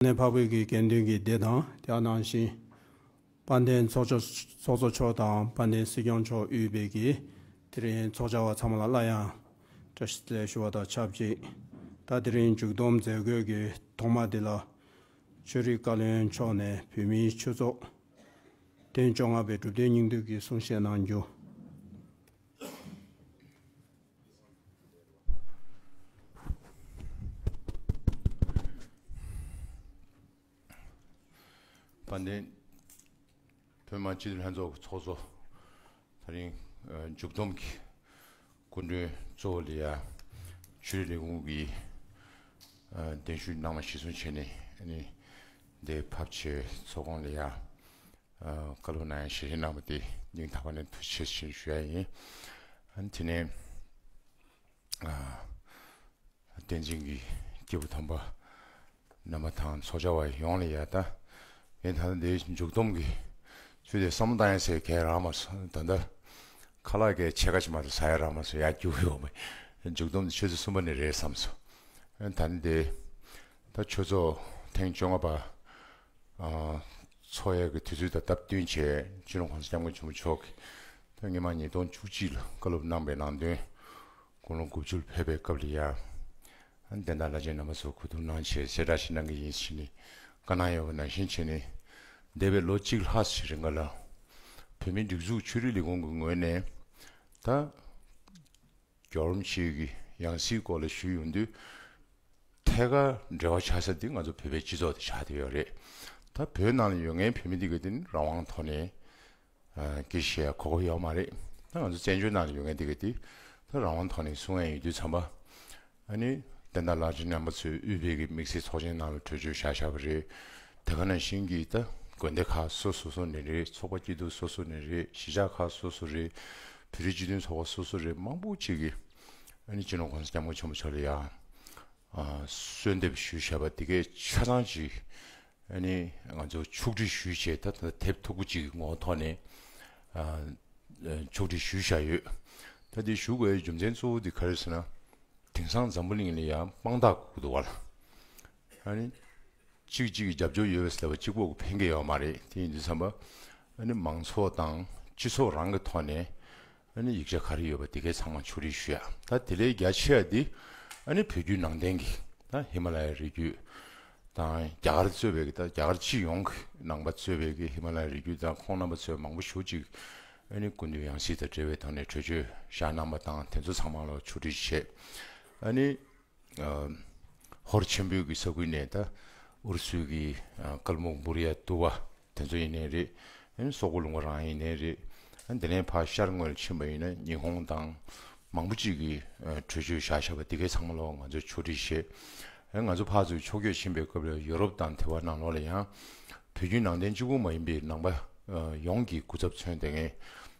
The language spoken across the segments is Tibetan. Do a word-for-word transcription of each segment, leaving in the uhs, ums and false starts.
ནས་འཕགས་བོད་ཀྱི་དགེ་འདུན་གྱི་སྡེ་དང་དེ་ནང་བཞིན་དཔལ་ལྡན་ཚོགས་གཙོ་ཚོགས་གཙོ་མཆོག་དང་དཔལ་ལྡན་སྲིད་སྐྱོང་མཆོག་དབུས་པའི་གི་དེ་རིང་ཚོགས་བཅར་བ་ཚང་མ་ལ་སླར་ཡང་བཀྲ་ཤིས་བདེ་ལེགས་ཞུ་བ་དང་ཆབས་ཅིག་ད་དེ་རིང་མཇུག་བསྡོམས་མཛད་སྒོའི་གི་ཐོག་མ་འདི་ལ་ཆོས་རིག་བཀའ་བློན་མཆོག་ནས་བོད་མིའི་ཆོས་ཚོགས་ཐེངས་བཅོ་ལྔ་པའི་གྲུབ་དོན་སྙིང་བསྡུས་ཀྱི་གསུང་བཤད་གནང་རྒྱུ། དཔལ་ལྡན་བོད་མི་མང་སྤྱི་འཐུས་ལྷན་ཚོགས་ཀྱི་ཚོགས་གཙོ། ད་རིང་ཨ་མཇུག་བསྡོམས་ཀྱི་སྐུ་མགྲོན་གཙོ་བོ་ལ་ཡ་ཆོས་རིག་ལས་ཁུངས་ཀྱི་ཨ་གདན་ཞུ་གནང་བ་གཞིར་བཟུང་བྱས་ནས་ཨ་ནི་འདིར་ཕེབས་བྱས་ཚོགས་ཁང་ལ་ཡ་ཨ་བཀའ་སློབ་གནང་ཡ་ཞལ་བཞེས་གནང་བ་དེ་སྙིང་ཐག་པ་ནས་ཐུགས་རྗེ་ཆེ་ཞུ་ཡ་ཡིན། ཨ་ནི་དེ་ནས་ཨ་བསྟན་འཛིན་གྱི་སྐྱེས་བུ་དམ་པ་རྣམ་པ་དང་ཚོགས་བཅར་བ་ཡོངས་ལ་ཡ་ད་ངས་ད་ལྟ་འདིའི་མཇུག་བསྡོམས་ཀྱི་ཚུལ་དེ་བསམ་བློ་བཏང་ཡ་ཟེར་གས་རག་མ་སོང་། ད་ལྟ་ཁ་ལག་གི་ཕྱེད་ཀ་ཅིག་མ་གཏོགས་ཟ་ཡ་རག་མ་སོང་། ཡར་རྒྱུགས་ཡོང་བས་མཇུག་བསྡོམས་དེ་ཆུ་ཚོད་གསུམ་པ་ནས་རེད་བསམ་སོང་། ད་ནི་དེ་ད་ཆོས་ཚོགས་ཐེངས་བཅོ་ལྔ་པ་ཨ་ཚོགས་ཡས་ཀྱི་དུས་ཚོད་དང་སྟབས་བསྟུན་བྱས་སྤྱི་ནོར་༸གོང་ས་༸སྐྱབས་མགོན་ཆེན་པོ་མཆོག་གིས་ད་སྔོན་མ་ཉིས་སྟོང་བཅུ་གཅིག་ལ་བཀའ་སློབ་གནང་བའི་ནང་དོན་དགུང་ལོ་དགུ་བཅུར་ཕེབས་པའི་སྐབས་ལ་ཡ་ཨ་ནི་བསྟན་བདག་བླ་ཆེན་རྣམ་པ་ཚོ་གོ་བསྡུར་གནང་བྱས་གསལ་བསྒྲགས་ཤིག་གནང་གི་ཡིན་ཟེར་ནས་བཀའ་གནང་ཡོད་པ་ནང་བཞིན་བྱས་ནས་འདས་པའི་ལོ་གཅིག་ལྷག་ཞིག་རིང་ག་ལ་བོད་མིའི་སྒྲིག་འཛུགས་ཆོས་རིག་ལས་ཁུངས་ཀྱི་ངོས་ནས་ད་རྒྱལ་བ་རིན་པོ་ཆེ་གི་ཡང་སྲིད་སྐོར་ལ་ཞུས་ཡོང་དུས། ཐད་ཀར་འབྲེལ་བ་ཆགས་ས་འདི་ང་ཚོ་བོད་པའི་སྤྱི་ཚོགས་དེ་ཆགས་བསྡད་ཡོད་རེད། ད་བོད་ནང་ལ་ཡོད་མཁན་བོད་མི་འདི་ག་དེ་ནི་རང་དབང་ཐོག་ནས་ཨ་སྐད་ཆ་བཤད་ཡ་གོ་སྐབས་ཡོད་མ་རེད། ད་ང་ཚོ་བཙན་བྱོལ་ནང་ལ་ཡོད་མཁན་འདི་ག་དེ་ད་རང་དབང་ཐོག་ནས་གསུང་ཡ་ཡོད་དུས་ཙམ་པ། ཨ་ནི་བསྟན་བདག་བླ་ཆེན་རྣམ་པ་ཚོས་དབུས་པའི་གི་དམིགས་བསལ་ཚོགས་ཆེན་ནང་ལ་གྲོས་ཆོད་བཞག་བཞག་པ་རེད། དེ་ག་ནང་བཞིན་གྱི་ད་དགོན་སྡེ་ཁག་སོ་སོ་སོ་ནས་རེད། ཚོགས་པ་སྐྱིད་སྡུག་སོ་སོ་ནས་རེད། གཞིས་ཆགས་ཁག་སོ་སོ་རེད། བོད་རིགས་སྤྱི་མཐུན་ཚོགས་པ་སོ་སོ་རེད། མང་པོ་ཅིག་གིས་ཨ་ནི་སྤྱི་ནོར་༸གོང་ས་༸སྐྱབས་མགོན་ཆེན་པོ་མཆོག་ལ་ཡང་ཨ་གསོལ་འདེབས་ཞུས་བཞག་པ་དེ་གའི་ཆ་ཚང་ཅིག་ཨ་ནི་ང་ཚོ་ཕྱོགས་སྒྲིག་ཞུས་བྱས། ད་ད་དེབ་མཐུག་པོ་ཅིག་གི་ངོ་བོ་ཐོག་ནས་ཨ་ཕྱོགས་སྒྲིག་ཞུས་བཞག་ཡོད། ད་དེ་ཞུ་དགོས་རྒྱུ་མཚན་གཙོ་བོ་དེ་ག་རེ་ཟེར་ན། དེང་སང་འཛམ་བུ་གླིང་ལ་ཡང་དཔང་རྟགས་དགོས་ཀྱི་འདུག་བ་ལ། ཨ་ནི་གཅིག་གཅིག་གི་རྒྱབ་སྐྱོར་ཡོད་པ་ཟེར་བ་གཅིག་པོ་གི་ཕན་གྱི་ཡོད་མ་རེད། དེ་ཡིན་དུས་ཙམ་པ་ཨ་ནི་མང་ཚོགས་དང་སྤྱི་ཚོགས་རང་གི་ཐོག་ནས་ཨ་ནི་ཡིག་ཆ་ག་རེ་ཡོད་པ་དེ་གའི་ཚང་མ་ཕྱོགས་སྒྲིག་ཞུ་ཡ། ད་དེ་ལས་རྒྱ་ཆེ་བ་འདི་ཨ་ནི་བོད་བརྒྱུད་ནང་བསྟན་གྱི་ད་ཧི་མ་ལ་ཡའི་རི་རྒྱུད་དང་རྒྱ་གར་གཙོས་པའི་གི་ད་རྒྱ་གར་སྤྱི་ཡོངས་ཀྱི་ནང་པ་གཙོས་པའི་གི་ཧི་མ་ལ་ཡའི་རི་རྒྱུད་དང་ཁོང་རྣམ་པ་ཚོས་མང་པོ་ཞེ་ཅིག་ཨ་ནི་སྐུ་མདུན་ཡང་སྲིད་དང་འབྲེལ་བའི་ཐོག་ནས་གྲོས་ཆོད་བཞག་གནང་པ་དང་དེ་ཚོ་ཚང་མ་ལ་ཕྱོགས་སྒྲིག་བྱས། ཨ་ནི་ཨ་ཧོར་ཆེན་པོའི་གི་ས་ཁུལ་ནས་ད་ཨུ་རུ་སུའི་གི་ཨ་ཀལ་མུག་འབུར་ཡ་ཏུ་བ་དེ་ཚོ་ཡིན་ནའི་རེད། ཨ་ནི་སོག་པོ་ལུང་པ་རང་ཡིན་ནའི་རེད། ཨ་ནི་དེ་ནས་ཕར་ཤར་ངོས་ལ་ཕྱིན་པ་ཡིན་ན་ཉི་ཧོང་དང་མང་པོ་ཅིག་གིས་ཨ་གྲོས་ཆོད་བཞག་བཞག་པ་དེ་གའི་ཚང་མ་ལོག་ང་ཚོས་ཕྱོགས་སྒྲིག་བྱས། ཨ་ནི་ང་ཚོ་ཕར་ཚུར་ཕྱོགས་བསྐྱོད་ཕྱིན་པའི་སྐབས་ལ་ཡོ་རོབ་དང་དེ་བ་ནང་ལོགས་ལ་ཡང་བོད་བརྒྱུད་ནང་བསྟན་གཅིག་པུ་མ་ཡིན་པའི་ནང་པ་ཨ་ཡོངས་ཀྱི་སྐུ་ཚབ་མཚོན་བསྡད་མཁན།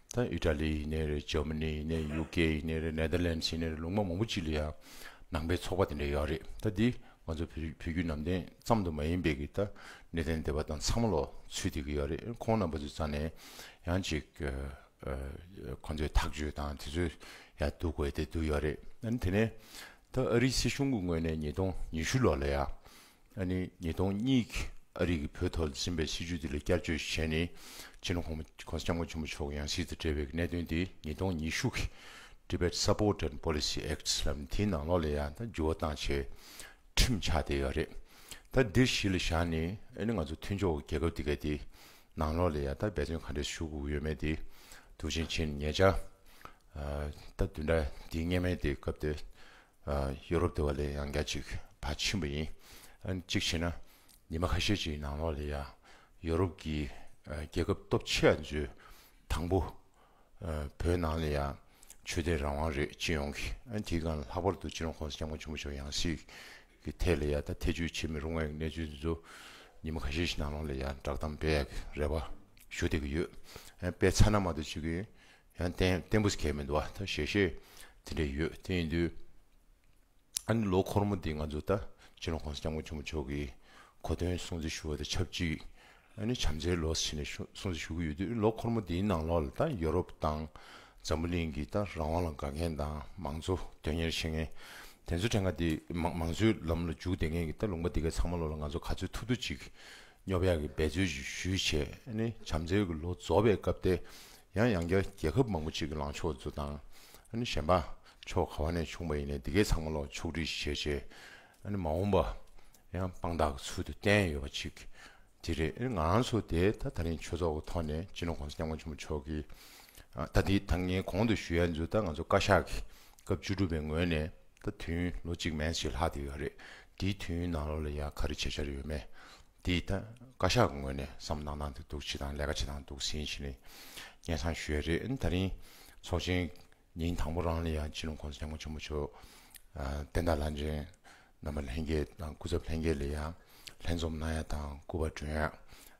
ད་ཨི་ཊ་ལི་ཡིན་ནའི་རེད། འཇར་མ་ནི་ཡིན་ནའི། ཡུ་ཀེ་ཡིན་ནའི་རེད། ནེ་དར་ལེན་ཌི་ཡིན་ནའི་རེད། ལུང་པ་མང་པོ་ཅིག་ལ་ཡང་ནང་པའི་ཚོགས་པ་དེ་འདྲ་ཡོད་རེད། ད་འདི་ང་ཚོ་བོད་བོད་བརྒྱུད་ནང་བསྟན་ཙམ་དུ་མ་ཡིན་པའི་གི་ད་གནས་བརྟན་སྡེ་པ་དང་ཚང་མ་ལོག་ཚུད་བསྡད་ཀྱི་ཡོད་རེད། ཁོང་རྣམ་པ་ཚོའི་རྩ་ནས་ཡང་ཅིག་ཨ་ཨ་ཁོང་ཚོའི་ཐག་གཅོད་དང་དེ་ཚོ་ཡང་བསྡུ་དགོས་ཏེ་བསྡུ་ཡོད་རེད། ཨ་ནི་དེ་ནས་ད་ཨ་རིའི་སྲིད་གཞུང་གི་ངོས་ནས་ཉིས་སྟོང་ཉི་ཤུ་ལོ་ལ་ཡང་། ཨ་ནི་ཉིས་སྟོང་གཉིས་ཀྱི་ཨ་རི་གི་བོད་ཐོག་ལ་འཛིན་པའི་སྲིད་བྱུས་དེ་ལ་བསྐྱར་བཅོས་བྱས་ནས་སྤྱི་ནོར་༸གོང་ས་༸གོང་ས་༸སྐྱབས་མགོན་ཆེན་པོ་མཆོག་ཡང་སྲིད་དུ་བགྲེས་པའི་གནད་དོན་དེ་ཉིས་སྟོང་ཉི་ཤུ་གི་Tibet Support and Policy Act ལབ་དེའི་ནང་ལོགས་ལ་ཡང་ད་འགྱུར་བ་བཏང་བྱས་ཁྲིམས་ཆགས་བསྡད་ཡོད་རེད། ད་འདིར་གཞི་ལ་བཞག་ནས་ཨ་ནི་ང་ཚོ་མཐུན་ཕྱོགས་ཀྱི་རྒྱལ་ཁབ་དེ་ག་དེ་ནང་ལོགས་ལ་ཡང་ད་འབད་བརྩོན་ག་འདྲས་ཞུ་དགོས་ཡོད་མེད་དེ་འདུག་ཕྱིན་ཕྱིན་ཉེ་ཆར་ཨ་ད་བདུན་ཕྲག་འདིའི་སྔོན་མའི་དེ་སྐབས་དེ། ཨ་ཡོ་རོབ་དེ་བ་ལ་ཡང་བསྐྱར་ཅིག་ཕར་ཕྱིན་པ་ཡིན། ཨ་ནི་གཅིག་བྱས་ན་ཉི་མ་ཁ་ཤས་ཅིག་ནང་ལོགས་ལ་ཡང་ཡོ་རོབ་ཀྱི་ཨ་རྒྱལ་ཁབ་སྟོབས་ཆེ་བ་ཚོས་དང་པོ་ཨ་བོད་ནང་ལ་ཡང་ཆོས་དད་རང་དབང་རེད་སྤྱི་ཡོངས་ཀྱི། ཨ་ནི་དེའི་སྒང་ལ་ལྷག་པར་དུ་སྤྱི་ནོར་༸གོང་ས་༸སྐྱབས་མགོན་ཆེན་པོ་མཆོག་ཡང་སྲིད་ཀྱི་ཐད་ལ་ཡང་ད་ཐེ་བྱུས་བྱེད་མི་རུང་བའི་གནས་ཚུལ་དེ་ཚོ་ཉི་མ་ཁ་ཤས་ཤིག་ནང་ལོགས་ལ་ཡང་བསྒྲགས་གཏམ་སྤེལ་ཡག་གི་རེ་བ་ཞུ་བསྡད་ཀྱི་ཡོད། ཨ་ནི་སྤེལ་ཚར་ན་མ་གཏོགས་ཅིག་གི་ཡང་བརྟན་བརྟན་པོ་ཟེར་མཁན་མི་འདུག་བ། ད་ཞལ་བཞེས་དེ་འདྲ་ཡོད། དེ་ཡིན་དུས་ཨ་ནི་ལོ་འཁོར་མོ་འདི་ང་ཚོ་ད་སྤྱི་ནོར་༸གོང་ས་༸སྐྱབས་མགོན་ཆེན་པོ་མཆོག་གི་གོ་སྟོན་སྲུང་བརྩི་ཞུ་བ་དང་ཆབས་ཅིག་ཨ་ནི་བྱམས་བརྩེའི་ལོ་ཟེར་ནས་ཞུ་སྲུང་བརྩི་ཞུ་གི་ཡོད་དུས། ལོ་འཁོར་མོ་འདིའི་ནང་ལོགས་ལ་ད་ཡོ་རོབ་དང་འཛམ་བུ་གླིང་གི་ད་རང་དབང་ལ་དགའ་མཁན་དང་མང་གཙོ་དོན་གཉེར་བྱེད་མཁན་ དེ་ཚོ་གྲངས་ཀ་དེ་མང་མང་གཙོའི་ལམ་ལ་འཇུག་བསྡད་མཁན་གྱི་ད་ལུང་པ་དེ་གའི་ཚང་མ་ལོག་ལ་ང་ཚོ་ག་ཚོད་ཐུབ་ཐུབ་ཅིག་སྙོབ་ཡག་གི་འབད་རྩོལ་ཞིག་ཞུས་བྱས། ཨ་ནི་བྱམས་བརྩེའི་གི་ལོ་རྫོགས་པའི་སྐབས་དེ་ཡང་ཡང་བསྐྱར་རྒྱལ་ཁབ་མང་པོ་ཅིག་གི་ལངས་ཕྱོགས་ཚོ་དང་། ཨ་ནི་གཞན་པ་ཕྱོགས་ག་བ་ནས་བྱུང་བ་ཡིན་ནའི་དེ་གའི་ཚང་མ་ལོག་ཕྱོགས་སྒྲིག་བྱས་བྱས། ཨ་ནི་མ་འོངས་པ་ཡང་དཔང་རྟགས་ཚུལ་དུ་བསྟན་ཡོད་པ་ཅིག་དེ་རེད། ཨ་ནི་ང་རང་ཚོ་དེ་ད་ད་རིང་ཆོས་ཚོགས་ཀྱི་ཐོག་ནས་སྤྱི་ནོར་༸གོང་ས་༸སྐྱབས་མགོན་ཆེན་པོ་མཆོག་གིས། ཨ་ད་དེ་ད་ངས་གོང་དུ་ཞུ་ཡ་ཚོ་ད་ང་ཚོ་བཀའ་ཤག་གི་སྐབས་བཅུ་དྲུག་པའི་ངོས་ནས་ད་དུས་ཡུན་ལོ་གཅིག་མན་ཞིག་ལྷག་བསྡད་ཡོད་རེད། དེའི་དུས་ཡུན་ནང་ལོགས་ལ་ཡ་ག་རེ་བྱེད་འཆར་ཡོད་མེད། དེ་ད་བཀའ་ཤག་གི་ངོས་ནས་བསམ་བློ་གནང་སྟངས་དེ་འདུག་བྱེད་སྟངས་ལས་ཀ་བྱེད་སྟངས་འདུག་ཟིན་བྱས་ནས་སྙན་སེང་ཞུ་ཡ་རེད། ཨ་ནི་ད་རིང་ཚོགས་ཆེན་ཉིན་དང་པོ་རང་ལ་ཡང་སྤྱི་ནོར་༸གོང་ས་༸སྐྱབས་མགོན་ཆེན་པོ་མཆོག་ཨ་བསྟན་བདག་བླ་ཆེན་རྣམ་པ་ལྷན་རྒྱས་དང་སྐུ་ཚབ་ལྷན་རྒྱས་ལ་ཡང་ལྷན་འཛོམས་གནང་ཡ་དང་སྐུ་པར་སྒྲོན་ཡ།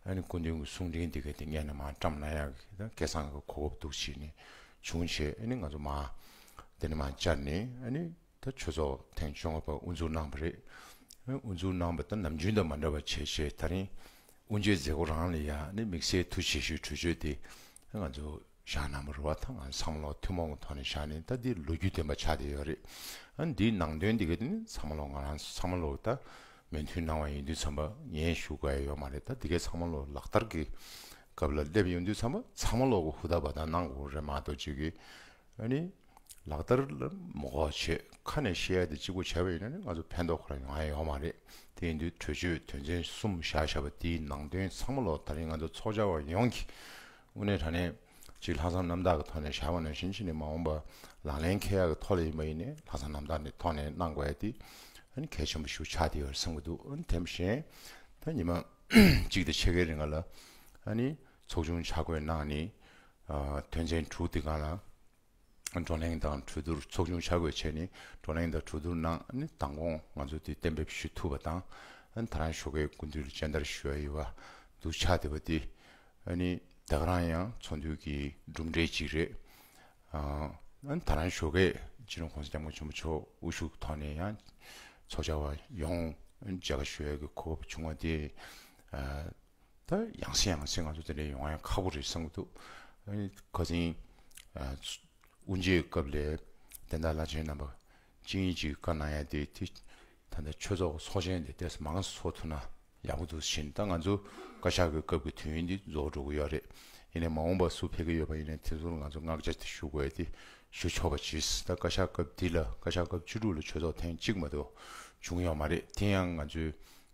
ཨ་ནི་སྐུ་མདུན་གྱི་གསུང་འཕྲིན་འདི་ག་དེ་སྔོན་ནས་མར་བཀྲམ་གནང་ཡ་གི་ད་སྐལ་བཟང་གི་གོ་སྐབས་འདུག་བྱས་ནས་བྱུང་བྱས། ཨ་ནི་ང་ཚོ་མར་འདི་ནས་མར་བཅར་ནས། ཨ་ནི་ད་ཆོས་ཚོགས་ཐེངས་བཅོ་ལྔ་པ་དབུ་འཛུགས་གནང་བ་རེད། ཨ་དབུ་འཛུགས་གནང་བ་ད་ནམ་རྒྱུན་དང་མ་འདྲ་བ་བྱས་བྱས་ད་རིང་དབུ་འབྱེད་མཛད་སྒོ་རང་ལ་ཡ་ཨ་ནི་དམིགས་བསལ་ཐུགས་རྗེ་ཆེ་ཞུའི་གྲོས་ཆོད་དེ་ང་ཚོ་བཞག་གནང་བ་རེད་བ། ད་ང་ཚང་མ་ལོག་ཐུན་མོང་གི་ཐོག་ནས་བཞག་ནས་ད་འདི་ལོ་རྒྱུས་ལྡན་པ་ཆགས་བསྡད་ཡོད་རེད། ཨ་འདིའི་ནང་དོན་འདི་ག་དེ་ནི་ཚང་མ་ལོག་ང་རང་ཚང་མ་ལོག་ད་མོས་མཐུན་གནང་བ་ཡིན་དུས་ཙམ་པ་ངས་ཞུ་དགོས་ཡ་ཡོད་མ་རེད། ད་འདི་གའི་ཚང་མ་ལོག་ལག་བསྟར་གྱི་སྐབས་ལ་སླེབས་ཡོང་དུས་ཙམ་པ་ཚང་མ་ལོག་གི་ཧུར་ཐག་འབད་ཐག་གནང་དགོས་རེད་མ་གཏོགས་ཅིག་གི་ཨ་ནི་ལག་བསྟར་ལ་མ་དགོས་བྱས་ཁ་ནས་བཤད་ཡ་དེ་གཅིག་པོ་བྱས་པ་ཡིན་ན་ནི་ང་ཚོ་ཕན་ཐོགས་ཁོ་རང་ཡོང་ཡ་ཡོད་མ་རེད། དེ་ཡིན་དུས་གྲོས་ཆོད་དོན་ཚན་གསུམ་བཞག་བཞག་པ་དེའི་ནང་དོན་ཚང་མ་ལོག་ད་རིང་ང་ཚོ་ཚོགས་བཅར་བ་ཡོངས་ཀྱིས་དངོས་གནས་དྲང་གནས་ཅིག་ལྷག་བསམ་རྣམ་དག་གི་ཐོག་ནས་བཞག་པ་ནང་བཞིན་བྱས་ནས་མ་འོངས་པ་ལག་ལེན་འཁེལ་ཡག་གི་ཐོག་ལ་ཡིན་པ་ཡིན་ནའི་ལྷག་བསམ་རྣམ་དག་ནས་ཐོག་ནས་གནང་དགོས་ཡ་དེ་ཨ་ནི་གལ་ཆེན་པོ་ཞིག་ཆགས་བསྡད་ཡོད་རེད་བསམ་གྱི་འདུག་ཨ་ནི་དེ་བཞིན་ད་ཉི་མ་གཅིག་དང་ཕྱེད་ཀའི་རིང་ལ་ཨ་ནི་ཚོགས་ཆུང་ཆ་བགོས་གནང་ནས་ཨ་དོན་ཚན་དྲུག་དེ་སྒང་ལ། བགྲོ་གླེང་དང་གྲོས་བསྡུར། ཚོགས་ཆུང་ཆ་བགོས་བྱས་ནས་བགྲོ་གླེང་དང་གྲོས་བསྡུར་གནང་། ཨ་ནི་མདང་དགོང་ང་ཚོ་དེ་གཏན་འབེབས་ཞུ་ཐུབ་པ་དང་། ཨ་ནི་ད་རང་ཞོགས་ཀའི་སྐུ་མདུན་ལ་སྤྱན་བསྟར་ཞུ་ཡ་ཡོད་པ་འདུག་ཆགས་བསྡད་པ་དེ། ཨ་ནི་ད་ག་རང་ཡང་ཚོགས་འདུའི་གི་གྲུབ་འབྲས་ཅིག་རེད། ཨ་ནི་ད་རང་ཞོགས་ཀས་སྤྱི་ནོར་༸གོང་ས་༸སྐྱབས་མགོན་ཆེན་པོ་མཆོག་དབུ་བཞུགས་ཐོག་ནས་ཡང་ཚོགས་བཅར་བ་ཡོངས་མཇལ་ཁ་ཞུ་ཡ་གི་གོ་སྐབས་བྱུང་བ་དེ། ཨ། ད་ཡང་སེ་ཡང་སེ་ང་ཚོ་དེ་འདྲ་ཡོང་ཡ་ཁག་པོ་རེད་བསམ་གྱི་འདུག་ཨ་ནི་ཁ་སང་ཨ་དབུ་འབྱེད་སྐབས་ལ་བསྟན་བདག་བླ་ཆེན་རྣམ་པ་གཅིག་གཉིས་ཅིག་བཀའ་གནང་ཡ་དེ་དེ་ད་ལྟ་ཆོས་ཚོགས་ཚོགས་ཆེན་དེ་ཏོག་ཙམ་མང་ཙམ་ཚོགས་ཐུབ་ན་ཡག་པོ་འདུག་བཞིན། ད་ང་ཚོ་བཀའ་ཤག་གི་སྐབས་ཀྱི་དུས་ཡུན་འདི་རྫོགས་འགྲོ་གི་ཡོད་རེད། ཡིན་ནའི་མ་འོངས་པ་སུ་ཕེབས་ཀྱི་ཡོད་པ་ཡིན་ནའི་དེ་ཚོར་ང་ཚོ་བསྔགས་བརྗོད་དེ་ཞུ་དགོས་ཡ་དེ་ཞུ་ཆོག་པ་གྱིས། ད་བཀའ་ཤག་སྐབས་འདི་ལ་བཀའ་ཤག་སྐབས་བཅུ་དྲུག་ལ་ཆོས་ཚོགས་ཐེངས་གཅིག་མ་གཏོགས་བྱུང་ཡོད་མ་རེད། དེ་ཡང་ང་ཚོའི་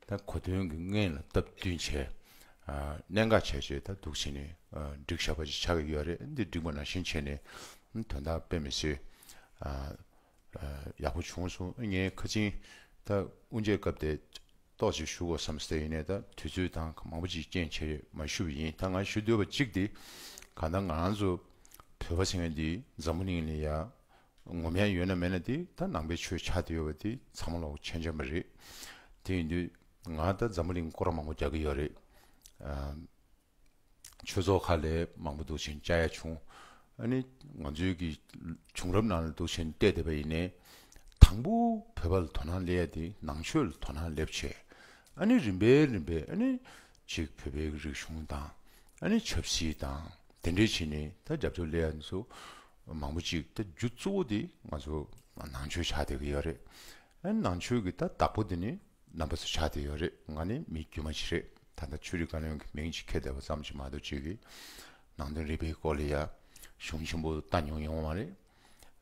ད་གོ་དོན་གྱི་སྔོན་ལ་སྟབས་བསྟུན་བྱས། ཨ་གནད་འགག་བྱས་བྱས་ད་འདུག་བྱས་ནས་ཨ་བསྒྲིགས་བཞག་པ་ཅིག་ཆགས་ཀྱི་ཡོད་རེད། འདི་བསྒྲིགས་པ་ནང་བཞིན་བྱས་ནས་དོན་དག་དཔེ་མི་སྲིད་ཨ་ཨ་ཡག་པོ་བྱུང་སོང་། ངས་ཁ་སང་ད་དབུ་འབྱེད་སྐབས་དེ་ཏོག་ཙམ་ཞུ་དགོས་བསམ་སྟེ། ཡིན་ནའི་ད་དུས་ཚོད་དང་མང་པོ་ཅིག་རྐྱེན་བྱས་མ་ཞུས་པ་ཡིན། ད་ང་ཞུ་འདོད་པ་གཅིག་དེ་གང་ལྟར་ང་རང་ཚོ་བོད་པ་ཟེར་མཁན་འདི་འཛམ་བུ་གླིང་ལ་ཡ་ངོམ་ཡ་ཡོད་ན་མེད་ན་དེ་ད་ནང་པའི་ཆོས་ཆགས་བསྡད་ཡོད་པ་དེ་ཚང་མ་ལོག་མཁྱེན་མཁྱེན་པ་རེད། དེ་ཡིན་དུས་ང་ད་འཛམ་བུ་གླིང་སྐོར་ར་མང་པོ་རྒྱག་གི་ཡོད་རེད། ཨ་ཆོས་ཚོགས་ཁག་ལ་མང་པོ་འདུག་བྱས་བཅར་ཡ་བྱུང་། ཨ་ནི་ང་ཚོའི་གི་བྱུང་རབས་ནང་ལ་འདུག་བྱས་བལྟས་བསྡད་པ་ཡིན་ནའི་དང་པོ་བོད་པ་ལ་དོ་སྣང་སླེབས་ཡ་དེ་ནང་ཆོས་ལ་དོ་སྣང་སླེབས་བྱས། ཨ་ནི་རིམ་པས་རིམ་པས་ཨ་ནི་ཅིག་བོད་པའི་རིག་གཞུང་དང་ཨ་ནི་ཆབ་སྲིད་དང་དེ་འདྲས་བྱས་ནས་ད་རྒྱབ་སྐྱོར་སླེབས་ཡ་ཚོ་མང་པོ་ཅིག་ད་རྒྱུ་གཙོ་བོ་དེ་ང་ཚོ་ནང་ཆོས་ཆགས་བསྡད་ཀྱི་ཡོད་རེད། ཨ་ནི་ནང་ཆོས་ཀྱི་ད་བདག་པོ་དེ་ནི་རྣམ་པ་ཚོ་ཆགས་བསྡད་ཡོད་རེད། ང་ནི་མི་དཀྱུས་མ་ཞིག་རེད། ད་ལྟ་ཆོས་རིག་བཀའ་བློན་གྱི་མིང་ཅིག་འཁྱེར་བསྡད་པ་ཙམ་ཞིག་མ་གཏོགས་ཅིག་གི་ནང་དོན་རིག་པའི་སྐོར་ལ་ཡ་གཞུང་ཆེན་པོ་ལྟ་མྱོང་ཡོང་བ་མ་རེད།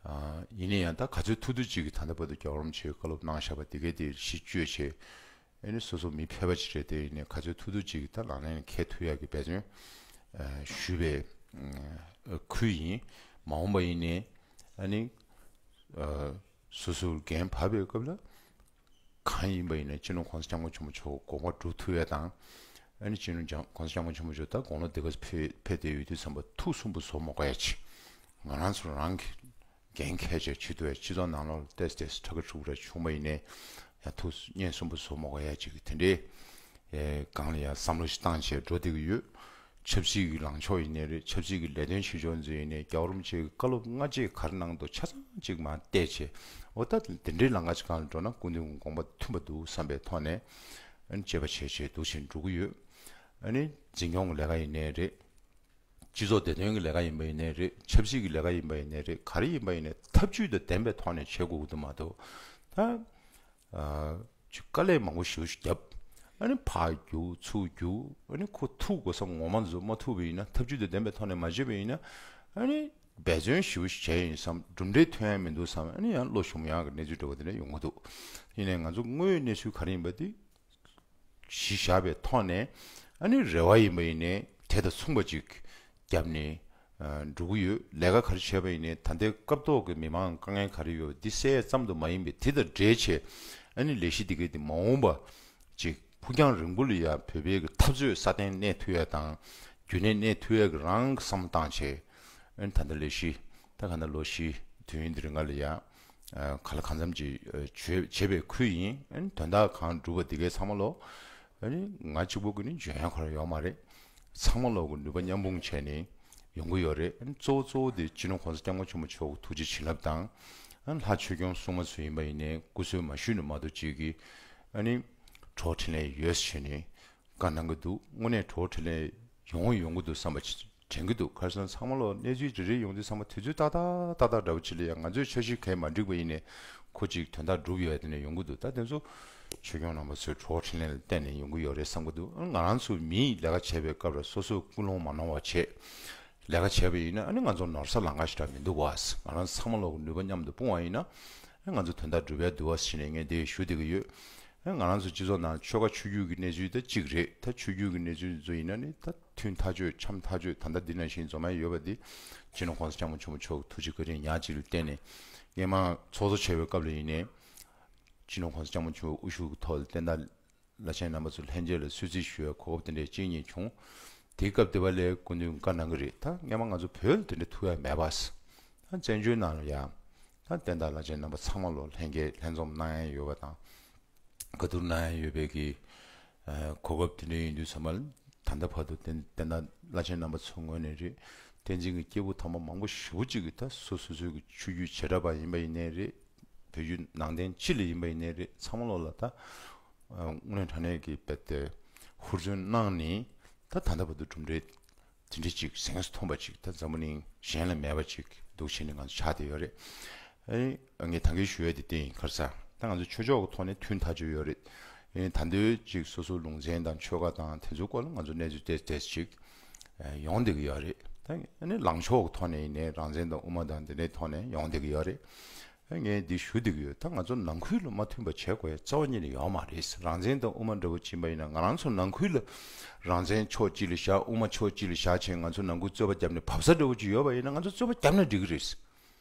ཨ་ཡིན་ན་ཡང་ད་ག་ཚོད་ཐུབ་ཐུབ་ཅིག་གིས་ད་ལྟ་བར་དུ་རྒྱལ་བ་རིན་པོ་ཆེའི་བཀའ་སློབ་གནང་བཞག་པ་དེ་གའི་དེ་གཞི་བཅོལ་བྱས། ཨ་ནི་སོ་སོ་མི་ཕལ་པ་ཅིག་རེད། དེ་ཡིན་ནའི་ག་ཚོད་ཐུབ་ཐུབ་ཅིག་གིས་ད་ལག་ལེན་འཁེལ་ཐུབ་ཡག་གི་འབད་བརྩོན་ཨ་ཞུས་པའི་ཨ་ཁུལ་ཡིན། མ་འོངས་པ་ཡིན་ནའི་ཨ་ནི་ཨ་སོ་སོར་འགན་བབས་པའི་སྐབས་ལ། གང་ཡིན་པ་ཡིན་ན་སྤྱི་ནོར་༸གོང་ས་༸སྐྱབས་མགོན་ཆེན་པོ་མཆོག་དགོངས་པ་སྒྲུབ་ཐུབ་ཡ་དང་། ཨ་ནི་སྤྱི་ནོར་༸གོང་ས་༸སྐྱབས་མགོན་ཆེན་པོ་མཆོག་ད་དགུང་ལོ་འདི་ག་ཕེབས་ཕེབས་བསྡད་ཡོད་དུས་ཙམ་པ་ཐུགས་སུན་པོ་བཟོ་མ་དགོས་ཡ་ཅིག་ང་རང་ཚོ་རང་གི་འགན་འཁྱེར་བྱས་བྱེད་ཐུབ་ཡ། སྤྱི་ཚོགས་ནང་ལོགས་ལ་ཏོག་ཙམ་ཏོག་ཙམ་ཁྲ་ཁྲུག་ར་བྱུང་བ་ཡིན་ནའི་ཡ་ཐུགས་སུན་པོ་བཟོ་མ་དགོས་ཡ་ཅིག་དེ་འདྲའི་ཨེ་སྒང་ལ་ཡ་བསམ་བློ་ཞིག་བཏང་བྱས་འགྲོ་བསྡད་ཀྱི་ཡོད། ཆབ་སྲིད་ཀྱི་ལངས་ཕྱོགས་ཡིན་ནའི་རེད། ཆབ་སྲིད་ཀྱི་ལས་དོན་བྱེད་ཕྱོགས་ཚོ་ཡིན་ནའི་རྒྱལ་བ་རིན་པོ་ཆེ་གི་བཀའ་སློབ་སྔ་རྗེས་ག་རེ་གནང་འདུག་ཆ་ཚང་ཅིག་མར་བལྟས་བྱས། འོ་ད་དེ་འདྲའི་ལམ་ཁ་ཅིག་སྒང་ལ་འགྲོ་ན་སྐུ་མདུན་གྱི་དགོངས་པ་མཐུན་པ་འདུག་བསམ་པའི་ཐོག་ནས་ཨ་ནི་དཔྱད་པ་བྱས་བྱས་འདུག་བཞིན་འགྲོ་གི་ཡོད། ཨ་ནི་འཛིན་སྐྱོང་གི་ལས་ཀ་ཡིན་ནའི་རེད། སྤྱི་ཚོགས་བདེ་དོན་གྱི་ལས་ཀ་ཡིན་པ་ཡིན་ནའི་རེད། ཆབ་སྲིད་ཀྱི་ལས་ཀ་ཡིན་པ་ཡིན་ནའི་རེད། ག་རེ་ཡིན་པ་ཡིན་ནའི་ཐབས་ཇུས་དང་ལྡན་པའི་ཐོག་ནས་བྱེད་དགོས་ཀྱི་འདུག་མ་གཏོགས། ད་ཅིག་དཀའ་ལས་མང་པོ་ཞེ་པོ་ཞིག་བརྒྱབ། ཨ་ནི་ཕར་རྒྱུག་ཚུར་རྒྱུག་ཨ་ནི་ཁོ་ཐུག་དགོས་བསམ་ངོ་མ་བཟོ་མ་ཐུབ་པ་ཡིན་ན། ཐབས་ཇུས་དེ་ལྡན་པའི་ཐོག་ནས་མ་བྱས་པ་ཡིན་ན། ཨ་ནི་འབད་བརྩོན་ཞེ་པོ་ཞིག་བྱས་ཡིན་བསམ། གྲུབ་འབྲས་ཐོན་ཡ་མི་འདུག་བསམ། ཨ་ནི་ཡང་བློ་ཞུམ་ཡག་གི་གནས་ཚུལ་འདྲ་བོ་དེ་འདྲ་ཡོང་གི་འདུག་ཡིན་ནའི་ང་ཚོ་དངོས་ཡོད་གནས་ཚུལ་ག་རེ་ཡིན་པ་དེ་གཞི་བཞག་པའི་ཐོག་ནས། ཨ་ནི་རེ་བ་ཡིན་པ་ཡིན་ནའི་དེ་དང་མཚུངས་པ་ཅིག་བརྒྱབ་ནས་ཨ་འགྲོ་གི་ཡོད། ལས་ཀ་ག་རེ་བྱས་པ་ཡིན་ནའི་ད་ལྟའི་སྐབས་ཐོག་གི་མི་མང་དཀའ་ངལ་ག་རེ་ཡོད་འདི་སེལ་ཡ་ཙམ་དུ་མ་ཡིན་པའི་དེ་དང་འབྲེལ་བྱས། ཨ་ནི་ལས་གཞི་འདི་གའི་དེ་མ་འོངས་པ་ཅིག་ཕུགས་རྒྱང་རིང་པོ་ལ་ཡ་བོད་པའི་གི་འཐབ་རྩོད་སྲ་བརྟན་གནས་ཐུབ་ཡ་དང་། རྒྱུན་གནས་གནས་ཐུབ་ཡ་གི་རང་གི་བསམ་བློ་བཏང་བྱས། ཨ་ནི་ད་ལྟ་ལས་གཞི་ད་ག་ན་ལོ་བཞི་དུས་ཡུན་འདི་རིང་ང་ལ་ཡ་ཨ་གང་ལ་གང་འཚམ་ཅིག་ཨ་བྱས་བྱས་པའི་ཁུལ་ཡིན། ཨ་ནི་དོན་དག་གང་སྒྲུབ་པ་འདི་གའི་ཚང་མ་ལོ། ཨ་ནི་ང་གཅིག་པོ་གིས་ནི་འཇོན་ཡ་ཁོ་རང་ཡོད་མ་རེད། ཚང་མ་ལོ་གི་ནུས་པ་མཉམ་སྤུངས་བྱས་ནས་ཡོང་གི་ཡོད་རེད། ཨ་ནི་གཙོ་བོ་གཙོ་བོ་དེ་སྤྱི་ནོར་༸གོང་ས་༸སྐྱབས་མགོན་ཆེན་པོ་མཆོག་གི་ཐུགས་རྗེ་བྱིན་རླབས་དང་། ཨ་ནི་ལྷ་ཆོས་སྐྱོང་སྲུང་མ་ཚོ་ཡིན་པ་ཡིན་ནའི་སྐུ་གཟུགས་མ་བཞུས་ནས་མ་གཏོགས་ཅིག་གིས་ཨ་ནི་གྲོགས་འཕྲིན་ལས་ཡོད་ཟེར་ནས་བཀའ་གནང་གི་འདུག་དངོས་གནས་གྲོགས་འཕྲིན་ལས་ཡོང་ཡོང་གི་འདུག་བསམ་པ་ཅིག་དྲན་གྱི་འདུག་ག་རེ་ཟེར་ན་ཚང་མ་ལོ་གནས་ཚུལ་རེ་རེ་ཡོང་དུས་ཚང་མ་དུས་ཚོད་ཏག་ཏག་ཏག་ཏག་འདྲ་བོ་ཅིག་ལ་ཡང་ང་ཚོའི་འཆར་གཞི་གས་མ་འགྲིག་པ་ཡིན་ནའི་ཁོ་ཅིག་དོན་དག་སྒྲུབ་ཡོད་དེ་ནས་ཡོང་གི་འདུག་ད་དེ་ཚོ་ཆོས་སྐྱོང་རྣམ་པ་ཚོའི་གྲོགས་འཕྲིན་ལས་ལ་བརྟེན་ནས་ཡོང་གི་ཡོད་རེད་བསམ་གྱི་འདུག་ང་རང་ཚོ་མིས་ལས་ཀ་བྱེད་པའི་སྐབས་ལ་སོ་སོས་ཀུན་སློང་མ་ནོར་བ་བྱེད། ལས་ཀ་བྱས་པ་ཡིན་ན་ཨ་ནི་ང་ཚོ་ནོར་ས་ལང་ཀ་ཞེ་དྲག་མི་འདུག་བ། ང་རང་ཚང་མ་ལོག་གི་ནུས་པ་མཉམ་དུ་སྤུངས་པ་ཡིན་ན་ཨ་ནི་ང་ཚོ་དོན་དག་འགྲུབ་ཡ་འདུག་བ་ཟེར་ནས་ངས་འདི་ཞུ་བསྡད་ཀྱི་ཡོད། ཨ་ང་རང་ཚོ་སྤྱི་ཚོགས་ནང་ཆོལ་ཁ་ཆོས་བརྒྱུད་ཀྱི་གནས་ཚུལ་ད་གཅིག་རེད། ད་ཆོས་བརྒྱུད་ཀྱི་གནས་ཚུལ་ཚོ་ཡིན་ན་ནི་ད་མཐུན་ཐག་ཆོད་འཆམ་ཐག་ཆོད་ད་ལྟ་འདི་ནང་བཞིན་འཛོམས་ཡ་ཡོད་པ་འདི་སྤྱི་ནོར་༸གོང་ས་༸སྐྱབས་མགོན་ཆེན་པོ་མཆོག་གི་ཐུགས་རྗེ་བཀའ་དྲིན་ཉག་གཅིག་ལ་བརྟེན་ནས། སྔོན་མ་ཚོགས་གཙོ་བྱས་པའི་སྐབས་ལ་ཡིན་ནའི་སྤྱི་ནོར་༸གོང་ས་༸སྐྱབས་མགོན་ཆེན་པོ་དབུ་བཞུགས་ཀྱི་ཐོག་ལ་བསྟན་བདག་བླ་ཆེན་རྣམ་པ་ཚོ་ལྷན་རྒྱས་ལ་གསོལ་ཚིགས་ཞུ་བའི་གོ་སྐབས་དེ་འདྲའི་གཅིག་གཉིས་བྱུང་། དེའི་སྐབས་དེ་བ་ལས་སྐུ་མདུན་བཀའ་གནང་གི་རེད། ད་སྔོན་མ་ང་ཚོ་བོད་ལ་དེ་འདྲ་ཐུག་ཡ་མེད་པ། ད་བཙན་བྱོལ་ནང་ལ་ཡང་ད་བསྟན་བདག་བླ་ཆེན་རྣམ་པ་ཚང་མ་ལོ་ལྷན་རྒྱས་ལྷན་འཛོམས་གནང་ཡ་ཡོད་པ་དང་། བཀའ་བསྡུར་གནང་ཡ་ཡོད་པའི་གི་ཨ་གོ་སྐབས་དེ་འདྲ་ཡིན་དུས་ཙམ་པ་ལ་ད་ལྟ་བར་དུ་བསྟན་བསྟན་བདག་བླ་ཆེན་རྣམ་པ་ཚོ་ངོས་ནས་རེད། བསྟན་འཛིན་གྱི་སྐྱེས་བུ་དམ་པ་མང་པོ་ཞེ་པོ་ཅིག་གིས་ད་སོ་སོ་སོའི་གི་ཆོས་བརྒྱུད་བྱེ་བྲག་པ་ཡིན་པ་ཡིན་ནའི་རེད། བོད་བརྒྱུད་ནང་བསྟན་སྤྱི་ལ་ཡིན་པ་ཡིན་ནའི་རེད། ཚང་མ་ལོག་ལ་ད་ཨ་དངོས་གནས་དྲང་གནས་ཀྱི་རྦད་དེ་ཧུར་བརྩོན་གནང་ནས་ད་ད་ལྟ་བར་དུ་གྲུབ་འབྲས་དེ་འདྲ་ཅིག་གཟེངས་སུ་ཐོན་པ་ཅིག་ད་འཛམ་བུ་གླིང་གཞན་ལ་མེད་པ་ཅིག་འདུག་བྱས་ནས་ང་ཚོ་ཆགས་བསྡད་ཡོད་རེད། ཨ་ནི་ངས་ད་གིན་ཞུ་ཡ་དེ་དེ་ཡིན། ག་རེ་ཟེར་ད་ང་ཚོ་ཆོས་ཕྱོགས་ཀྱི་ཐོག་ནས་མཐུན་ཐག་ཆོད་ཡོད་རེད། ཨ་ནི་ད་འདོད་ཅིག་སོ་སོའི་ལུང་ཚན་དང་ཆོལ་ཁ་དང་དེ་ཚོའི་སྐོར་ལ་ང་ཚོ་གནས་ཚུལ་ཏོག་ཙམ་ཅིག་ཡོང་བསྡད་ཀྱི་ཡོད་རེད། ད་ཨ་ནི་ལངས་ཕྱོགས་ཀྱི་ཐོག་ནས་ཡིན་ནའི་རང་བཙན་དང་དབུ་མ་དང་དེ་འདྲའི་ཐོག་ནས་ཡོང་བསྡད་ཀྱི་ཡོད་རེད། ངས་འདི་ཞུ་བསྡད་ཀྱི་ཡོད། ད་ང་ཚོ་ནང་ཁུལ་ལ་མ་མཐུན་པ་བྱེད་དགོས་ཡ་རྩ་བ་ཉིད་ནས་ཡོད་མ་རེད། རང་བཙན་དང་དབུ་མ་འདྲ་བོ་ཕྱིན་པ་ཡིན་ན་ང་རང་ཚོ་ནང་ཁུལ་ལ་རང་བཙན་ཕྱོགས་གཅིག་ལ་བཞག་དབུ་མ་ཕྱོགས་གཅིག་ལ་བཞག་བྱས་ང་ཚོ་ནང་ཁུལ་རྩོད་པ་བརྒྱབ་ནས་བབས་ས་འདྲ་བོ་ཅིག་ཡོད་པ་ཡིན་ན་ང་ཚོ་རྩོད་པ་བརྒྱབ་ན་འགྲིག་གི་རེད།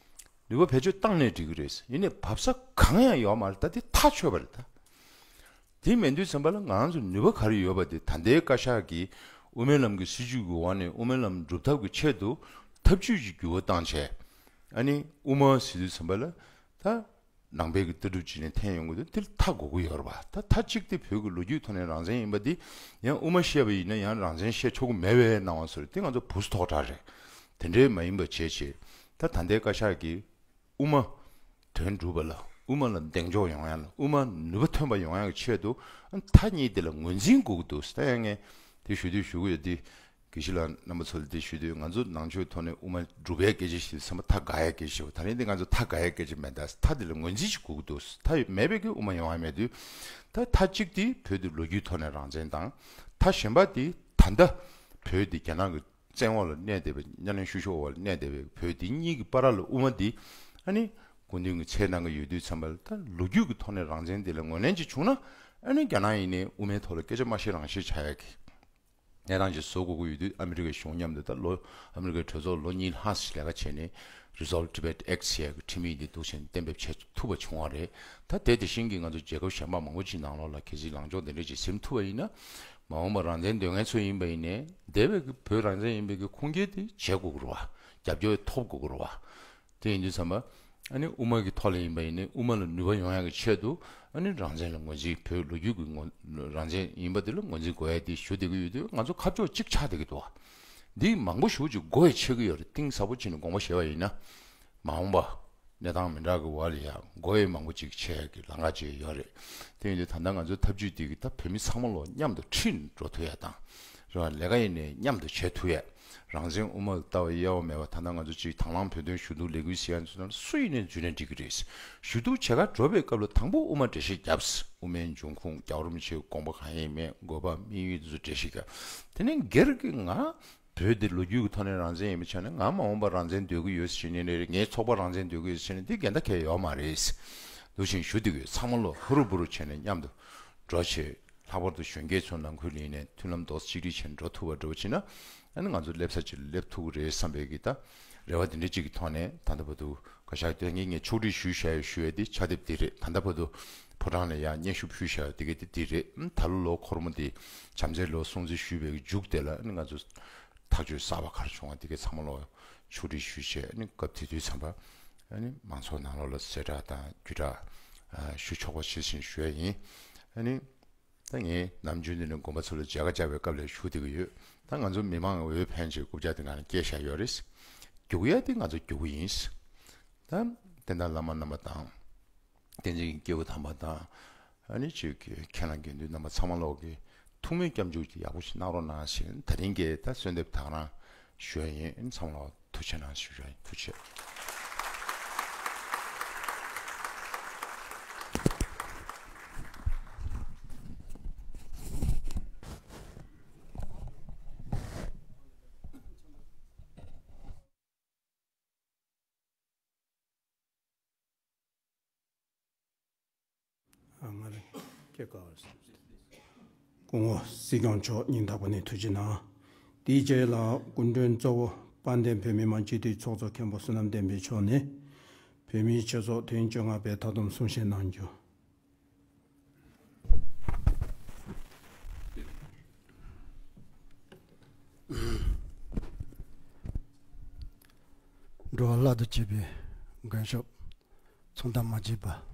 ནུས་པ་བེད་སྤྱོད་བཏང་ནས་འགྲིག་གི་རེད། ཡིན་ནའི་བབས་ས་གང་ཡང་ཡོད་མ་རེད། ད་དེ་ཐག་ཆོད་པ་རེད་ད། དེ་མེད་དུས་ཙམ་པ་ལ་ང་རང་ཚོ་ནུས་པ་ག་རེ་ཡོད་པ་དེ་ད་ལྟའི་བཀའ་ཤག་གིས་དབུ་མའི་ལམ་གྱི་སྲིད་བྱུས་ཀྱི་འོག་ནས་དབུ་མའི་ལམ་སྒྲུབ་ཐབས་ཀྱི་ཆེད་དུ་ཐབས་ཇུས་ཀྱི་འགྱུར་བ་བཏང་བྱས། ཨ་ནི་དབུ་མ་ཟེར་དུས་ཙམ་པ་ལ་ད་ནང་པའི་གི་ལྟ་གྲུབ་ཅིག་ནས་འཐེན་ཡོང་གི་འདུག་དེ་ལ་མཐའ་དགོས་ཀྱི་ཡོད་རེད་པ། ད་མཐའ་གཅིག་དེ་བོད་ཀྱི་ལོ་རྒྱུས་ཐོག་ནས་རང་བཙན་ཡིན་པ་དེ་ཡང་དབུ་མ་བཤད་པ་ཡིན་ན་ཡང་རང་བཙན་བཤད་ཆོག་གི་མེད་པའི་སྣང་བ་བཟོ་རེད། དེ་ང་ཚོ་བུ་སུ་ཐོག་དྲག་རེད། དེ་འདྲའི་མ་ཡིན་པ་བྱས་བྱས་ད་ད་ལྟའི་བཀའ་ཤག་གིས་དབུ་མ་དོན་སྒྲུབ་པ་ལ་དབུ་མ་ལ་གདེང་འཇོག་ཡོང་ཡ་ལ་དབུ་མ་ནུས་པ་ཐོན་པ་ཡོང་ཡ་གི་ཆེད་དུ་མཐའ་གཉིས་དེ་ལ་ངོས་འཛིན་དགོས་ཀྱི་འདུག་ད་ཡང་ངས་དེ་ཞུ་དུས་ཞུ་གི་ཡོད་དེ། དགེ་བཤེས་ལགས་རྣམ་པ་ཚོ་ལ་དེ་ཞུ་དུས་ང་ཚོ་ནང་ཆོས་ཐོག་ནས་དབུ་མ་སྒྲུབ་པའི་སྐད་ཆ་ཞིག་ཚང་མ་མཐའ་དགག་ཡའི་སྐད་ཆ་ཞིག་ད་རིང་འདི་ང་ཚོ་མཐའ་དགག་ཡའི་སྐད་ཆ་མེད། ད་མཐའ་དེ་ལ་ངོས་འཛིན་ཞིག་དགོས་ཀྱི་འདུག་མཐའ་མེད་པའི་གི་དབུ་མ་ཡོང་ཡ་མེད་དུས། ད་མཐའ་གཅིག་དེ་བོད་དུ་ལོ་རྒྱུས་ཐོག་ནས་རང་བཙན་དང་། མཐའ་གཞན་པ་དེ་ད་ལྟ་བོད་དེ་རྒྱ་ནག་གི་བཙན་འོག་ལ་གནས་བསྡད་པའི་གཉའ་གནོན་བཤུ་གཞོག་འོག་ལ་གནས་བསྡད་པའི་བོད་དེ་གཉིས་ཀྱི་བར་ལ་དབུ་མ་དེ་ཨ་ནི་སྐུ་མདུན་གྱིས་ཚད་གནང་གི་ཡོད་དུས་ཙམ་པ་ལ་ད་ལོ་རྒྱུས་ཀྱི་ཐོག་ནས་རང་བཙན་དེ་ལ་ངོས་ལེན་ཅིག་བྱུང་ན་ཨ་ནི་རྒྱ་ནག་ཡིན་ནའི་དབུ་མའི་ཐོག་ལ་སྐད་ཆ་མ་བཤད་རང་བཤད་བྱ་ཡ་གི་གནས་སྟངས་ཅིག་བཟོ་དགོས་ཀྱི་ཡོད་དུས། ཨ་མི་རི་ཀའི་གཞུང་མཉམ་དུ་ད་ལོ་ཨ་མི་རི་ཀའི་གྲོས་ཚོགས་ལོ་གཉིས་ལྷག་ཙམ་ལས་ཀ་བྱས་ནས་Resolve Tibet Act ཟེར་ཡ་གི་ཁྲིམས་ཡིག་འདི་འདུག་བྱས་ནས་གཏན་འབེབས་བྱེད་ཐུབ་པ་བྱུང་བ་རེད། ད་དེ་དེ་བཞིན་གྱི་ང་ཚོ་རྒྱལ་ཁབ་གཞན་པ་མང་པོ་ཅིག་ནང་ལོགས་ལ་གལ་སྲིད་ལངས་ཕྱོགས་དེ་འདྲ་ཅིག་ཟིན་ཐུབ་པ་ཡིན་ན། མ་འོངས་པ་རང་བཙན་འདོད་མཁན་ཚོ་ཡིན་པ་ཡིན་ནའི་འདས་པའི་གི་བོད་རང་བཙན་ཡིན་པའི་གི་ཁུངས་སྐྱེལ་དེ་བྱེད་དགོས་ཀྱི་རེད་བ། རྒྱབ་སྐྱོར་ཐོབ་དགོས་ཀྱི་རེད་བ། དེ་ཡིན་དུས་ཙམ་པ་ཨ་ནི་དབུ་མ་གི་ཐོག་ལ་ཡིན་པ་ཡིན་ནའི་དབུ་མ་ལ་ནུས་པ་ཡོང་ཡག་གི་ཆེད་དུ་ཨ་ནི་རང་བཙན་ལ་ངོས་འཛིན། བོད་ལོ་རྒྱུས་ཀྱི་ངོ་རང་བཙན་ཡིན་པ་དེ་ལ་ངོས་འཛིན་དགོས་ཡ་དེ་ཞུ་བསྡད་ཀྱི་ཡོད་དུས་ང་ཚོ་ཁ་ཕྱོགས་གཅིག་ཆགས་བསྡད་ཀྱི་འདུག་བ། འདི་མང་པོ་ཞེ་པོ་ཅིག་མགོ་ཡི་ཆགས་ཀྱི་ཡོད་རེད། གཏིང་ཟབ་པོ་བྱས་ནས་དགོངས་པ་བཞེས་པ་ཡིན་ན། མ་འོངས་པ་གནས་སྟངས་མི་འདྲ་གི་བར་ལ་ཡང་མགོ་ཡི་མང་པོ་ཅིག་ཆགས་ཡ་གི་ལམ་ཁ་ཅིག་ཡོད་རེད། དེ་ཡིན་དུས་ད་ལྟ་ང་ཚོའི་ཐབས་ཇུས་འདི་གི་ད་བོད་མི་ཚང་མ་ལོ་མཉམ་དུ་ཁྲིད་འགྲོ་ཐུབ་ཡ་དང་། རེད་བ། ལས་ཀ་ཡིན་ནའི་མཉམ་དུ་བྱེད་ཐུབ་ཡས། རང་བཙན་དབུ་མ་ལ་ལྟ་བ་གཡེལ་བ་མེད་པ། ད་ལྟ་ང་ཚོ་ཅིག་དང་བླངས་བོད་དོན་ཞུ་གཏུག་ལས་འགུལ་ཟེར་ཡ་ཚོ་ནང་སུ་ཡིན་ནའི་འཛུལ་ནས་འགྲིག་གི་རེད། ཞུ་གཏུག་བྱེད་ག་འགྲོ་བའི་སྐབས་ལ་དང་པོ་དབུ་མ་འགྲེལ་བཤད་བརྒྱབ། དབུ་མའི་འབྱུང་ཁུངས། རྒྱལ་བ་རིན་པོ་ཆེའི་དགོངས་པ་གང་ཡིན་མིན། དགོས་པ་དམིགས་ཡུལ་དེ་ཚོ་འགྲེལ་བཤད་བརྒྱབ། དེ་ནས་སྒེར་གྱི་ང་བོད་འདི་ལོ་རྒྱུས་ཀྱི་ཐོག་ནས་རང་བཙན་ཡིན་པའི་ཆ་ནས། ང་མ་འོངས་པར་རང་བཙན་འདོད་ཀྱི་ཡོད་ཟེར་ནས་རེད། ངའི་ཚོགས་པ་རང་བཙན་འདོད་ཀྱི་ཡོད་ཟེར་ནས་འདི་འགལ་ཟླ་གང་ཡང་ཡོད་མ་རེད། འདུག་བཞིན་ཞུ་འདོད་ཀྱི་ཡོད། ཚང་མ་ལོ་ཧུ་རུ་བུ་རུ་བྱས་ནས་མཉམ་དུ་འགྲོ་བྱེད། ལྷག་པར་དུ་གཞོན་སྐྱེས་ཚོ་ནང་ཁུལ་ཡིན་ནའི་མཐུན་ལམ་རྡོག་རྩ་གཅིག་སྒྲིལ་བྱས་ནས་འགྲོ་ཐུབ་པ་འདྲ་བོ་བྱས་ན། ཨ་ནི་ང་ཚོ་སླེབས་ས་ཅིག་ལ་སླེབས་ཐུབ་ཀྱི་རེད་བསམ་པའི་གི་ད་རེ་བ་དེ་འདྲ་ཅིག་གི་ཐོག་ནས། ད་ལྟ་བར་དུ་བཀའ་ཤག་དོན་གཉེར་ངས་ཕྱོགས་སྒྲིག་ཞུས་བཞག་ཡོད་ཞུ་ཡས་དེ་ཕྱག་དེབ་འདི་རེད། ད་ལྟ་བར་དུ་ཕོ་བྲང་ནས་ཡར་སྙན་ཞུ་ཕུལ་བཞག་ཡོད་དེ་ག་དེ་འདི་རེད། ཨ་ནི་ད་ལོ་ལོ་འཁོར་མོ་འདི་བྱམས་བརྩེའི་ལོ་སྲུང་བརྩི་ཞུས་པའི་གི་མཇུག་དེ་ལ། ཨ་ནི་ང་ཚོ་ཐག་གཅོད་གསར་པ་ག་རེ་བྱུང་བ་དེ་ག་ཚང་མ་ལོ་ཕྱོགས་སྒྲིག་ཞུས་བྱས། ཨ་ནི་སྐབས་དེ་དུས་ཙམ་པ་ཨ་ནི་མང་ཚོགས་ནང་ལོགས་ལ་གསལ་བསྒྲགས་དང་བརྒྱུད་བསྒྲགས་ཨ་ཞུ་ཆོག་པ་བྱེད་བཞིན་ཞུ་ཡས་ཡིན། ཨ་ནི། ད་ངས་ནམ་རྒྱུན་འདི་ནས་དགོན་པ་ཚོ་ལ་མཇལ་ཁ་བཅར་བའི་སྐབས་ལ་ཞུ་བསྡད་ཀྱི་ཡོད། ད་ང་ཚོ་མི་མང་འོས་འཕེན་ཆེད་རྐུབ་བཀྱག་དེ་ག་ནས་སྐྱེལ་བཞག་ཡོད་རེད། རྒྱུག་ཡ་དེ་ང་ཚོ་རྒྱུག་གི་ཡིན། ད་བསྟན་བདག་བླ་མ་རྣམ་པ་དང་། བསྟན་འཛིན་གྱི་སྐྱེས་བུ་དམ་པ་དང་། ཨ་ནི་ཅིག་གི་མཁན་བླ་དགེ་འདུན་རྣམ་པ་ཚང་མ་ལོག་གི་ཐུགས་སྨོན་སྐྱབས་འཇུག་ཅིག་ཡག་པོ་ཞིག་གནང་རོགས་གནང་ཞེས་ད་རིང་གི་ད་གསོལ་འདེབས་དང་རང་ཞུ་ཡ་ཡིན། ཚང་མ་ལོག་ཐུགས་ཆེ་གནང་ཞུ་ཞུ་ཡ་ཡིན། ཐུགས་རྗེ་ཆེ། ཨ། ང་རེད། སྐྱེ་ཀ་བར། སྐུ་ངོ་སྲིད་སྐྱོང་མཆོག་སྙིང་ཐག་པ་ནས་ཐུགས་རྗེ་གནང་། དེའི་རྗེས་ལ་སྐུ་མགྲོན་གཙོ་བོ་དཔལ་ལྡན་བོད་མི་མང་སྤྱི་འཐུས་ཚོགས་གཙོ་མཁན་པོ་བསོད་ནམས་བསྟན་འཕེལ་མཆོག་ནས་བོད་མིའི་ཆོས་ཚོགས་ཐེངས་བཅོ་ལྔ་པའི་མཐའ་སྡོམ་གསུང་བཤད་གནང་རྒྱུ། འགྲོ་བ་རླབས་ཏུ་ཆེ་བའི་མགོན་སྐྱབས། མཚུངས་ཟླ་མ་བརྗེད་པ།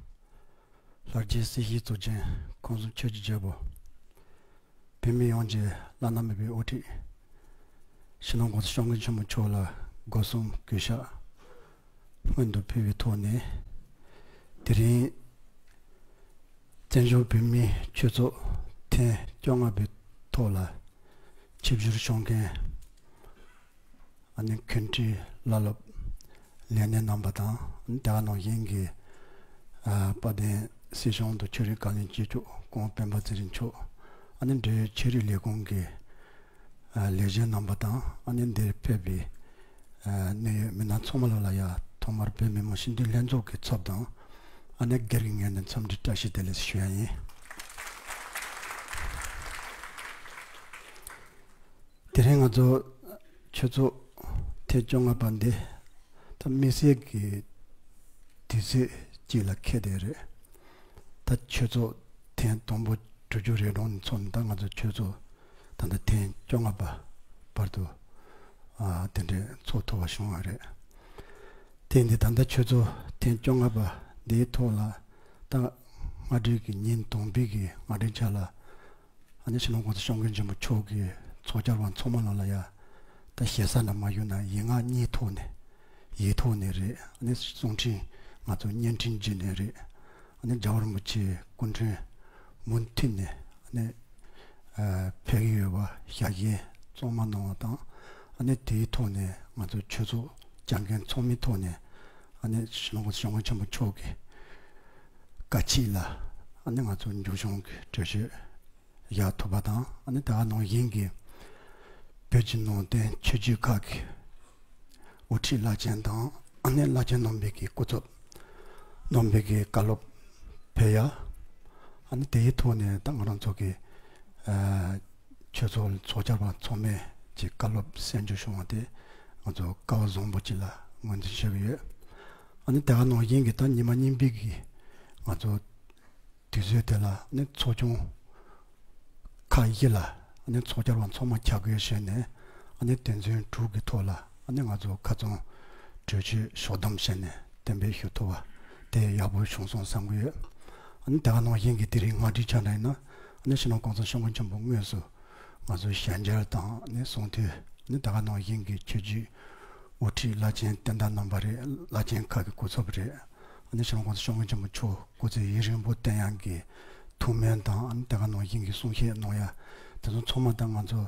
ལྷར་བཅས་སྲིད་ཞིའི་གཙུག་རྒྱན། ཁམས་གསུམ་ཆོས་ཀྱི་རྒྱལ་པོ། བོད་མི་ཡོངས་ཀྱི་བླ་ན་མེད་པའི་དབུ་ཁྲིད། སྤྱི་ནོར་༸གོང་ས་༸སྐྱབས་མགོན་ཆེན་པོ་མཆོག་ལ་སྒོ་གསུམ་གུས་ཞབས་སྔོན་དུ་ཕུལ་བའི་ཐོག་ནས། དེ་རིང་བཙན་བྱོལ་བོད་མིའི་ཆོས་ཚོགས་ཐེངས་བཅོ་ལྔ་པའི་ཐོག་ལ་ཆིབས་བསྒྱུར་ཞུ་མཁན། ཨ་ནི་མཁན་ཁྲིད་བླ་སློབ། ལས་སྣེ་རྣམ་པ་དང་། ཨ་ནི་དེ་ག་ནང་བཞིན་གྱི་ཨ་དཔལ་ལྡན་སྲིད་གཞུང་དུ་ཆོས་རིག་བཀའ་བློན་གཅིག་ལྕོགས་སྐུ་ངོ་སྤེན་པ་ཚེ་རིང་མཆོག་ཨ་ནི་འབྲེལ་ཡོད་ཆོས་རིག་ལས་ཁུངས་ཀྱི་ཨ་ལས་བྱེད་རྣམ་པ་དང་། ཨ་ནི་འདིར་ཕེབས་པའི་ཨ་གནད་ཡོད་མི་སྣ་ཚང་མ་ལོག་ལ་ཡ་ཐོག་མར་བོད་མི་མང་སྤྱི་འཐུས་ལྷན་ཚོགས་ཀྱི་ཚབ་དང་། ཨ་ནི་སྒེར་གྱི་ངོས་ནས་འཚམས་འདྲི་བཀྲ་ཤིས་བདེ་ལེགས་ཞུ་ཡ་ཡིན། དེ་རིང་ང་ཚོ་ཆོས་ཚོགས་ཐེངས་བཅོ་ལྔ་པ་འདི་ད་དམིགས་བསལ་གྱི་དུས་ཚོད་ཅིག་ལ་འཁེལ་བསྡད་རེད། ད་ཆོས་ཚོགས་ཐེངས་དང་པོ་གྲོས་ཆོད་རེ་གྲངས་ནས་ཚོགས་ནས། ད་ང་ཚོ་ཆོས་ཚོགས་ད་ལྟ་ཐེངས་བཅོ་ལྔ་པ་བར་དུ་ཨ་དེ་འདྲའི་ཚོགས་ཐུབ་པ་བྱུང་བ་རེད། དེ་འདི་ད་ལྟ་ཆོས་ཚོགས་ཐེངས་བཅོ་ལྔ་པ་འདིའི་ཐོག་ལ་ད་སྔ་དྲོའི་གི་ཉིན་དང་པོའི་གི་སྔ་དྲོའི་ཆ་ལ། ཨ་ནི་སྤྱི་ནོར་༸གོང་ས་༸སྐྱབས་མགོན་ཆེན་པོ་མཆོག་གིས་ཚོགས་བཅར་བ་ཚང་མ་ལོག་ལ་ཡ་ད་ཞེ་ས་ན་མ་ཞུས་ན་ཡིག་ངག་གཉིས་ཐོག་ནས། ཡིག་ཐོག་ནས་རེད། ཨ་ནི་གསུང་འཕྲིན་ང་ཚོ་བརྙན་འཕྲིན་བརྒྱུད་ནས་རེད། ཨ་ནི་རྒྱལ་བ་རིན་པོ་ཆེའི་སྐུ་དྲིན་མུ་མཐུད་ནས་ཨ་ནི་ཨ་ཕེབས་ཀྱི་ཡོད་པ་ཞལ་བཞེས་གཙང་མ་གནང་བ་དང་། ཨ་ནི་དེའི་ཐོག་ནས་ང་ཚོ་ཆོས་ཚོགས་བཅར་མཁན་ཚང་མའི་ཐོག་ནས་ཨ་ནི་སྤྱི་ནོར་༸གོང་ས་༸སྐྱབས་མགོན་ཆེན་པོ་མཆོག་གི་བཀའ་ཁྲིད་ལ་ཨ་ནི་ང་ཚོ་མཇུག་སྐྱོང་གི་གྲོས་ཆོད་བཞག་ཐུབ་པ་དང་། ཨ་ནི་དེ་ག་ནང་བཞིན་གྱི་བོད་ཀྱི་ནང་བསྟན་ཆོས་བརྒྱུད་ཁག་གི་དབུ་ཁྲིད་བླ་ཆེན་དང་། ཨ་ནི་བླ་ཆེན་རྣམ་པའི་གི་སྐུ་ཚབ་རྣམ་པའི་གི་བཀའ་སློབ་ཕེབས་ཡ། ཨ་ནི་དེའི་ཐོག་ནས་ད་ང་རང་ཚོ་གི་ཨ་ཆོས་ཚོགས་ཚོགས་བཅར་བ་ཚང་མས་ཀྱི་བཀའ་སློབ་གསན་རྒྱུ་བྱུང་བ་དེ་ང་ཚོ་སྐལ་བ་བཟང་པོ་ཅིག་ལ་ངོས་འཛིན་བྱེད་ཀྱི་ཡོད། ཨ་ནི་དེ་ག་ནང་བཞིན་གྱི་ད་ཉི་མ་གཉིས་པའི་གི་ང་ཚོ་དུས་ཚོད་དེ་ལ་ནི་ཚོགས་ཆུང་ཁག་བཞི་ལ་ནི་ཚོགས་བཅར་བ་ཚང་མ་ཁྱབ་བསྒྲགས་བྱས་ནས། ཨ་ནི་དོན་ཚན་དྲུག་གི་ཐོག་ལ་ཨ་ནི་ང་ཚོ་ཁ་ཚོན་གྲོས་ཆོད་ཕྱོགས་བསྡོམས་བྱས་ནས་གཏན་འབེབས་ཞུ་ཐུབ་པ་དེ་ཡག་པོ་བྱུང་སོང་བསམ་གྱི་ཡོད། ཨ་ནི་དེ་ག་ནང་བཞིན་གྱི་དེ་རིང་སྔ་དྲོའི་ཆ་འདྲ་ཡིན་ན། ཨ་ནི་སྤྱི་ནོར་༸གོང་ས་༸སྐྱབས་མགོན་ཆེན་པོ་དངོས་སུ་ང་ཚོའི་ཞལ་མཇལ་དང་ནི་གསུང་ཐོས། ནི་དེ་ག་ནང་བཞིན་གྱི་ཆོས་བརྒྱུད་དབུ་ཁྲིད་བླ་ཆེན་བསྟན་བདག་རྣམ་པ་རེད། བླ་ཆེན་ཁག་གི་སྐུ་ཚབ་རེད། ཨ་ནི་སྤྱི་ནོར་༸གོང་ས་༸སྐྱབས་མགོན་ཆེན་པོ་མཆོག་སྐུ་ཚེ་ཡུན་རིང་པོ་བརྟན་ཡག་གི་ཐུགས་སྨོན་དང་། ཨ་ནི་དེ་ག་ནང་བཞིན་གྱི་གསུང་བཤད་གནང་ཡ་དེ་ཚོ་ཚང་མ་ད་ང་ཚོ་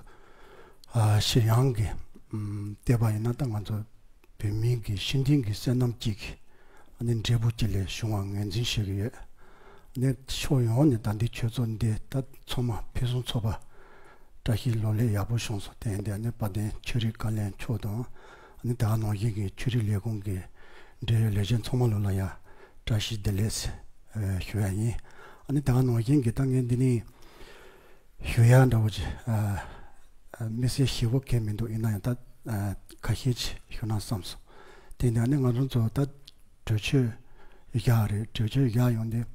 ཨ་ཞེ་ཡང་གི་ཨམ་བལྟས་པ་ཡིན་ན། ད་ང་ཚོ་བོད་མིའི་གི་ཤེས་ལྡན་གྱི་བསོད་ནམས་གཅིག་གི་ཨ་ནི་འབྲས་བུ་གཅིག་ལས་བྱུང་བ་ངོས་འཛིན་བྱེད་ཀྱི་ཡོད། ཨ་ནི་ཕྱོགས་ཡོངས་ནས་ད་ལྟའི་ཆོས་ཚོགས་འདི་ད་ཚང་མ་ཕུན་སུམ་ཚོགས་པ། བཀྲ་ཤིས་ལོ་ལེགས་ཡག་པོ་བྱུང་སོང་། དེ་ཡིན་དུས་ཨ་ནི་དཔལ་ལྡན་ཆོས་རིག་བཀའ་བློན་མཆོག་དང་། ཨ་ནི་ད་ག་ནང་བཞིན་གྱི་ཆོས་རིག་ལས་ཁུངས་ཀྱི་འབྲེལ་ཡོད་ལས་བྱེད་ཚང་མ་ལོ་ལ་ཡང་བཀྲ་ཤིས་བདེ་ལེགས་ཞུ་ཡ་ཡིན། ཨ་ནི་ད་ག་ནང་བཞིན་གྱི་ད་ངས་འདི་ནས་ཞུ་ཡ་འདྲ་བོ་ཅིག་ཨ་ཨ་དམིགས་བསལ་ཞེ་པོ་གང་མི་འདུག། ཡིན་ན་ཡང་ད་ཨ་ཁ་ཤས་ཅིག་ཞུ་ན་བསམ་སོང་། དེ་ནས་ཨ་ནི་ང་རང་ཚོ་ད་གྲོས་ཆོད་བཞག་རེད། གྲོས་ཆོད་བཞག་ཡོང་དུས་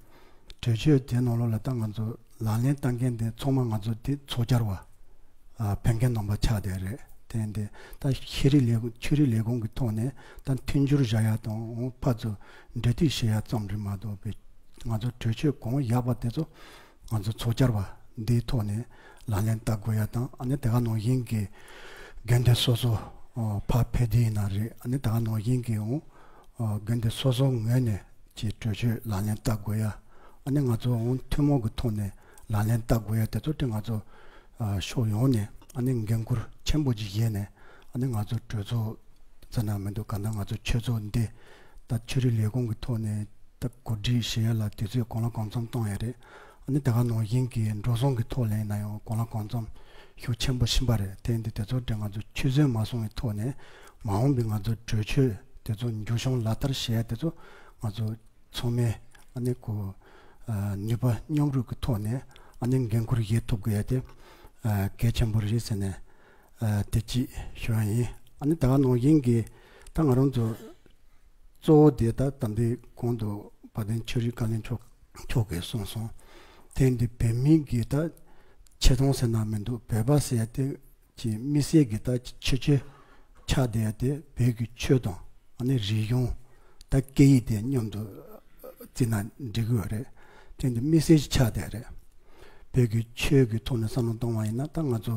གྲོས་ཆོད་དེ་ནང་ལོགས་ལ་ད་ང་ཚོ་ལག་ལེན་བསྟར་མཁན་དེ་ཚང་མ་ང་ཚོ་དེ་ཚོགས་བཅར་བ་ཨ་ཕེབས་མཁན་རྣམ་པ་ཆགས་བསྡད་རེད། དེ་ཡིན་དུས་ད་ཤེས་རིག་ལས་ཆོས་རིག་ལས་ཁུངས་ཀྱི་ཐོག་ནས་ད་མཐུན་འགྱུར་བྱ་ཡ་དང་ཕར་ཚུར་འབྲེལ་མཐུད་བྱེད་ཡ་ཙམ་རེད་མ་གཏོགས་པའི་ང་ཚོ་གྲོས་ཆོད་གང་བཞག་པ་དེ་ཚོ་ང་ཚོ་ཚོགས་བཅར་བ་འདིའི་ཐོག་ནས་ལག་ལེན་བསྟར་དགོས་ཡ་དང་། ཨ་ནི་དེ་ག་ནང་བཞིན་གྱི་དགོན་སྡེ་སོ་སོ་ཨ་ཕར་ཕེབས་དུས་ཡིན་ན་རེད། ཨ་ནི་དེ་ག་ནང་བཞིན་གྱི་འོང་ཨ་དགོན་སྡེ་སོ་སོ་ངོས་ནས་ཀྱི་གྲོས་ཆོད་ལག་ལེན་བསྟར་དགོས་ཡ། ཨ་ནི་ང་ཚོ་འོང་ཐུན་མོང་གི་ཐོག་ནས་ལག་ལེན་བསྟར་དགོས་ཡ་དེ་ཚོ་དེ་ང་ཚོ་ཨ་ཕྱོགས་ཡོངས་ནས་ཨ་ནི་འགན་ཁུར་ཆེན་པོ་ཅིག་བཞེས་ནས། ཨ་ནི་ང་ཚོ་གྲོས་ཚོགས་ཟེར་ན་མི་འདུག། གང་ལྟར་ང་ཚོ་ཆོས་ཚོགས་འདི་ད་ཆོས་རིག་ལས་ཁུངས་ཀྱི་ཐོག་ནས་ད་གོ་སྒྲིག་བྱེད་ཡ་ལ་དུས་ཚོད་གང་ལ་གང་འཚམ་བཏང་ཡ་རེད། ཨ་ནི་དེ་ག་ནང་བཞིན་གྱི་འགྲོ་སོང་གི་ཐོག་ལ་ཡིན་ན་ཡང་གང་ལ་གང་འཚམ་ཤུགས་ཆེན་པོ་ཕྱིན་པ་རེད། དེ་འདི་དེ་ཚོ་དེ་ང་ཚོ་ཆུད་ཟོས་མ་སོང་བའི་ཐོག་ནས་མ་འོངས་པའི་ང་ཚོ་གྲོས་ཆོད་དེ་ཚོ་མཇུག་སྐྱོང་ལག་བསྟར་བྱེད་ཡ་དེ་ཚོ་ང་ཚོ་ཚང་མས་ཨ་ནི་ཁོ་ཨ་ནུས་པ་མཉམ་རུབ་ཀྱི་ཐོག་ནས་ཨ་ནི་འགན་ཁུར་བཞེས་ཐུབ་དགོས་ཡ་དེ་ཨ་གལ་ཆེན་པོ་རེད་ཟེར་ནས་ཨ་དེ་གཅིག་ཞུ་ཡ་ཡིན། ཨ་ནི་ད་ག་ནང་བཞིན་གྱི་ད་ང་རང་ཚོ་གཙོ་བོ་དེ་ད་ད་ལྟའི་གོང་དུ་དཔལ་ལྡན་ཆོས་རིག་བཀའ་བློན་མཆོག་མཆོག་གིས་གསུངས་སོང་། དེ་འདི་བོད་མི་གི་ད་ཆེ་མཐོང་ཟེར་ན་མི་འདུག། བོད་པ་ཟེར་ཡ་དེ་ཀྱི་དམིགས་བསལ་གྱི་ད་ཁྱད་ཆོས་ཆགས་བསྡད་ཡ་དེ་བོད་ཀྱི་ཆོས་དང་ཨ་ནི་རིག་གཞུང་ད་སྐད་ཡིག་དེ་མཉམ་དུ་བརྩིས་ན་འགྲིག་གི་ཡོད་རེད། དེ་འདི་དམིགས་བསལ་ཞིག་ཆགས་བསྡད་རེད། བོད་ཀྱི་ཆོས་ཀྱི་ཐོག་ནས་བསམ་བློ་གཏོང་བ་ཡིན་ན་ད་ང་ཚོ་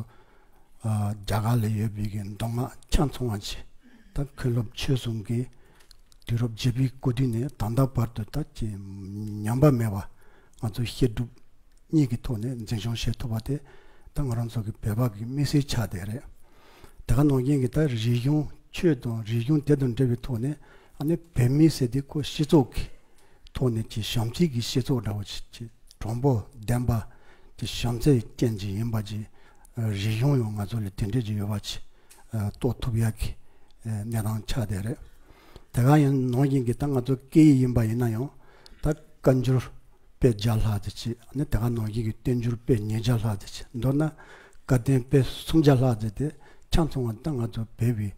ཨ་རྒྱ་གར་ལ་ཡོད་པའི་གི་མདོ་སྔགས་ཆ་ཚང་བ་ཅིག་ད་མཁན་སློབ་ཆོས་གསུམ་གྱི་དུས་རབས་བརྒྱད་པའི་སྐུ་དུས་ནས་ད་ལྟ་བར་དུ་ད་ཅི་ཉམས་པ་མེད་པ་ང་ཚོ་བཤད་སྒྲུབ་གཉིས་ཀྱི་ཐོག་ནས་འཛིན་སྐྱོང་བྱེད་ཐུབ་པ་དེ་ད་ང་རང་ཚོ་གི་བོད་པ་གི་དམིགས་བསལ་ཆགས་བསྡད་རེད། དེ་ག་ནང་བཞིན་གྱི་ད་རིག་གཞུང་ཆོས་དང་རིག་གཞུང་དེ་དང་འབྲེལ་བའི་ཐོག་ནས་ཨ་ནི་བོད་མི་ཟེར་དེ་ཁོ་སྤྱི་ཚོགས་ཀྱི་ཐོག་ནས་ཀྱི་བྱམས་བརྩེ་གི་སྤྱི་ཚོགས་འདྲ་བོ་ཅིག་ཀྱི་གྲངས་འབོར་ལྡན་པ་ཀྱི་བྱམས་བརྩེ་ཅན་ཅིག་ཡིན་པ་ཅིག་རིག་གཞུང་ཡང་ང་ཚོ་ལ་དེ་འདྲས་ཅིག་ཡོད་པ་ཅིག་རྟོགས་ཐུབ་ཡག་གི་གནས་སྟངས་ཆགས་བསྡད་རེད། དེ་ག་ཡང་ནང་བཞིན་གྱི་ད་ང་ཚོ་སྐད་ཡིག་ཡིན་པ་ཡིན་ན་ཡང་ད་བཀའ་འགྱུར་དཔེ་བརྒྱ་ལྷག་ཙམ་ཅིག་ཨ་ནི་དེ་ག་ནང་བཞིན་གྱི་བསྟན་འགྱུར་དཔེ་ཉིས་བརྒྱ་ལྷག་ཙམ་ཅིག་མདོར་ན་བཀའ་བསྟན་དཔེ་སུམ་བརྒྱ་ལྷག་ཙམ་དེ་ཆ་ཚང་བ་ད་ང་ཚོ་བོད་པའི་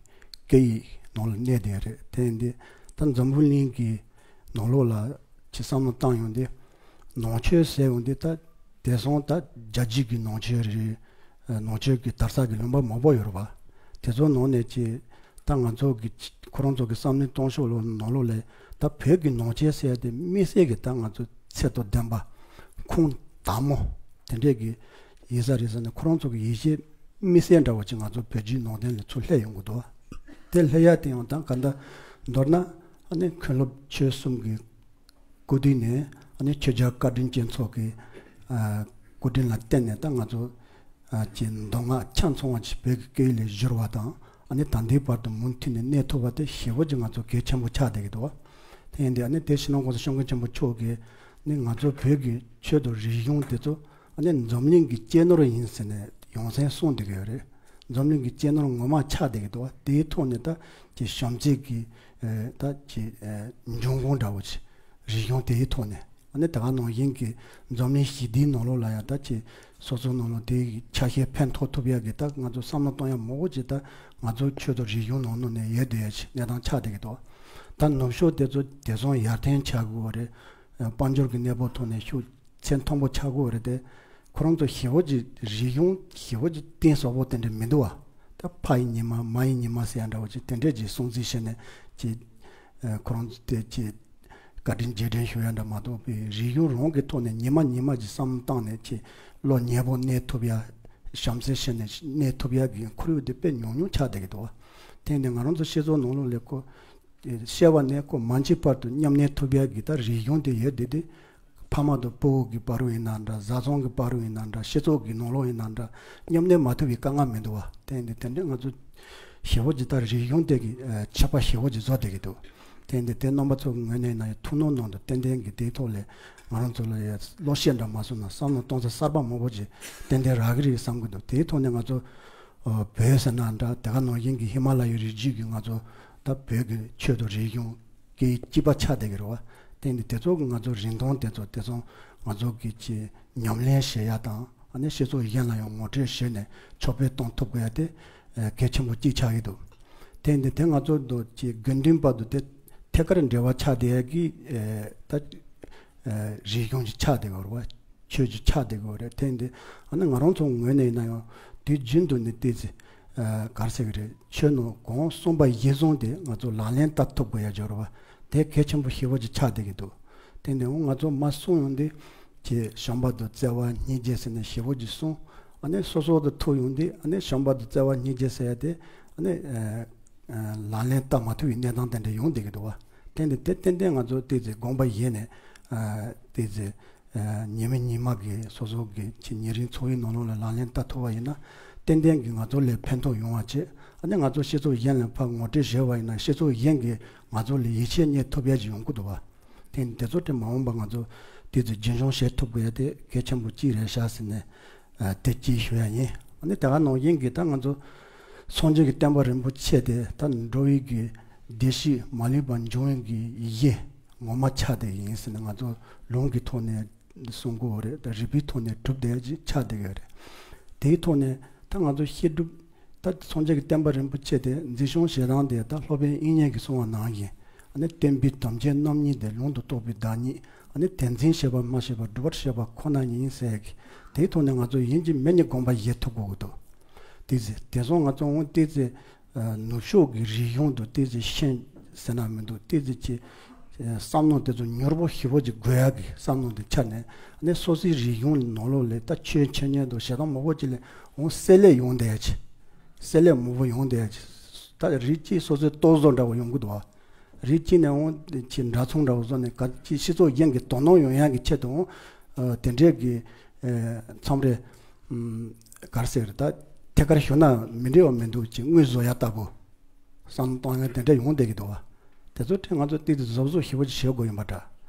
སྐད་ཡིག་ནང་ལ་གནས་བསྡད་རེད། དེ་ཡིན་དུས་ད་འཛམ་བུ་གླིང་གི་ནང་ལོགས་ལ་ཅིག་བསམ་བློ་བཏང་ཡོང་དུས་ནང་ཆོས་ཟེར་ཡོང་དུས་ད་དེང་སང་ད་རྒྱལ་སྤྱི་གི་ནང་ཆོས་རེད། ནང་ཆོས་ཀྱི་དར་ས་གི་ལུང་པ་མང་པོ་ཡོད་རེད་པ། དེ་ཚོ་ནང་ནས་ཅིག་ད་ང་ཚོ་གི་ཁོ་རང་ཚོ་གི་བསམ་བློའི་སྟོང་ཤོག་ལོ་ནང་ལོགས་ལ་ད་བོད་ཀྱི་ནང་ཆོས་ཟེར་ཡ་དེ་དམིགས་བསལ་གྱི་ད་ང་ཚོ་ཚད་དང་ལྡན་པ་ཁུངས་དག་མོ་དེ་འདྲས་ཀྱི་ཡིན་ས་རེད་ཟེར་ནས་ཁོ་རང་ཚོ་གི་ཡིད་ཆེས་དམིགས་བསལ་འདྲ་བོ་ཅིག་ང་ཚོ་བོད་བརྒྱུད་ནང་བསྟན་ལ་ཚུར་སླེབས་ཡོང་གི་འདུག། དེ་སླེབས་ཡ་དེ་ཡང་ད་ག་འདྲ་མདོར་ན་ཨ་ནི་མཁན་སློབ་ཆོས་གསུམ་གྱི་སྐུ་དུས་ནས་ཨ་ནི་ཆོས་རྒྱལ་བཀའ་དྲིན་ཅན་མཆོག་གི་ཨ་སྐུ་དྲིན་ལ་བརྟེན་ནས་ད་ང་ཚོ་ཨ་ཀྱི་མདོ་སྔགས་ཆ་ཚང་བ་ཅིག་བོད་ཀྱི་སྐད་ཡིག་ལ་བསྒྱུར་བ་དང་ཨ་ནི་ད་ལྟའི་བར་དུ་མུ་མཐུད་ནས་གནས་ཐུབ་པ་དེ་ཞེ་པོ་ཅིག་ང་ཚོ་གལ་ཆེན་པོ་ཆགས་བསྡད་ཀྱི་འདུག། དེ་ཡིན་དུས་ཨ་ནི་དེ་སྤྱི་ནོར་༸གོང་ས་༸སྐྱབས་མགོན་ཆེན་པོ་མཆོག་གིས་ནི་ང་ཚོ་བོད་ཀྱི་ཆོས་དང་རིག་གཞུང་དེ་ཚོ་ཨ་ནི་འཛམ་གླིང་གི་གཅེས་ནོར་ཡིན་ཟེར་ནས་ཡོངས་སེ་གསུངས་བསྡད་ཀྱི་ཡོད་རེད། འཛམ་གླིང་གི་གཅེས་ནོར་ངོ་མ་ཆགས་བསྡད་ཀྱི་འདུག་བ། དེའི་ཐོག་ནས་ད་ཀྱི་བྱམས་བརྩེ་གི་ཨེ་ད་ཀྱི་ཨེ་འབྱུང་ཁུངས་འདྲ་བོ་ཅིག་རིག་གཞུང་དེའི་ཐོག་ནས་ཨ་ནི་ད་ག་ནང་བཞིན་གྱི་འཛམ་གླིང་ཞི་བདེའི་ནང་ལོགས་ལ་ཡང་ད་ཀྱི་སོ་སོའི་ནང་ལོགས་དེའི་ཆ་ཤས་ཕན་ཐོགས་ཐུབ་ཡག་གི་ད་ང་ཚོ་བསམ་བློ་གཏོང་ཡག་མང་པོ་ཅིག་ད་ང་ཚོ་ཆོས་དང་རིག་གཞུང་ནང་ལོགས་ནས་ཡོད་བསྡད་ཡག་ཅིག་གནས་སྟངས་ཆགས་བསྡད་ཀྱི་འདུག་བ། ད་ནུབ་ཕྱོགས་དེ་ཚོ་དེང་སང་ཡར་ཐོན་ཆགས་དགོས་པ་རེད། དཔལ་འབྱོར་གྱི་གནས་བབ་ཐོག་ནས་ཤུགས་ཚད་མཐོན་པོ་ཆགས་དགོས་པ་རེད་དེ། ཁོ་རང་ཚོ་ཞེ་པོ་ཅིག་རིག་གཞུང་ཞེ་པོ་ཅིག་གཏིང་ཟབ་པོ་དེ་འདྲ་མི་འདུག་བ། ད་ཕ་ཡི་ཉི་མ་མ་ཡི་ཉི་མ་ཟེར་ཡ་འདྲ་བོ་ཅིག་དེ་འདྲས་ཅིག་སྲུང་བརྩི་བྱས་ནས་ཅིག་ཨ་ཁོ་རང་ཚོ་དེ་ཅིག་བཀའ་དྲིན་རྗེས་དྲན་ཞུ་ཡ་འདྲ་མ་གཏོགས་པའི་རིག་གཞུང་རང་གི་ཐོག་ནས་ཉི་མ་ཉི་མ་ཅིག་བསམ་བློ་བཏང་ནས་ཅིག་བློ་ཉེ་པོ་གནས་ཐུབ་ཡ། བྱམས་བརྩེ་བྱས་ནས་གནས་ཐུབ་ཡ་གི་ཁོར་ཡུག་དེ་དཔེ་ཉུང་ཉུང་ཆགས་བསྡད་ཀྱི་འདུག་བ། དེ་ནས་ང་རང་ཚོ་སྤྱི་ཚོགས་ནང་ལོགས་ལ་ཁོ་བཤད་པ་ནས་ཁོ་མ་འཇིག་བར་དུ་མཉམ་གནས་ཐུབ་ཡ་གི་ད་རིག་གཞུང་དེ་ཡོད་བསྡད་དེ། ཕ་མ་དང་སྤུ་གུ་གི་བར་དུ་ཡིན་ན་འདྲ། བཟའ་ཚང་གི་བར་དུ་ཡིན་ན་འདྲ། སྤྱི་ཚོགས་ཀྱི་ནང་ལོགས་ཡིན་ན་འདྲ། མཉམ་གནས་མ་ཐུབ་པའི་དཀའ་ངལ་མི་འདུག་བ། དེ་ཡིན་དུས་དེ་འདྲའི་ང་ཚོ་ཞེ་པོ་ཅིག་ད་རིག་གཞུང་དེ་གི་ཨ་ཆད་པ་ཞེ་པོ་ཅིག་བཟོ་བསྡད་ཀྱི་འདུག་དེ་ཡིན་དུས་དེ་རྣམ་པ་ཚོ་གི་ངོས་ནས་ཡིན་ན་ཡང་ཐུགས་སྣང་གནང་དང་། ཏན་ཏན་གྱི་དེའི་ཐོག་ལ་ང་རང་ཚོ་ལ་ཡང་བློ་ཤེད་འདྲ་མ་སོང་ན་བསམ་བློ་གཏོང་ས་གསར་པ་མང་པོ་ཅིག་ཏན་ཏན་རག་གི་རེད་བསམ་གྱི་འདུག་དེའི་ཐོག་ནས་ང་ཚོ་ཨ་བོད་ཟེར་ན་འདྲ། དེ་ག་ནང་བཞིན་གྱི་ཧི་མ་ལ་ཡའི་རི་རྒྱུད་ཀྱི་ང་ཚོ་ད་བོད་ཀྱི་ཆོས་དང་རིག་གཞུང་གི་སྐྱེས་པ་ཆགས་བསྡད་ཀྱི་རེད་བ། དེ་ནི་དེ་ཚོ་གི་ང་ཚོ་རིན་ཐང་དེ་ཚོ་དེ་ཚོ་ང་ཚོ་གི་ཅི་ཉམས་ལེན་བྱེད་ཡ་དང་། ཨ་ནི་སྤྱི་ཚོགས་གཞན་ལ་ཡང་ངོ་སྤྲོད་བྱས་ནས་ཕྱོགས་ཕེབས་གཏོང་ཐུབ་དགོས་ཡ་དེ་ཨ་གལ་ཆེན་པོ་གཅིག་ཆགས་ཀྱི་འདུག་དེ་ནི་དེ་ང་ཚོ་དང་ཅི་དགེ་འདུན་པ་དང་དེ་ཐད་ཀར་འབྲེལ་བ་ཆགས་བསྡད་ཡ་གི་ཨ་ད་ཨ་རིག་གཞུང་ཅིག་ཆགས་བསྡད་ཀྱི་རེད་བ། ཆོས་ཅིག་ཆགས་བསྡད་ཀྱི་ཡོད་རེད། དེ་འདི་ཨ་ནི་ང་རང་ཚོ་ངོས་ནས་ཡིན་ན་ཡང་དུས་རྒྱུན་དུ་ནི་ཏོག་ཙམ་ཨ་ག་རེ་ཟེར་གྱི་རེད། ཆོས་ནང་གོང་གསུངས་པ་གཞིར་བཟུང་དེ་ང་ཚོ་ལག་ལེན་བསྟར་ཐུབ་དགོས་ཡ་ཅིག་ཡོད་རེད་བ། དེ་གལ་ཆེན་པོ་ཞེ་པོ་ཅིག་ཆགས་བསྡད་ཀྱི་འདུག་དེ་འདི་འོ་ང་ཚོ་མར་གསུངས་ཡོང་དུས་ཀྱི་བྱམས་པ་དང་བརྩེ་བ་སྙིང་རྗེ་ཟེར་ནས་ཞེ་པོ་ཅིག་གསུངས། ཨ་ནི་སོ་སོ་དང་ཐུག་ཡོང་དུས་ཨ་ནི་བྱམས་པ་དང་བརྩེ་བ་སྙིང་རྗེ་ཟེར་ཡ་དེ་ཨ་ནི་ཨ་ཨ་ལག་ལེན་བསྟར་མ་ཐུབ་པའི་གནས་སྟངས་དེ་འདྲ་ཡོང་བསྡད་ཀྱི་འདུག་བ། དེ་འདི་དེ་ཏན་ཏན་ང་ཚོ་ཏོག་ཙམ་དགོངས་པ་བཞེས་ནས་ཨ་ཏོག་ཙམ་ཨ་ཉི་མ་ཉི་མ་གི་སོ་སོ་གི་ཅིག་ཉིན་རེའི་འཚོ་བའི་ནང་ལོགས་ལ་ལག་ལེན་བསྟར་ཐུབ་པ་ཡིན་ན་ཏན་ཏན་གྱི་ང་ཚོ་ལ་ཕན་ཐོགས་ཡོང་བ་བྱེད། ཨ་ནི་ང་ཚོ་སྤྱི་ཚོགས་གཞན་ལ་ཕར་ངོ་སྤྲོད་བྱས་པ་ཡིན་ན་སྤྱི་ཚོགས་གཞན་གྱིས་ང་ཚོ་ལ་ཡིད་ཆེས་རྙེད་ཐུབ་ཡ་ཅིག་ཡོང་གི་འདུག་བ། དེ་དེ་ཚོ་དེ་མ་འོངས་པ་ང་ཚོ་ཏོག་ཙམ་རྒྱུན་འཁྱོངས་བྱེད་ཐུབ་དགོས་ཡ་དེ་གལ་ཆེན་པོ་གཅིག་རེད་ཤག་ཟེར་ནས་ཨ་དེ་གཅིག་ཞུ་ཡ་ཡིན། ཨ་ནི་དེ་ག་ནང་བཞིན་གྱི་ད་ང་ཚོ་སངས་རྒྱས་ཀྱི་བསྟན་པ་རིན་པོ་ཆེ་དེ་ད་འགྲོ་བའི་གི་བདེ་གཤེགས་མ་ལུས་པ་འབྱུང་བའི་གི་གཞི་ངོ་མ་ཆགས་བསྡད་ཡིན་ཟེར་ནས་ང་ཚོ་ལུང་གི་ཐོག་ནས་གསུང་གི་ཡོད་རེད། ད་རིགས་པའི་ཐོག་ནས་གྲུབ་བསྡད་ཡ་ཅིག་ཆགས་བསྡད་ཡོད་རེད། དེའི་ཐོག་ནས་ད་ང་ཚོ་བཤད་སྒྲུབ་ད་སངས་རྒྱས་ཀྱི་བསྟན་པ་རིན་པོ་ཆེ་དེ་འཛིན་སྐྱོང་བྱེད་སྟངས་དེ་ད་སློབ་དཔོན་དབྱིག་གཉེན་གྱིས་གསུངས་པ་ནང་བཞིན་ཨ་ནི་བསྟན་པའི་དམ་ཅན་རྣམ་གཉིས་ཏེ། ལུང་དུ་གཏོགས་པའི་བདག་ཉིད་ཨ་ནི་དེ་འཛིན་བྱེད་པ་སྨྲ་ཤེས་པ་སྒྲུབ་པར་བྱེད་པ་ཁོ་ན་ཉིད་ཟེར་གི། དེའི་ཐོག་ནས་ང་ཚོ་ཡིན་གཅིག་མིན་གཉིས་དགོངས་པ་བཞེས་ཐུབ་དགོས་ཀྱི་འདུག་དེ་ཚེ་དེང་སང་ང་ཚོ་འོང་དེ་ཚེ་ཨ་ནུབ་ཕྱོགས་ཀྱི་རིག་གཞུང་དུ་དེ་ཚེ་ཤེས་ཟེར་ན་མི་འདུག་དེ་ཚེ་ཅི་ཨ་བསམ་བློ་དེ་ཚོ་མྱུར་པོ་ཞེ་པོ་ཅིག་དགོས་ཡག་གི་བསམ་བློ་དེ་འཆར་ནས་ཨ་ནི་སོ་སོའི་རིག་གཞུང་ནང་ལོགས་ལ་ད་ཆོས་འཆད་ཉན་དང་ཞེ་སྡང་མང་པོ་ཅིག་ལས་འོང་བསྲེ་ལྷད་ཡོང་བསྡད་ཡ་ཅིག་བསྲེ་ལྷད་མང་པོ་ཡོང་བསྡད་ཡ་ཅིག་ད་རིགས་གཅིག་སོ་སོའི་ལྟོ་བཟོ་འདྲ་བོ་ཡོང་གི་འདུག་བ། རིགས་གཅིག་ནས་འོང་ཅིག་འདྲ་མཚུངས་འདྲ་བོ་བཟོ་ནས་ག་ཅིག་སྤྱི་ཚོགས་གཞན་གྱི་དོ་སྣང་ཡོང་ཡག་གི་ཆེད་དུ་འོང་ཨ་དེ་འདྲས་ཀྱི་ཨ་མཚམས་རེ་ཨམ་ག་རེ་ཟེར་ད་ཐད་ཀར་ཞུ་ན་མི་འགྲིག་པ་མི་འདུག་ཅིག་དངུལ་བཟོ་ཡ་ལྟ་བུ་བསམ་བློ་གཏོང་ཡ་དེ་འདྲས་ཡོང་བསྡད་ཀྱི་འདུག་བ། དེ་ཚོ་དེ་ང་ཚོ་ཏིག་ཏིག་གཟབ་གཟབ་ཞེ་པོ་ཅིག་བྱེད་དགོས་ཡིན་པ་འདྲ།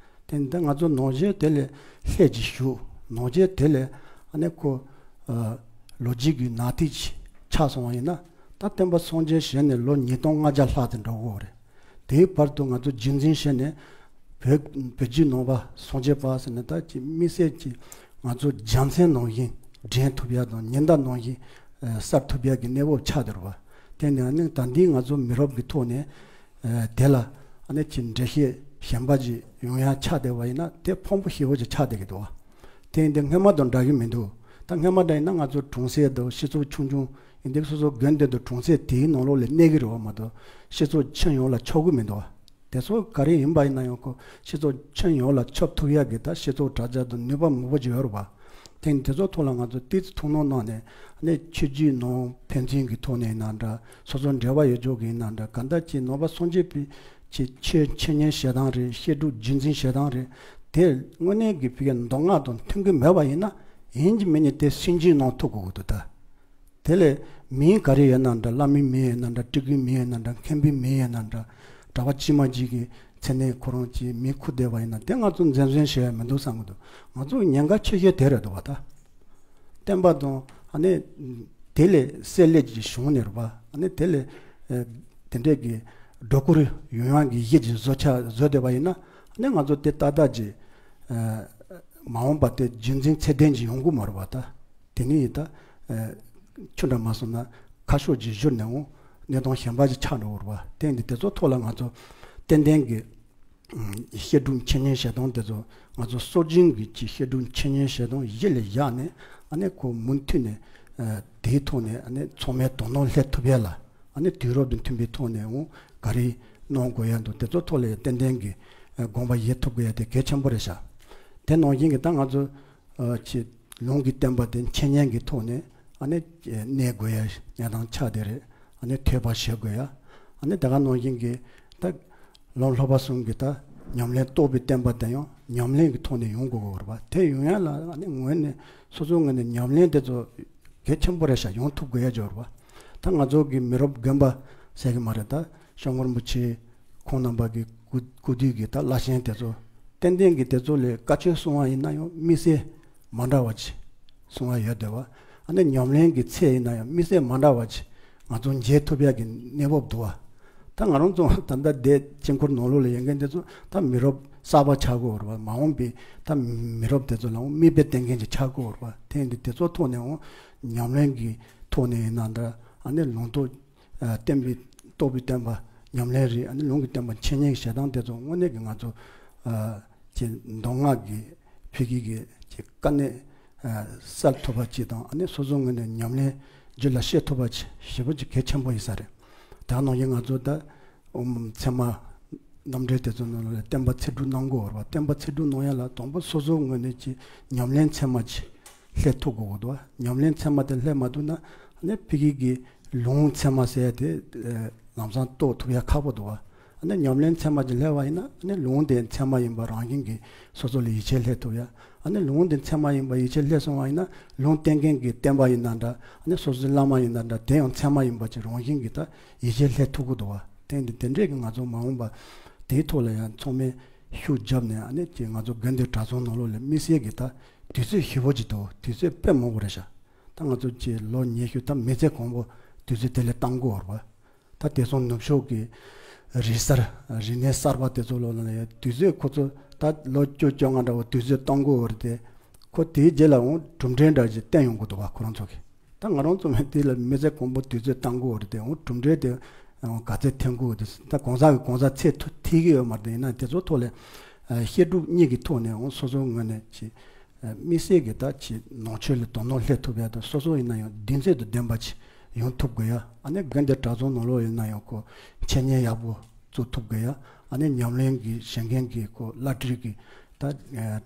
དེ་འདི་ང་ཚོ་ནང་ཆོས་དེ་ལས་ལྷད་ཅིག་ཞུགས། ནང་ཆོས་དེ་ལས་ཨ་ནི་ཁོ་ཨ་ལོ་རྒྱུས་ཀྱི་ནང་ཐིག་ཅིག་ཆགས་སོང་བ་ཡིན་ན་ད་བསྟན་པ་སངས་རྒྱས་བྱས་ནས་ལོ་ཉིས་སྟོང་ལྔ་བརྒྱ་ལྷག་ཙམ་འགྲོ་གི་ཡོད་རེད། དེའི་བར་དུ་ང་ཚོ་རྒྱུན་འཛིན་བྱས་ནས་བོད་བོད་བརྒྱུད་ནང་པ་སངས་རྒྱས་པ་ཟེར་ནས་ད་ཅིག་དམིགས་བསལ་གྱི་ང་ཚོ་རྒྱལ་མཚན་ནང་བཞིན་འདྲེན་ཐུབ་ཡ་དང་ཉི་ཟླ་ནང་བཞིན་ཨ་གསལ་ཐུབ་ཡ་གི་གནས་བབ་ཆགས་བསྡད་རེད་བ། དེ་ནས་ཨ་ནི་ད་འདི་ང་ཚོ་མི་རབས་ཀྱི་ཐོག་ནས་ཨ་དེ་ལ་ཨ་ནི་ཅིག་འགྲེལ་བཤད་གཞན་པ་ཅིག་ཡོང་ཡ་ཆགས་བསྡད་པ་ཡིན་ན་དེ་ཕངས་པོ་ཞེ་པོ་ཅིག་ཆགས་བསྡད་ཀྱི་འདུག་བ། དེ་འདི་སྔོན་མ་དང་འདྲ་གི་མི་འདུག་ད་སྔོན་མ་འདྲ་ཡིན་ན་ང་ཚོ་གྲོང་གསེབ་དང་སྤྱི་ཚོགས་ཆུང་ཆུང་ཡིན་དུས་སོ་སོ་དགོན་སྡེ་དང་གྲོང་གསེབ་དེའི་ནང་ལོགས་ལ་གནས་ཀྱི་རེད་བ་མ་གཏོགས་སྤྱི་ཚོགས་ཁྱོན་ཡོངས་ལ་ཁྱབ་ཀྱི་མི་འདུག་བ། དེ་ཚོ་ག་རེ་ཡིན་པ་ཡིན་ན་ཡང་ཁོ་སྤྱི་ཚོགས་ཁྱོན་ཡོངས་ལ་ཁྱབ་ཐུབ་ཡག་གི་ད་སྤྱི་ཚོགས་དྲ་རྒྱ་དང་ནུས་པ་མང་པོ་ཅིག་ཡོད་རེད་བ། དེ་དེ་ཚོ་ཐོག་ལ་ང་ཚོ་ཏོག་ཙམ་ཐུགས་སྣང་གནང་ནས་ཨ་ནི་ཆོས་བརྒྱུད་ནང་ཕན་ཚུན་གྱི་ཐོག་ནས་ཡིན་ན་འདྲ། སོ་སོ་འབྲེལ་བ་ཡོད་ཕྱོགས་ཀྱི་ཡིན་ན་འདྲ། གང་ལྟར་ཅིག་ནང་པ་སངས་རྒྱས་པའི་ཆོས་ཆོས་འཆད་ཉན་བྱེད་སྟངས་རེད། བཤད་སྒྲུབ་རྒྱུན་འཛིན་བྱེད་སྟངས་རེད། དེ་དངོས་གནས་ཀྱི་ཕ་གིའི་མདོ་སྔགས་དང་མཐུན་གྱི་མེད་པ་ཡིན་ན་ཡིན་གཅིག་མིན་གཉིས་དེ་སུན་འབྱིན་གནང་ཐུབ་དགོས་ཀྱི་འདུག་ད། དེ་ལས་མིང་ག་རེ་ཡོད་ན་འདྲ། བླ་མའི་མིང་ཡོད་ན་འདྲ། སྤྲུལ་སྐུའི་མིང་ཡོད་ན་འདྲ། མཁན་པོའི་མིང་ཡོད་ན་འདྲ། གྲྭ་པ་དཀྱུས་མ་ཅིག་གི་མཚན་གནས་ཁོ་རང་གི་མིང་ཁུར་བསྡད་པ་ཡིན་ན་དེ་ང་ཚོ་འཛེམ་ཟོན་བྱེད་ཡ་མི་འདུག་བསམ་གྱི་འདུག་ང་ཚོ་ཉེན་ཁ་ཆེ་ཤོས་དེ་རེད་འདུག་བ་ད། བསྟན་པ་དང་ཨ་ནི་དེ་ལས་བསྲེ་ལྷད་ཀྱི་བྱུང་ནས་རེད་བ། ཨ་ནི་དེ་ལས་ཨ་དེ་འདྲས་ཀྱི་སྒྲོ་སྐུར་ཡོང་ཡག་གི་གཞི་ཅིག་བཟོ་ཆ་བཟོ་བསྡད་པ་ཡིན་ན་ཨ་ནི་ང་ཚོ་དེ་ཏག་ཏག་ཅིག་ཨ་མ་འོངས་པ་དེ་རྒྱུན་འཛིན་ཚད་ལྡན་ཅིག་ཡོང་གི་མ་རེད་བ་ད། དེ་ནི་ད་ཨ་ཆུ་འདྲ་མ་སོང་ན་ཁ་ཤོག་ཅིག་བཞུར་ནས་འོང་གནས་སྟངས་གཞན་པ་ཅིག་ཆགས་འགྲོ་གི་རེད་བ། དེ་འདི་དེ་ཚོ་ཐོག་ལ་ང་ཚོ་ཏན་ཏན་གྱི་བཤད་སྒྲུབ་འཆད་ཉན་བྱེད་སྟངས་དེ་ཚོ་ང་ཚོ་སྲོལ་རྒྱུན་གྱི་ཅིག་བཤད་སྒྲུབ་འཆད་ཉན་བྱེད་སྟངས་གཞི་ལ་བཞག་ནས་ཨ་ནི་ཁོ་མུ་མཐུད་ནས་ཨ་དེའི་ཐོག་ནས་ཨ་ནི་ཚང་མའི་དོ་སྣང་སླེབས་ཐུབ་ཡ་ལ་ཨ་ནི་དུས་རབས་དང་མཐུན་པའི་ཐོག་ནས་འོང་ག་རེ་གནང་དགོས་ཡ་འདུག་དེ་ཚོ་ཐོག་ལ་ཏན་ཏན་གྱི་ཨ་དགོངས་པ་བཞེས་ཐུབ་དགོས་ཡ་དེ་གལ་ཆེན་པོ་རེད་ཤག་དེ་ནང་བཞིན་གྱི་ད་ང་ཚོ་ཨ་ཅིག་ལུང་གི་བསྟན་པ་དེ་འཆད་ཉན་གྱི་ཐོག་ནས་ཨ་ནི་གནས་དགོས་ཡ་གནས་སྟངས་ཆགས་བསྡད་རེད། ཨ་ནི་ཐོས་པ་བྱེད་དགོས་ཡ། ཨ་ནི་དེ་ག་ནང་བཞིན་གྱི་ད་ལུང་སློབ་པ་གསུམ་གྱི་ད་ ཉམས་ལེན་རྟོགས་པའི་བསྟན་པ་དེ་ཡང་ཉམས་ལེན་གྱི་ཐོག་ནས་ཡོང་དགོས་ཀྱི་ཡོད་རེད་པ། དེ་ཡོང་ཡ་ལ་ཨ་ནི་ངོས་ནས་སོ་སོའི་ངོས་ནས་ཉམས་ལེན་དེ་ཚོ་གལ་ཆེན་པོ་རེད་ཤག་ཡོང་ཐུབ་དགོས་ཡ་ཅིག་ཡོད་རེད་པ། ད་ང་ཚོ་གི་མི་རབས་རྒན་པ་ཟེར་གི་མ་རེད། ད་སྐྱབས་མགོན་རིན་པོ་ཆེ་ཁོང་རྣམ་པ་གི་སྐུ་སྐུ་དུས་ཀྱི་ད་བླ་ཆེན་དེ་ཚོ་ཏན་ཏན་གྱི་དེ་ཚོ་ལས་བཀའ་ཆོས་གསུང་བ་ཡིན་ན་ཡང་དམིགས་བསལ་མ་འདྲ་བ་ཅིག་གསུང་བ་ཡོད་བསྡད་པ། ཨ་ནི་ཉམས་ལེན་གྱི་ཚད་ཡིན་ན་ཡང་དམིགས་བསལ་མ་འདྲ་བ་ཅིག་ང་ཚོ་མཇལ་ཐུབ་ཡ་གི་གནས་བབ་འདུག་བ། ད་ང་རང་ཚོ་ད་ལྟ་དེ་དཀྱིལ་འཁོར་ནང་ལོགས་ལ་ཡོད་མཁན་དེ་ཚོ་ད་མི་རབས་གསར་པ་ཆགས་ཀྱི་ཡོད་རེད་བ། མ་འོངས་པའི་ད་མི་རབས་དེ་ཚོ་ལའང་མིག་དཔེ་སྟོན་མཁན་ཅིག་ཆགས་ཀྱི་ཡོད་རེད་བ། དེ་ཡིན་དུས་དེ་ཚོ་ཐོག་ནས་འོང་ཉམས་ལེན་གྱི་ཐོག་ནས་ཡིན་ན་འདྲ། ཨ་ནི་ལུང་རྟོགས་ཨ་བསྟན་པའི་རྟོགས་པའི་བསྟན་པ་ཉམས་ལེན་རེད། ཨ་ནི་ལུང་གི་བསྟན་པ་འཆད་ཉན་གྱི་བྱེད་སྟངས་དེ་ཚོ་དངོས་གནས་ཀྱི་ང་ཚོ་ཨ་ཀྱི་མདོ་སྔགས་ཀྱི་ཕ་གི་གི་ཀྱི་དཀའ་གནད་ཨ་སེལ་ཐུབ་པ་ཅིག་དང་། ཨ་ནི་སོ་སོ་ངོས་ནས་ཉམས་ལེན་རྒྱུད་ལ་བཤད་ཐུབ་པ་ཅིག་ཞེ་པོ་ཅིག་གལ་ཆེན་པོ་ཡིན་ས་རེད། དེ་ནང་བཞིན་ང་ཚོ་ད་ཨོམ་ཚད་མ་རྣམ་འགྲེལ་དེ་ཚོ་ནང་ལ་བསྟན་པ་ཚིག་སྒྲུབ་གནང་དགོས་རེད་བ། བསྟན་པ་ཚིག་སྒྲུབ་གནང་ཡ་ལ་དང་པོ་སོ་སོ་ངོས་ནས་ཀྱི་ཉམས་ལེན་ཚད་མ་ཅིག་སླེབས་ཐུབ་དགོས་ཀྱི་འདུག་བ། ཉམས་ལེན་ཚད་མ་དེ་སླེབས་མ་ཐུབ་ན་ཨ་ནི་ཕ་གི་གི་ལུང་ཚད་མ་ཟེར་ཡ་དེ་ཨ་ལམ་སང་རྟོགས་ཐུབ་ཡ་ཁག་པོ་འདུག་བ། ཨ་ནི་ཉམས་ལེན་ཚད་མ་ཅིག་སླེབས་པ་ཡིན་ན་ཨ་ནི་ལུང་དེ་ཚད་མ་ཡིན་པ་རང་བཞིན་གྱིས་སོ་སོ་ལ་ཡིད་ཆེས་སླེབས་ཐུབ་ཡ། ཨ་ནི་ལུང་དེ་ཚད་མ་ཡིན་པ་ཡིད་ཆེས་སླེབས་སོང་བ་ཡིན་ན་ལུང་བསྟན་མཁན་གྱི་བསྟན་པ་ཡིན་ན་འདྲ། ཨ་ནི་སོ་སོའི་བླ་མ་ཡིན་ན་འདྲ། དེ་ཡང་ཚད་མ་ཡིན་པ་ཅིག་རང་བཞིན་གྱིས་ད་ཡིད་ཆེས་སླེབས་ཐུབ་ཀྱི་འདུག་བ། དེ་འདི་དེ་འདྲས་ཀྱི་ང་ཚོ་མ་འོངས་པ་དེའི་ཐོག་ལ་ཡང་ཚང་མས་ཤུགས་བརྒྱབ་ནས། ཨ་ནི་ཀྱི་ང་ཚོ་དགོན་སྡེ་གྲྭ་ཚང་ནང་ལོགས་ལ་དམིགས་བསལ་གྱི་ད་དུས་ཚོད་ཞེ་པོ་ཅིག་འདུག་དུས་ཚོད་དཔེ་མང་པོ་རེད་ཤག་ད་ང་ཚོ་ཀྱི་ལོ་ཉི་ཤུ་ད་མི་ཚེ་གང་པོ་དུས་ཚོད་དེ་ལ་བཏང་དགོས་རེད་བ། ད་དེང་སང་ནུབ་ཕྱོགས་ཀྱི་རིག་གསར་རིག་གནས་གསར་པ་དེ་ཚོ་ལོགས་ལ་ཡང་དུས་ཚོད་ཁོ་ཚོ་ད་ལོ་བཅུ་བཅོ་ལྔ་འདྲ་བོ་དུས་ཚོད་གཏོང་དགོས་པ་རེད་དེ། ཁོ་དེའི་རྗེས་ལ་འོང་གྲུབ་འབྲས་འདྲ་ཞིག་བསྟན་ཡོང་གི་འདུག་བ། ཁོ་རང་ཚོ་གིས་ད་ང་རང་ཚོ་མ་དེ་ལ་མི་ཚེ་གང་པོ་དུས་ཚོད་གཏང་དགོས་པ་རེད་དེ། འོང་གྲུབ་འབྲས་དེ་འོང་ག་ཚད་ཐོན་དགོས་དེ་ད་གང་ཟག་གི་གང་ཟག་ཚད་ཐུ་ཐིག་གི་ཡོད་མ་རེད་དེ། ཡིན་ན་དེ་ཚོ་ཐོག་ལ་བཤད་སྒྲུབ་གཉིས་ཀྱི་ཐོག་ནས་འོང་སོ་སོའི་ངོས་ནས་ཅིག་དམིགས་བསལ་གྱི་ད་ཅིག་ནང་ཆོས་ལ་དོ་སྣང་སླེབས་ཐུབ་ཡ་དང་། སོ་སོ་ཡིན་ན་ཡང་གདེང་ཚོད་དང་ལྡན་པ་ཅིག་ཡོང་ཐུབ་དགོས་ཡ། ཨ་ནི་དགོན་སྡེ་གྲྭ་ཚང་ནང་ལོགས་ཡིན་ན་ཡང་ཁོ་འཆད་ཉན་ཡག་པོ་བཙུགས་ཐུབ་དགོས་ཡ། ཨ་ནི་ཉམས་ལེན་གྱི་བྱེད་མཁན་གྱི་ཁོ་བླ་སྤྲུལ་གྱི་ད་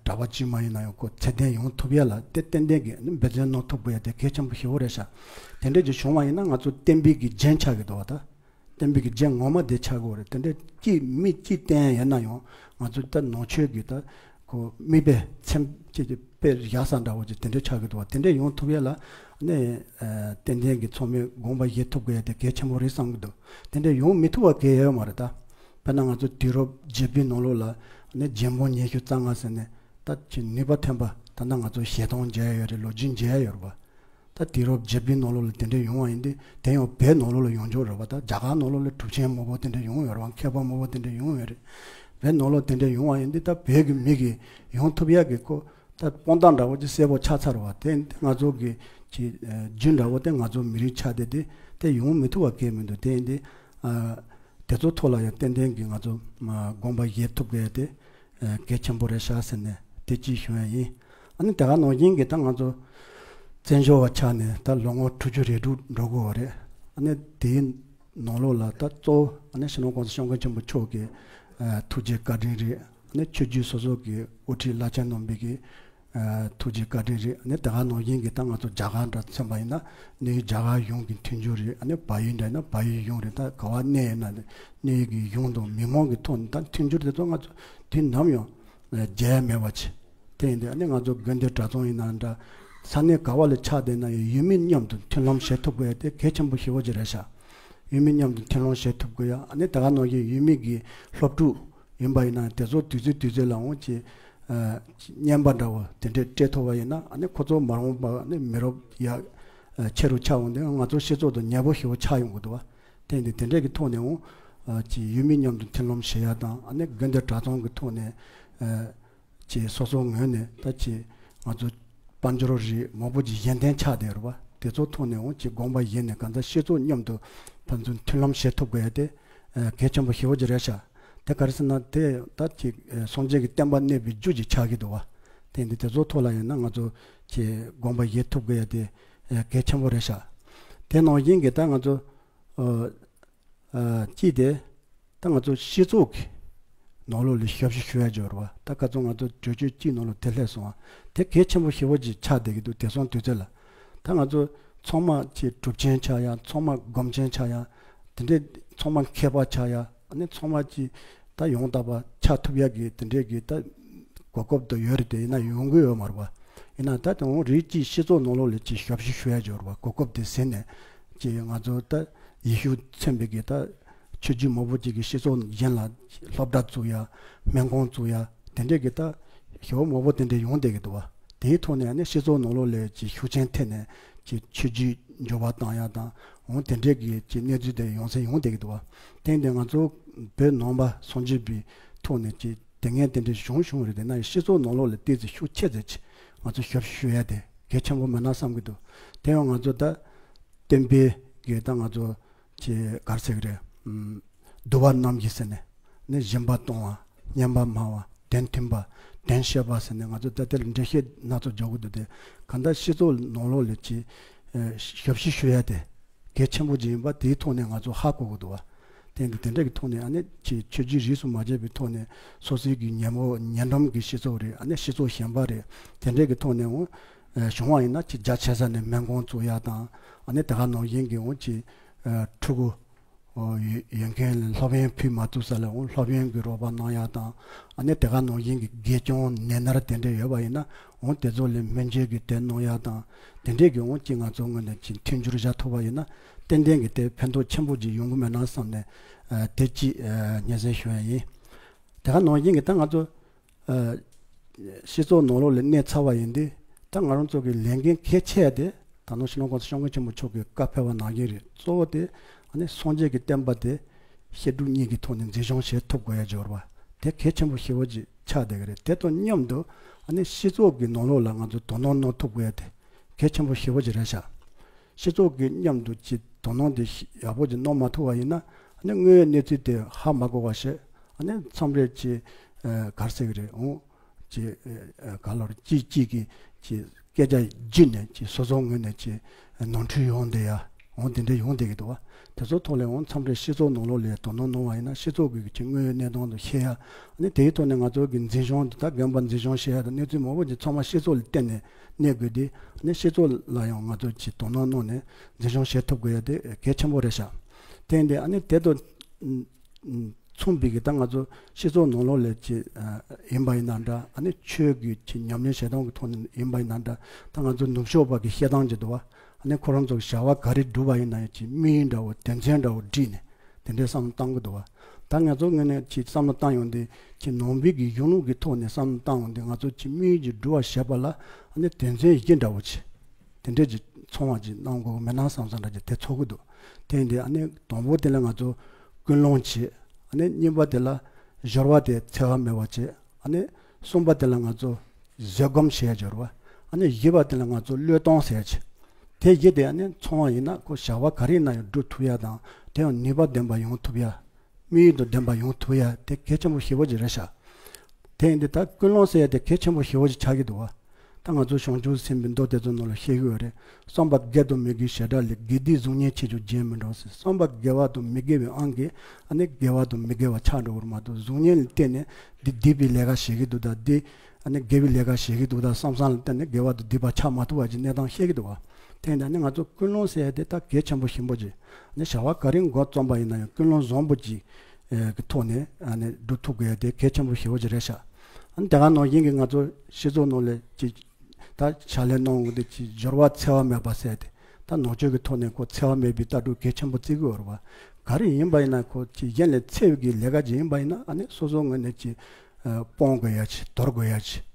གྲྭ་པ་དཀྱུས་མ་ཡིན་ན་ཡང་ཁོ་ཚད་ལྡན་ཡོང་ཐུབ་ཡ་ལ་དེ་ཏན་ཏན་གྱི་ཨ་ནི་འབད་བརྩོན་གནང་ཐུབ་དགོས་ཡ་དེ་གལ་ཆེན་པོ་ཞེ་པོ་རེད་ཤག་དེ་འདྲས་ཅིག་བྱུང་བ་ཡིན་ན་ང་ཚོ་བསྟན་པའི་གི་རྒྱན་ཆགས་ཀྱི་འདུག་བ། ད་བསྟན་པའི་གི་རྒྱན་ངོ་མ་དེ་ཆགས་དགོས་རེད། དེ་འདྲས་ཅིག་མི་ཅིག་བསྟེན་ཡོད་ན་ཡང་ང་ཚོ་ད་ནང་ཆོས་ཀྱི་ད་ཁོ་མིག་དཔེ་ཚེམ་ཅིག་གི་དཔེ་བཞག་ས་འདྲ་བོ་ཅིག་དེ་འདྲས་ཆགས་ཀྱི་འདུག་བ། དེ་འདྲས་ཡོང་ཐུབ་ཡ་ལ་ནས་ཏན་ཏན་གྱི་ཚང་མས་དགོངས་པ་བཞེས་ཐུབ་དགོས་ཡ་དེ་གལ་ཆེན་པོ་རེད་བསམ་གྱི་འདུག་དེ་འདྲས་ཡོང་མི་ཐུབ་པ་གལ་ཡོད་མ་རེད། ད་དཔེར་ན་ང་ཚོ་དུས་རབས་བརྒྱད་པའི་ནང་ལོགས་ལ་ནས་རྒྱལ་འབངས་ཉི་ཤུ་རྩ་ལྔ་ཟེར་ནས་ད་ཅིག་ནུས་པ་ཐོན་པ། ད་ལྟ་ང་ཚོ་ཞལ་གདམས་མཇལ་ཡ་ཡོད་རེད། ལོ་རྒྱུས་མཇལ་ཡ་ཡོད་རེད་བ། ད་དུས་རབས་བརྒྱད་པའི་ནང་ལོགས་ལ་དེ་འདྲ་ཡོང་བ་ཡིན་དུས་དེ་ཡང་བོད་ནང་ལོགས་ལ་ཡོང་རྒྱུ་རེད་བ། ད་རྒྱ་གར་ནང་ལོགས་ལ་གྲུབ་ཆེན་མང་པོ་དེ་འདྲ་ཡོང་ཡོད་རེད་བ། མཁས་པ་མང་པོ་དེ་འདྲ་ཡོང་ཡོད་རེད། བོད་ནང་ལོགས་དེ་འདྲ་ཡོང་བ་ཡིན་དུས་ད་བོད་ཀྱི་མི་གི་ཡོང་ཐུབ་ཡག་གི་ཁོ་ད་དཔང་རྟགས་འདྲ་བོ་ཅིག་གསལ་པོ་ཆགས་ཚར་བ། དེ་ང་ཚོ་གི་ཅིག་རྒྱུ་འདྲ་བོ་དེ་ང་ཚོ་མི་རིགས་ཆགས་བསྡད་དེ་དེ་ཡོང་མི་ཐུབ་པ་གལ་མི་འདུག་དེ་ཡིན་དུས་དེ་ཚོ་ཐོག་ལ་ཡང་ཏན་ཏན་གྱི་ང་ཚོ་དགོངས་པ་བཞེས་ཐུབ་དགོས་ཏེ། ཨ་གལ་ཆེན་པོ་རེད་ཤག་ཟེར་ནས་དེ་གཅིག་ཞུ་ཡ་ཡིན། ཨ་ནི་དེ་ག་ནང་བཞིན་གྱི་ད་ང་ཚོ་བཙན་བྱོལ་བ་ཆགས་ནས་ད་ལོ་ངོ་དྲུག་ཅུ་རེ་དྲུག་འགྲོ་དགོས་པ་རེད། ཨ་ནི་དེའི་ནང་ལོགས་ལ་ད་གཙོ་བོ་ཨ་ནི་སྤྱི་ནོར་༸གོང་ས་༸སྐྱབས་མགོན་ཆེན་པོ་མཆོག་གི་ཨ་ཐུགས་རྗེ་བཀའ་དྲིན་རེད། ཨ་ནི་ཆོས་བརྒྱུད་སོ་སོ་གི་དབུ་ཁྲིད་བླ་ཆེན་རྣམ་པའི་གི་ཨ་ཐུགས་རྗེ་བཀའ་དྲིན་རེད། ཨ་ནི་དེ་ག་ནང་བཞིན་གྱི་ད་ང་ཚོ་རྒྱ་གར་འདྲ་མཚོན་པ་ཡིན་ན་གནས་ཡུལ་རྒྱ་གར་གཞུང་གི་མཐུན་འགྱུར་རེད། ཨ་ནི་བལ་ཡུལ་འདྲ་ཡིན་ན་བལ་ཡུལ་གཞུང་རེད། ད་ག་བ་གནས་ཡིན་ན་གནས་ཡུལ་གྱི་གཞུང་དང་མི་མང་གི་ཐོག་ནས་ད་མཐུན་འགྱུར་དེ་ཚོ་ང་ཚོ་དུས་ནམ་ཡང་བརྗེད་ཡ་མེད་པ་བྱས། དེ་ཡིན་དུས་ཨ་ནི་ང་ཚོ་དགོན་སྡེ་གྲྭ་ཚང་ཡིན་ན་འདྲ་ས་གནས་ག་བ་ལ་ཆགས་བསྡད་ན་ཡང་ཡུལ་མི་མཉམ་དུ་མཐུན་ལམ་བྱེད་ཐུབ་དགོས་ཡ་དེ་གལ་ཆེན་པོ་ཞེ་པོ་ཅིག་རེད་ཤག་ཡུལ་མི་མཉམ་དུ་མཐུན་ལམ་བྱེད་ཐུབ་དགོས་ཡ། ཨ་ནི་དེ་ག་ནང་བཞིན་ཡུལ་མི་གི་སློབ་ཕྲུག་ཡིན་པ་ཡིན་ན་དེ་ཚོ་དུས་ཚོད་དུས་ཚོད་ལ་འོང་ཅིག་ཨ་བརྙན་པར་འདྲ་བོ་དེ་འདྲས་སྤྲད་ཐུབ་པ་ཡིན་ན་ཨ་ནི་ཁོ་ཚོ་མ་འོངས་པ་ཨ་ནི་མི་རབས་ཡར་ཨ་ཆེ་རུ་ཆགས་འོང་དུས་ང་ཚོ་སྤྱི་ཚོགས་དང་ཉེ་པོ་ཞེ་པོ་ཆགས་ཡོང་གི་འདུག་བ། དེ་ཡིན་དུས་དེ་འདྲས་ཀྱི་ཐོག་ནས་འོང་ཨ་ཅིག་ཡུལ་མི་མཉམ་དུ་མཐུན་ལམ་བྱེད་ཡ་དང་། ཨ་ནི་དགོན་སྡེ་གྲྭ་ཚང་གི་ཐོག་ནས་ཨ་ཅིག་སོ་སོའི་ངོས་ནས་ད་ཅིག་ང་ཚོ་དཔལ་འབྱོར་རིགས་མང་པོ་ཅིག་གཞན་དོན་ཆགས་བསྡད་རེད་བ། དེ་ཚོ་ཐོག་ནས་འོང་ཅིག་དགོངས་པ་བཞེས་ནས་གང་ལྟར་སྤྱི་ཚོགས་མཉམ་དུ་ཕན་ཚུན་མཐུན་ལམ་བྱེད་ཐུབ་དགོས་ཡ་དེ་ཨ་གལ་ཆེན་པོ་ཞེ་པོ་ཅིག་རེད་ཤག་དེ་ག་རེ་ཟེར་ན་དེ་ད་ཅིག་ཨ་སངས་རྒྱས་ཀྱི་བསྟན་པ་གནས་པའི་རྒྱུ་ཅིག་ཆགས་ཀྱི་འདུག་བ། དེ་འདི་དེ་ཚོ་ཐོག་ལ་ཡིན་ན་ང་ཚོ་ཅིག་དགོངས་པ་བཞེས་ཐུབ་དགོས་ཡ་དེ་ཨ་གལ་ཆེན་པོ་རེད་ཤག་དེ་ནང་བཞིན་གྱི་ད་ང་ཚོ་ཨ་ཨ་གཅིག་དེ་ད་ང་ཚོ་སྤྱི་ཚོགས་ཀྱི་ནང་ལོགས་ལ་ཞབས་ཞུ་ཞུ་ཡ་ཅིག་ཡོད་རེད་བ། ད་ཁ་སང་ང་ཚོ་གྲོས་ཆོད་གཅིག་ནང་ལོགས་དེ་སླེབས་སོང་བ། དེ་གལ་ཆེན་པོ་ཞེ་པོ་ཅིག་ཆགས་བསྡད་ཀྱི་འདུག་དེང་སང་དུས་ཚོད་ལ། ད་ང་ཚོ་ཚང་མ་ཅིག་གྲུབ་ཆེན་ཆགས་ཡ། ཚང་མ་སྒོམ་ཆེན་ཆགས་ཡ། དེ་འདྲས་ཚང་མ་མཁས་པ་ཆགས་ཡ། ཨ་ནི་ཚང་མ་ཅིག་ ད་ཡང་དག་པ་ཆགས་ཐུབ་ཡ་གི་དེ་འདྲའི་གི་ད་གོ་སྐབས་དུ་ཡོད་རེད་དེ། ཡིན་ན་ཡོང་གི་ཡོད་མ་རེད་པ། ཡིན་ན་ད་དེ་འོང་རིགས་ཀྱི་སྤྱི་ཚོགས་ནང་ལོགས་ལ་ཅིག་ཞབས་ཞུ་ཞུ་ཡ་ཅིག་ཡོད་རེད་པ། གོ་སྐབས་དེ་ཟིན་ནས་ཅིག་ང་ཚོ་ད་ཡེ་ཤུ་མཚོན་པའི་གི་ད་ཆོས་བརྒྱུད་མང་པོ་ཅིག་གི་སྤྱི་ཚོགས་གཞན་ལ་སློབ་གྲྭ་བཙུགས་ཡ། སྨན་ཁང་བཙུགས་ཡ། དེ་འདྲའི་གི་ད་ཞེ་པོ་མང་པོ་དེ་འདྲའི་ཡོང་བསྡད་ཀྱི་འདུག་པ། དེའི་ཐོག་ནས་ནི་སྤྱི་ཚོགས་ནང་ལོགས་ལ་ཅིག་ཤུགས་རྐྱེན་ཐེབས་ནས་ཅིག་ཆོས་བརྒྱུད་འགྱུར་བ་བཏང་ཡ་དང་འོང་དེ་འདྲའི་གི་ཅིག་གནས་ཚུལ་དེ་ཡོང་སེ་ཡོང་བསྡད་ཀྱི་འདུག་པ། དེ་འདི་ང་ཚོ་བོད་ནང་པ་སངས་རྒྱས་པའི་ཐོག་ནས་ཅིག་དེ་སྔའི་དེ་འདྲའི་བྱུང་བྱུང་རེད། དེ་ན་སྤྱི་ཚོགས་ནང་ལོགས་ལ་ཏོག་ཙམ་ཤུགས་ཆེ་ཙམ་ཅིག་ང་ཚོ་ཞབས་ཞུ་ཞུ་ཡ་དེ་གལ་ཆེན་པོ་མེད་ན་བསམ་གྱི་འདུག། དེ་ཡང་ང་ཚོ་ད་བསྟན་པའི་གི་ད་ང་ཚོ་ཅིག་ག་རེ་ཟེར་གི་རེད། ཨམ། འདུལ་བ་རྣམ་བཞི་ཟེར་ནས་ནི་སྦྱིན་པ་གཏོང་བ། སྙན་པ་སྨྲ་བ། དོན་མཐུན་པ། དོན་བཤད་པ་ཟེར་ནས་ང་ཚོ་ད་ལྟའི་འགྲེལ་བཤད་སྣ་ཚོགས་རྒྱག་གི་འདུག་སྟེ། གང་ལྟར་སྤྱི་ཚོགས་ནང་ལོགས་ལ་ཅིག་ཨ་ཞབས་ཞུ་ཞུ་ཡ་དེ་གལ་ཆེན་པོ་ཅིག་ཡིན་པ་དེའི་ཐོག་ནས་ང་ཚོ་ཧ་གོ་གི་འདུག་པ། དེ་འདི་དེ་འདྲ་གི་ཐོག་ནས་ཨ་ནི་ཅིག་ཆོས་བརྒྱུད་རིས་སུ་མ་ཆད་པའི་ཐོག་ནས་སོ་སོའི་གི་ཉེ་མོ་ཉེ་འགྲམ་གི་སྤྱི་ཚོགས་རེད། ཨ་ནི་སྤྱི་ཚོགས་གཞན་པ་རེད། དེ་འདྲ་གི་ཐོག་ནས་འོང་ཨ་བྱུང་བ་ཡིན་ན་ཅིག་རྒྱ་ཆེ་ས་ནས་སྨན་ཁང་བཙུགས་ཡ་དང་། ཨ་ནི་དེ་ག་ནང་བཞིན་གི་འོང་ཅིག་ཨ་ཕྲུ་གུ་ཨོ་ཡོད་མཁན་ལ་སློབ་ཡོན་ཕུལ་མ་ཐུབ་ས་ལ་འོང་སློབ་ཡོན་གྱི་རོགས་པ་གནང་ཡ་དང་། ཨ་ནི་དེ་ག་ནང་བཞིན་གྱི་དགེ་སྐྱོང་ནད་མནར་དེ་འདྲ་ཡོད་པ་ཡིན་ན་འོང་དེ་ཚོ་ལ་སྨན་བཅོས་ཀྱི་དེ་གནང་ཡ་དང་། དེ་འདྲས་ཀྱི་འོང་ཅིག་ང་ཚོ་ངོས་ནས་ཅིག་མཐུན་འགྱུར་བཞག་ཐུབ་པ་ཡིན་ན་ཏན་ཏན་གྱི་དེ་ཕན་ཐོགས་ཆེན་པོ་ཅིག་ཡོང་གི་མེད་ན་བསམ་ནས་ཨ་དེ་ཅིག་ཨ་སྙན་སེང་ཞུ་ཡ་ཡིན། དེ་ག་ནང་བཞིན་གྱི་ད་ང་ཚོ་ཨ་སྤྱི་ཚོགས་ནང་ལོགས་ལ་གནས་ཚར་བ་ཡིན་དུས་ད་ང་རང་ཚོ་གི་ལས་འགན་གལ་ཆེ་བ་དེ་ད་ནང་སྤྱི་ནོར་༸གོང་ས་༸སྐྱབས་མགོན་ཆེན་པོ་མཆོག་གི་བཀའ་ཕེབས་པ་ནང་བཞིན་རེད། གཙོ་བོ་དེ་ཨ་ནི་སངས་རྒྱས་ཀྱི་བསྟན་པ་དེ་བཤད་སྒྲུབ་གཉིས་ཀྱི་ཐོག་ནས་འཛིན་སྐྱོང་བྱེད་ཐུབ་དགོས་ཡ་འབྱོར་བ་དེ་གལ་ཆེན་པོ་ཞེ་པོ་ཅིག་ཆགས་བསྡད་ཀྱི་རེད། དེ་དང་མཉམ་དུ་ཨ་ནི་སྤྱི་ཚོགས་ཀྱི་ནང་ལོགས་ལ་ང་ཚོ་དོ་སྣང་གནང་ཐུབ་དགོས་ཡ་དེ་གལ་ཆེན་པོ་ཞེ་པོ་ཅིག་རེད་ཤག། སྤྱི་ཚོགས་ཀྱི་མཉམ་དུ་ཅིག་དོ་སྣང་དེ་ཡག་པོ་ཅིག་གནང་མ་ཐུབ་པ་ཡིན་ན་ཨ་ནི་དངོས་ཡོད་གནས་ཚུལ་དེ་ཧ་མ་གོ་བ་ཞིག་ཨ་ནི་མཚམས་རེ་ཅིག་ཨ་ག་རེ་ཟེར་གི་རེད་འོང་། ཅིག་ཨ་ག་ལོར་ཅིག་ཅིག་གིས་ཅིག་སྐད་ཆ་བརྒྱུད་ནས་ཅིག་སོ་སོ་ངོས་ནས་ཅིག་ནོར་འཁྲུལ་ཡོང་བསྡད་ཡ་འོང་དེ་འདྲ་ཡོང་བསྡད་ཀྱི་འདུག་བ། དེ་ཚོ་ཐོག་ལ་འོང་མཚམས་རེ་སྤྱི་ཚོགས་ནང་ལོགས་ལ་དོ་སྣང་གནང་བ་ཡིན་ན་སྤྱི་ཚོགས་ཀྱི་ཅིག་དངོས་ཡོད་གནས་སྟངས་དེ་ཤེས་ཡ། ཨ་ནི་དེའི་ཐོག་ནས་ང་ཚོ་གི་འཛིན་སྐྱོང་དེ་དག་རྒན་པ་འཛིན་སྐྱོང་བྱེད་ཡ་དང་གནས་ཚུལ་མང་པོ་ཅིག་ཚང་མ་སྤྱི་ཚོགས་ལ་བརྟེན་ནས་གནས་དགོས་དུས་ཨ་ནི་སྤྱི་ཚོགས་ལ་ཡང་ང་ཚོ་ཅིག་དོ་སྣང་གནང་ནས་འཛིན་སྐྱོང་བྱེད་ཐུབ་དགོས་ཡ་དེ་གལ་ཆེན་པོ་རེད་ཤག། དེ་འདི་ཨ་ནི་དེ་དང་མཚུངས་པའི་གི་ད་ང་ཚོ་སྤྱི་ཚོགས་ནང་ལོགས་ལ་ཅིག་ཨ་ཡིན་པ་ཡིན་ན་འདྲ། ཨ་ནི་ཆོས་ཀྱི་ཅིག་ཉམས་ལེན་བྱེད་སྟངས་ཀྱི་ཐོག་ནས་ཡིན་པ་ཡིན་ན་འདྲ། ད་ང་ཚོ་ནུབ་ཕྱོགས་པ་གི་བཤད་སྟངས་ཅིག་འདུག་བ། ཨ་ནི་ཁོ་རང་ཚོ་བྱ་བ་ག་རེ་བསྒྲུབ་པ་ཡིན་ན་ཡང་ཅིག་དམིགས་ཡུལ་འདྲ་བོ་དོན་ཚན་འདྲ་བོ་བསྒྲིགས་ནས་དེ་འདྲའི་བསམ་བློ་བཏང་གི་འདུག་བ། ད་ང་ཚོ་ངོས་ནས་ཅིག་བསམ་བློ་བཏང་ཡོང་དུས་ཅིག་ནང་པའི་གི་གཞུང་ལུགས་ཀྱི་ཐོག་ནས་བསམ་བློ་བཏང་ཡོང་དུས་ང་ཚོ་ཅིག་དམིགས་ཡུལ་ཅིག་སྒྲུབ་པ་བྱེད་པ་ལ་ཨ་ནི་དོན་ཚན་བཞི་འདྲ་བོ་ཅིག་དེ་འདྲས་ཅིག་ཚང་བ་ཅིག་གནང་དགོས་མེད་ན་བསམ་བསམ་འདྲ་ཅིག་དེ་ཚོར་གི་འདུག། དེ་ཡིན་དུས་ཨ་ནི་དང་པོ་དེ་ལ་ང་ཚོ་ཀུན་སློང་བྱེད། ཨ་ནི་གཉིས་པ་དེ་ལ་སྦྱོར་བ་དེ་འཚེ་བ་མེད་པ་བྱེད། ཨ་ནི་གསུམ་པ་དེ་ལ་ང་ཚོ་བཟོད་སྒོམ་བྱེད་ཡ་སྦྱོར་བ། ཨ་ནི་བཞི་པ་དེ་ལ་ང་ཚོ་བློས་གཏོང་ཟེར་ཡ་བྱེད། དེ་བཞི་དེ་ཨ་ནི་ཚང་བ་ཡིན་ན་ཁོ་བྱ་བ་ག་རེ་ཡིན་ན་ཡང་སྒྲུབ་ཐུབ་ཡ་དང་དེ་ཡང་ནུས་པ་ལྡན་པ་ཡོང་ཐུབ་ཡ། དམིགས་ཡུལ་དང་ལྡན་པ་ཡོང་ཐུབ་ཡ་དེ་གལ་ཆེན་པོ་ཞེ་པོ་ཅིག་རེད་ཤག། དེ་ཡིན་དུས་ད་ཀུན་སློང་ཟེར་ཡ་དེ་གལ་ཆེན་པོ་ཞེ་པོ་ཅིག་ཆགས་ཀྱི་འདུག་བ། ད་ང་ཚོ་བྱང་ཆུབ་སེམས་དཔའི་མདོ་དེ་ཚོ་ནང་ལ་བཤད་ཀྱི་ཡོད་རེད། བསམ་པ་དགེ་དང་མི་དགེའི་བྱེ་བྲག་ལས། དགེ་སྡིག་གཟུགས་བརྙན་ཕྱེད་ཀྱང་རྗེས་མི་འགྲོ་ཟེར། བསམ་པ་དགེ་བ་དང་མི་དགེ་བའི་དབང་གིས་ཨ་ནི་དགེ་བ་དང་མི་དགེ་བ་ཆགས་འགྲོ་བར་མ་གཏོགས་གཟུགས་བརྙན་ལ་བརྟེན་ནས་འདི་སྡིག་པའི་ལས་ཀ་བྱེད་ཀྱི་འདུག་ད་འདི་ཨ་ནི་དགེ་བའི་ལས་ཀ་བྱེད་ཀྱི་འདུག་ད་བསམ་བསམ་ལ་བརྟེན་ནས་དགེ་བ་དང་སྡིག་པ་ཆགས་མ་ཐུབ་པ་ཅིག་གནས་སྟངས་བཤད་ཀྱི་འདུག་བ། དེ་ཡིན་ད་ནི་ང་ཚོ་ཀུན་སློང་ཟེར་ཡ་དེ་ད་གལ་ཆེན་པོ་ཞེ་པོ་ཅིག། ནི་བྱ་བ་ག་རེ་འགོ་རྩོམ་པ་ཡིན་ན་ཡང་ཀུན་སློང་བཟང་པོ་ཅིག་ཨེ་གི་ཐོག་ནས་ཨ་ནི་སྒྲུབ་ཐུབ་དགོས་ཡ་དེ་གལ་ཆེན་པོ་ཞེ་པོ་ཅིག་རེད་ཤག། ཨ་ནི་དེ་ག་ནང་བཞིན་གྱི་ང་ཚོ་སྤྱི་ཚོགས་ནང་ལ་ཅིག་ད་ཕྱག་ལས་གནང་འོང་དེ་ཅིག་སྦྱོར་བ་འཚེ་བ་མེད་པ་ཟེར་ཏེ་ད་ནང་ཆོས་ཀྱི་ཐོག་ནས་ཁོ་འཚེ་བ་མེད་པའི་ལྟ་གྲུབ་གལ་ཆེན་པོ་བརྩི་གི་ཡོད་རེད་བ། ག་རེ་ཡིན་པ་ཡིན་ན་ཁོ་ཅིག་གཞན་ལ་འཚེ་བའི་གི་ལས་ཀ་ཅིག་ཡིན་པ་ཡིན་ན་ཨ་ནི་སོ་སོ་ངོས་ནས་ཅིག་ཨ་སྤོང་དགོས་ཡ་ཅིག་དོར་དགོས་ཡ་ཅིག།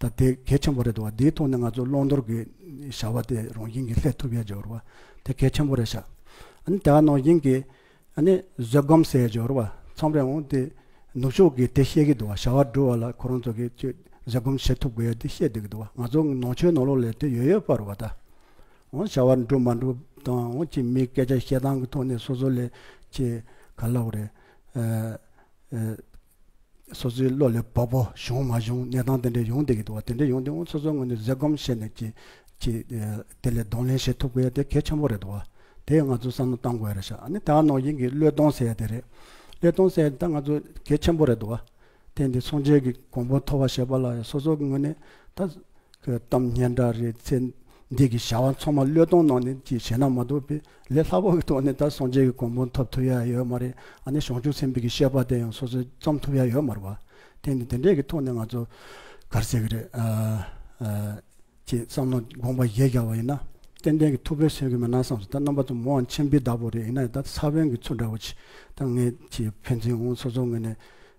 ད་དེ་གལ་ཆེན་པོ་རེད་འདུག་བ། དེའི་ཐོག་ནས་ང་ཚོ་བླང་དོར་གྱི་བྱ་བ་དེ་རང་བཞིན་གྱིས་སླེབས་ཐུབ་ཡ་ཅིག་ཡོད་རེད་བ། དེ་གལ་ཆེན་པོ་རེད་ཤག། ཨ་ནི་དེ་ག་ནང་བཞིན་གྱི་ཨ་ནི་བཟོད་སྒོམ་ཟེར་ཡ་ཅིག་ཡོད་རེད་བ། མཚམས་རེ་འོང་དེ་ནུབ་ཕྱོགས་ཀྱིས་དེ་བཤད་ཀྱི་འདུག་བ། བྱ་བ་སྒྲུབ་པ་ལ་ཁོ་རང་ཚོ་གིས་ཅིག་བཟོད་སྒོམ་བྱེད་ཐུབ་དགོས་ཡ་དེ་བཤད་བསྡད་ཀྱི་འདུག་བ། ང་ཚོ་ནང་ཆོས་ནང་ལོགས་ལ་དེ་ཡོད་ཡོད་པ་རེད་བ། ད་འོང་བྱ་བ་འགྲུབ་མ་འགྲུབ་དང་འོང་ཅིག་མིའི་སྐད་ཆ་བཤད་སྟངས་ཀྱི་ཐོག་ནས་སོ་སོ་ལ་ཅིག་ག་ལབ་དགོས་རེད། ཨ་ཨ། སོ་སོའི་བློ་ལ་བབ་པོ་བྱུང་མ་བྱུང་གནས་སྟངས་དེ་འདྲ་ཡོང་བསྡད་ཀྱི་འདུག་བ། དེ་འདྲ་ཡོང་དུས་འོང་སོ་སོའི་ངོས་ནས་བཟོད་སྒོམ་བྱས་ནས་ཅིག་ཅིག་ཨ་དེ་ལ་གདོང་ལེན་བྱེད་ཐུབ་དགོས་ཡ་དེ་གལ་ཆེན་པོ་རེད་འདུག་བ། དེ་ང་ཚོ་བསམ་བློ་བཏང་དགོས་ཡ་རེད་ཤག། ཨ་ནི་ད་ག་ནང་བཞིན་གྱི་བློས་གཏོང་ཟེར་ཡ་དེ་རེད། བློས་གཏོང་ཟེར་ཡ་དེ་ད་ང་ཚོ་གལ་ཆེན་པོ་རེད་འདུག་བ། དེ་འདི་སངས་རྒྱས་ཀྱི་གོ་འཕང་ཐོབ་པ་བྱེད་པ་ལ་ཡང་སོ་སོ་གི་ངོས་ནས་ད་གཏམ་སྙན་གྲགས་རེད། ཚེ་ འདི་གི་བྱ་བ་ཚང་མ་བློས་གཏོང་གནང་ནས་ཅིག་བྱས་ན་མ་གཏོགས་པའི་ལས་སླ་པོ་གི་ཐོག་ནས་ད་སངས་རྒྱས་ཀྱི་གོ་འཕང་ཐོབ་ཐུབ་ཡ་ཡོད་མ་རེད། ཨ་ནི་བྱང་ཆུབ་སེམས་དཔའི་གི་བཤད་པ་དེ་ཡང་སོ་སོས་བརྩམས་ཐུབ་ཡ་ཡོད་མ་རེད་བ། དེ་ནི་དེ་འདྲས་ཀྱི་ཐོག་ནས་ང་ཚོ་ག་རེ་ཟེར་གི་རེད། ཨ་ཨ་ཅེས་བསམ་བློ་དགོངས་པ་བཞེས་བཞག་པ་ཡིན་ན། ཏན་ཏན་གྱི་ཐུགས་ཕན་གསོས་ཀྱི་མེད་ན་བསམ་སོང་། ད་རྣམ་པ་ཚོ་མོའང་མཁྱེན་པའི་བདག་པོ་རེད། ཡིན་ན་ཡང་ད་ས་བོན་གྱི་ཚུལ་འདྲ་བོ་ཅིག་ད་ངས་ཅེས་ཕན་ཚུན་འོང་སོ་སོ་ངོས་ནས་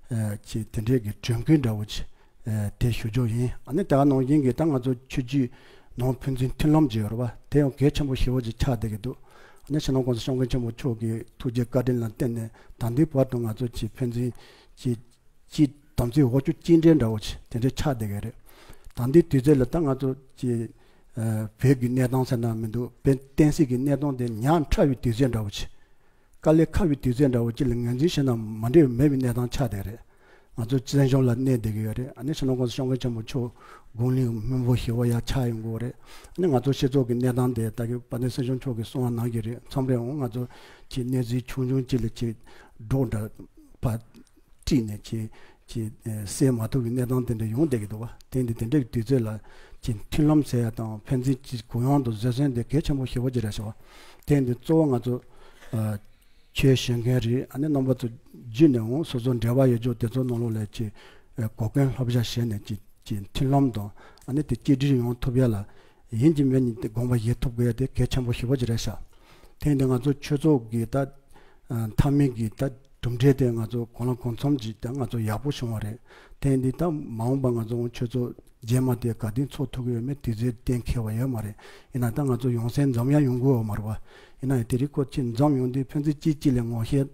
ཨ་ཅེས་དེ་འདྲས་ཀྱི་དྲན་སྐུལ་འདྲ་བོ་ཅིག་ཨ་དེ་ཞུ་རྒྱུ་ཡིན། ཨ་ནི་དེ་ག་ནང་བཞིན་གྱི་ད་ང་ཚོ་ཆོས་བརྒྱུད་ནང་ཕན་ཚུན་མཐུན་ལམ་ཅིག་ཡོད་རེད་བ། དེ་ཡང་གལ་ཆེན་པོ་ཞེ་པོ་ཅིག་ཆགས་བསྡད་ཀྱི་འདུག་ཨ་ནི་སྤྱི་ནོར་༸གོང་ས་༸སྐྱབས་མགོན་ཆེན་པོ་མཆོག་གི་ཐུགས་རྗེ་བཀའ་དྲིན་ལ་བརྟེན་ནས་ད་ལྟའི་བར་དུ་ང་ཚོ་ཅེས་ཕན་ཚུན་ཅེས་ཅེས་དམ་ཚིག་འོག་ཆུ་གཅིག་འདྲེས་འདྲ་བོ་ཅིག་དེ་འདྲ་ཆགས་བསྡད་ཀྱི་རེད། ད་ལྟའི་དུས་ཚོད་ལ་ད་ང་ཚོ་ཅིག་ཨ་བོད་ཀྱི་གནས་སྟངས་ཟེར་ན་མི་འདུག་བོད་བསྟན་སྲིད་ཀྱི་གནས་སྟངས་དེ་ཉག་ཕྲ་བའི་དུས་ཚོད་འདྲ་བོ་ཅིག་དཀའ་ལས་ཁག་པའི་དུས་ཚོད་འདྲ་བོ་ཅིག་ལ་ངོས་འཛིན་བྱས་ན་མ་འགྲིག་པ་མེད་པའི་གནས་སྟངས་ཆགས་བསྡད་རེད། ང་ཚོ་བཙན་བྱོལ་ལ་གནས་བསྡད་ཀྱི་ཡོད་རེད། ཨ་ནི་སྤྱི་ནོར་༸གོང་ས་༸སྐྱབས་མགོན་ཆེན་པོ་མཆོག་དགུང་ལོ་སྨིན་པོ་ཞེ་པོ་ཡར་ཆགས་ཡོང་གི་ཡོད་རེད། ཨ་ནི་ང་ཚོ་སྤྱི་ཚོགས་ཀྱི་གནས་སྟངས་དེ་ད་གི་དཔལ་ལྡན་སྲིད་སྐྱོང་མཆོག་གིས་གསུངས་པ་ནང་བཞིན་རེད། མཚམས་རེ་འོང་ང་ཚོ་ཅིག་གནས་ཚུལ་ཆུང་ཆུང་ཅིག་ལ་ཅིག་སྒྲོག་འདྲ་བ་དཀྲིས་ནས་ཅིག་ཅིག་ཨ་སེལ་མ་ཐུབ་པའི་གནས་སྟངས་དེ་འདྲ་ཡོང་བསྡད་ཀྱི་འདུག་བ། དེ་འདི་དེ་འདྲའི་དུས་ཚོད་ལ་ཅིག་མཐུན་ལམ་ཟེར་ཡ་དང་ཕན་ཚུན་ཅིག་གུ་ཡངས་དང་བཟོད་བསྲན་དེ་གལ་ཆེན་པོ་ཞེ་པོ་ཅིག་རེད་ཤག་བ། དེ་འདི་གཙོ་བོ་ང་ཚོ་ཨ་ཆོས་ཞུ་མཁན་རེད། ཨ་ནི་རྣམ་པ་ཚོ་བརྒྱུད་ནས་འོང་སོ་སོ་འབྲེལ་བ་ཡོད་རྒྱུ་དེ་ཚོ་ནང་ལོགས་ལ་ཅིག་ཨ་གོ་སྐོན་བསླབ་བྱ་བྱས་ནས་ཅིག་ཅིག་མཐུན་ལམ་དང་ཨ་ནི་དེ་གཅིག་སྒྲིལ་ཡོང་ཐུབ་ཡ་ལ་ཡིན་གཅིག་མིན་གཅིག་དེ་དགོངས་པ་བཞེས་ཐུབ་དགོས་ཡ་དེ་གལ་ཆེན་པོ་ཞེ་པོ་ཅིག་རེད་ཤག་དེ་འདི་ང་ཚོ་ཆོས་ཚོགས་ཀྱི་ད་ཨ་མཐའ་མའི་གི་ད་གྲུབ་འབྲས་དེ་ང་ཚོ་གང་ལ་གང་འཚམ་ཅིག་ད་ང་ཚོ་ཡག་པོ་བྱུང་བ་རེད། དེ་འདི་ད་མ་འོངས་པ་ང་ཚོ་ཆོས་ཚོགས་རྗེས་མ་དེ་ག་དུས་འཚོགས་ཐུབ་ཀྱི་ཡོད་མེད་དེ་ཚོས་གཏན་འཁེལ་བ་ཡོད་མ་རེད། ཡིན་ན་ད་ང་ཚོ་ཡོང་སེམས་འཛོམས་ཡ་ཡོང་གི་ཡོད་མ་རེད་བ། ཡིན་ན་ཡང་དེ་རིང་ཁོ་ཅིག་འཛོམས་ཡོང་དུས་ཕན་ཚུན་གཅིག་གཅིག་ལ་ངོ་ཤེས་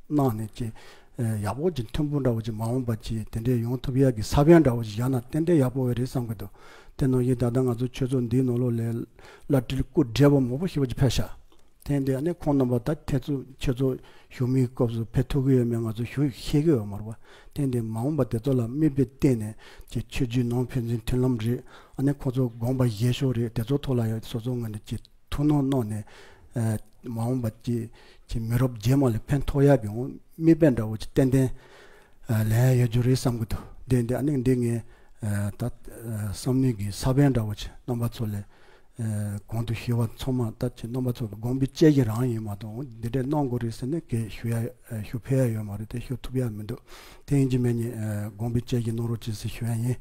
གནང་ནས་ཅིག་ཨ་ཡག་པོ་ཅིག་མཐུན་པོ་འདྲ་བོ་ཅིག་མ་འོངས་པ་ཅིག་དེ་འདྲས་ཡོང་ཐུབ་ཡ་གི་ས་བོན་འདྲ་བོ་ཅིག་བཞག་ན་ཏན་ཏན་ཡག་པོ་ཡོད་རེད་བསམ་གི་འདུག་དེ་ནང་བཞིན་ད་ལྟ་ང་ཚོ་ཆོས་ཚོགས་འདིའི་ནང་ལོགས་ལ་བླ་སྤྲུལ་སྐུ་བགྲེས་པ་མང་པོ་ཞེ་པོ་ཅིག་ཕེབས་ཤག་དེ་འདི་ཨ་ནི་ཁོང་རྣམ་པ་ད་ཐེ་ཚོ་ཆེ་ཚོ་བཞུགས་མིའི་སྐབས་སུ་ཕེབས་ཐུབ་ཀྱི་ཡོད་མེད་ང་ཚོ་ཞུ་ཤེས་ཀྱི་ཡོད་མ་རེད་བ། དེ་འདི་མ་འོངས་པ་དེ་ཚོ་ལ་མིག་དཔེ་བལྟས་ནས་ཀྱི་ཆོས་བརྒྱུད་ནང་ཕན་ཚུན་མཐུན་ལམ་རེད། ཨ་ནི་ཁོང་ཚོ་དགོངས་པ་བཞེས་ཕྱོགས་རེད། དེ་ཚོ་ཐོག་ལ་ཡང་སོ་སོ་ངོས་ནས་ཀྱི་ཐུགས་སྣང་གནང་ནས་ཨ་མ་འོངས་པ་ཀྱི་ཀྱི་མི་རབས་རྗེས་མ་ལ་ཕན་ཐོགས་ཡག་གི་འོང་མིག་དཔེ་འདྲ་བོ་ཅིག་ཏན་ཏན་ཨ་ལེན་ཡག་ཡོད་རྒྱུ་རེད་བསམ་གི་འདུག་དེ་འདི་ཨ་ནི་འདི་ངས་ཨ་ད་ཨ་བསམ་མནོ་གི་ས་བོན་འདྲ་བོ་ཅིག་རྣམ་པ་ཚོ་ལ་ཨ་གོང་དུ་ཞུས་པ་ཚང་མ་ད་ཅིག་རྣམ་པ་ཚོ་གི་དགོངས་པའི་དཔྱད་གཞི་རང་ཡིན་མ་གཏོགས་འདི་འདྲས་གནང་དགོས་རེད་ཟེར་ནས་གས་ཞུ་ཡ་ཨ་ཞུ་ཕོད་ཡ་ཡོད་མ་རེད། དེ་ཞུ་ཐུབ་ཡ་མི་འདུག་དེ་ཡིན་གཅིག་མིན་གཉིས་ཨ་དགོངས་པའི་དཔྱད་གཞི་གནང་རོགས་གྱིས་ཟེར་ཞུ་ཡ་ཡིན།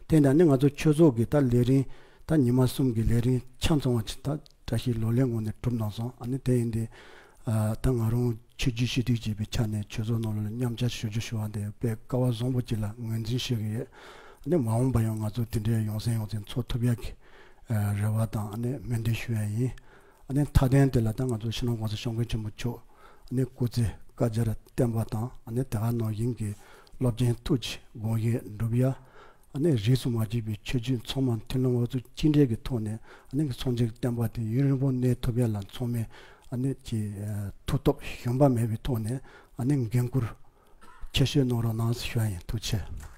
དེ་འདྲ་ནི་ང་ཚོ་ཆོས་ཚོགས་ཀྱི་ད་ལས་རིམ་ད་ཉི་མ་གསུམ་གྱི་ལས་རིམ་ཆ་ཚང་བ་ཅིག་ད་བཀྲ་ཤིས་ལོ་ལེགས་ངང་ནས་གྲུབ་གནང་སོང་། ཨ་ནི་དེ་ཡིན་དུས་ཨ་ད་ང་རང་ཆོས་བརྒྱུད་སྤྱི་འཐུས་བྱས་པའི་ཆ་ནས་ཆོས་ཚོགས་ནང་ལ་མཉམ་བཅར་ཞུ་རྒྱུ་ཞུ་བ་འདི་དཔེ་སྐལ་བ་བཟང་པོ་ཅིག་ལ་ངོས་འཛིན་ཞུ་གི་ཡོད། ཨ་ནི་མ་འོངས་པ་ཡང་ང་ཚོ་དེ་འདྲའི་ཡོང་སེམས་ཡོང་སེམས་ཚོགས་ཐུབ་ཡག་གི་ཨ་རེ་བ་དང་ཨ་ནི་སྨོན་འདུན་ཞུ་ཡ་ཡིན། ཨ་ནི་མཐའ་དོན་དེ་ལ་ད་ང་ཚོ་སྤྱི་ནོར་༸གོང་ས་༸སྐྱབས་མགོན་ཆེན་པོ་མཆོག་ཨ་ནི་སྐུ་ཚེ་བསྐལ་བརྒྱར་བརྟན་པ་དང་ཨ་ནི་དེ་ག་ནང་བཞིན་གྱི་རླབས་ཆེན་ཐུགས་ཀྱི་དགོངས་བཞེད་འགྲུབ་ཡ། ཨ་ནི་རིས་སུ་མ་ཆད་པའི་ཆོས་བརྒྱུད་ཚང་མ་མཐུན་ལམ་འོ་ཚོད་གཅིག་འདྲེས་ཀྱི་ཐོག་ནས་ཨ་ནི་སངས་རྒྱས་ཀྱི་བསྟན་པ་དེ་ཡུན་རིང་པོ་གནས་ཐུབ་ཡ་ལ་ཚང་མས་ཨ་ནི་ཀྱི་མཐུ་སྟོབས་ཞུམ་པ་མེད་པའི་ཐོག་ནས་ཨ་ནི་འགན་འཁུར་ཆེ་ཤོས་གནང་རོགས་གནང་ཞུ་ཡ་ཡིན། ཐུགས་རྗེ་ཆེ།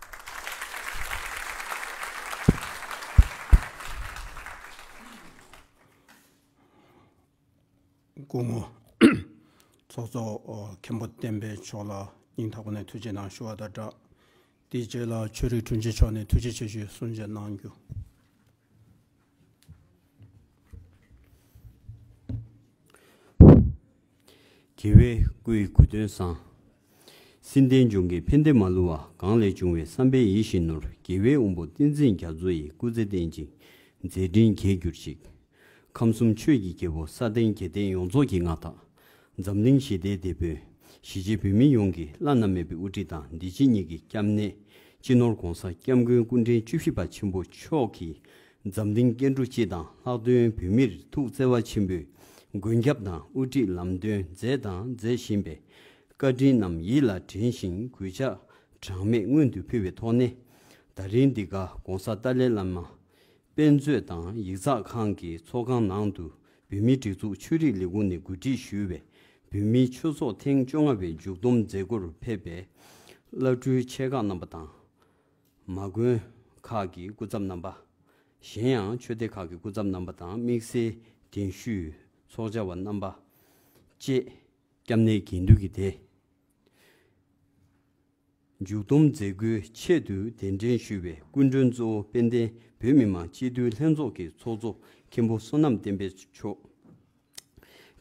སྐུ་ངོ་ཚོགས་གཙོ་མཁན་པོ་བསྟན་འཕེལ་མཆོག་ལ་སྙིང་ཐག་པ་ནས་ཐུགས་རྗེ་གནང་ཞུ་བ་དང་སྦྲགས། དེའི་རྗེས་ལ་ཆོས་རིག་དྲུང་ཆེ་མཆོག་ནས་ཐུགས་རྗེ་ཆེ་ཞུའི་གསུང་བཤད་གནང་རྒྱུ། རྒྱལ་བའི་སྐུའི་གོ་སྟོན་བཟང་། སྲིད་མཐའི་འབྱུང་ཁུངས་ཕན་བདེ་མ་ལུས་པ། གང་ལས་བྱུང་བའི་བསམ་པའི་ཡིད་བཞིན་ནོར། རྒྱལ་བའི་དབང་པོ་བསྟན་འཛིན་རྒྱ་མཚོ་ཡི། སྐུ་ཚེ་བརྟན་ཅིང་མཛད་འཕྲིན་རྒྱས་གྱུར་ཅིག། ཁམས་གསུམ་ཆོས་ཀྱི་རྒྱལ་པོ་ས་སྟེང་རྒྱལ་བསྟན་ཡོངས་རྫོགས་ཀྱི་མངའ་བདག། འཛམ་གླིང་ཞི་བདེའི་དེད་དཔོན། གཞིས་བྱེས་བོད་མི་ཡོངས་ཀྱི་བླ་ན་མེད་པའི་དབུ་ཁྲིད་དང་འདི་ཕྱི་གཉིས་ཀྱི་སྐྱབས་གནས། སྤྱི་ནོར་༸གོང་ས་༸སྐྱབས་མགོན་སྐུ་ཕྲེང་བཅུ་བཞི་པ་ཆེན་པོ་མཆོག་གིས་འཛམ་གླིང་སྐྱེ་འགྲོ་སྤྱི་དང་ལྷག་དོན་བོད་མིར་ཐུགས་བརྩེ་བ་ཆེན་པོས་མགོན་སྐྱབས་དང་དབུ་ཁྲིད་ལམ་སྟོན་མཛད་དང་མཛད་བཞིན་པའི་བཀའ་དྲིན་རྣམས་ཡིད་ལ་དྲན་ཞིང་གུས་ཕྱག་གྲངས་མེད་སྔོན་དུ་ཕུལ་བའི་ཐོག་ནས། ད་རིང་འདི་ག་༸གོང་ས་ཏཱ་ལའི་བླ་མ་དཔེ་མཛོད་དང་ཡིག་ཚགས་ཁང་གི་ཚོགས་ཁང་ནང་དུ་བོད་མིའི་སྒྲིག་འཛུགས་ཆོས་རིག་ལས་ཁུངས་ནས་གོ་སྒྲིག་ཞུས་པའི་བོད་མིའི་ཆོས་ཚོགས་ཐེངས་བཅོ་ལྔ་པའི་མཇུག་བསྡོམས་མཛད་སྒོར་ཕེབས་པའི་བླ་སྤྲུལ་ཆེ་ཁག་རྣམ་པ་དང་། མ་དགོན་ཁག་གི་སྐུ་ཚབ་རྣམ་པ། གཞན་ཡང་ཆོས་སྡེ་ཁག་གི་སྐུ་ཚབ་རྣམ་པ་དང་། དམིགས་བསལ་གདན་ཞུས་ཚོགས་བཅར་བ་རྣམ་པ་བཅས་སྐྱབས་གནས་དགེ་འདུན་གྱི་སྡེ། མཇུག་བསྡོམས་མཛད་སྒོའི་ཆེད་དུ་གདན་འདྲེན་ཞུས་པའི་སྐུ་མགྲོན་གཙོ་བོ་དཔལ་ལྡན་བོད་མི་མང་སྤྱི་འཐུས་ལྷན་ཚོགས་ཀྱི་ཚོགས་གཙོ་ མཁན་པོ་བསོད་ནམས་བསྟན་འཕེལ་མཆོག་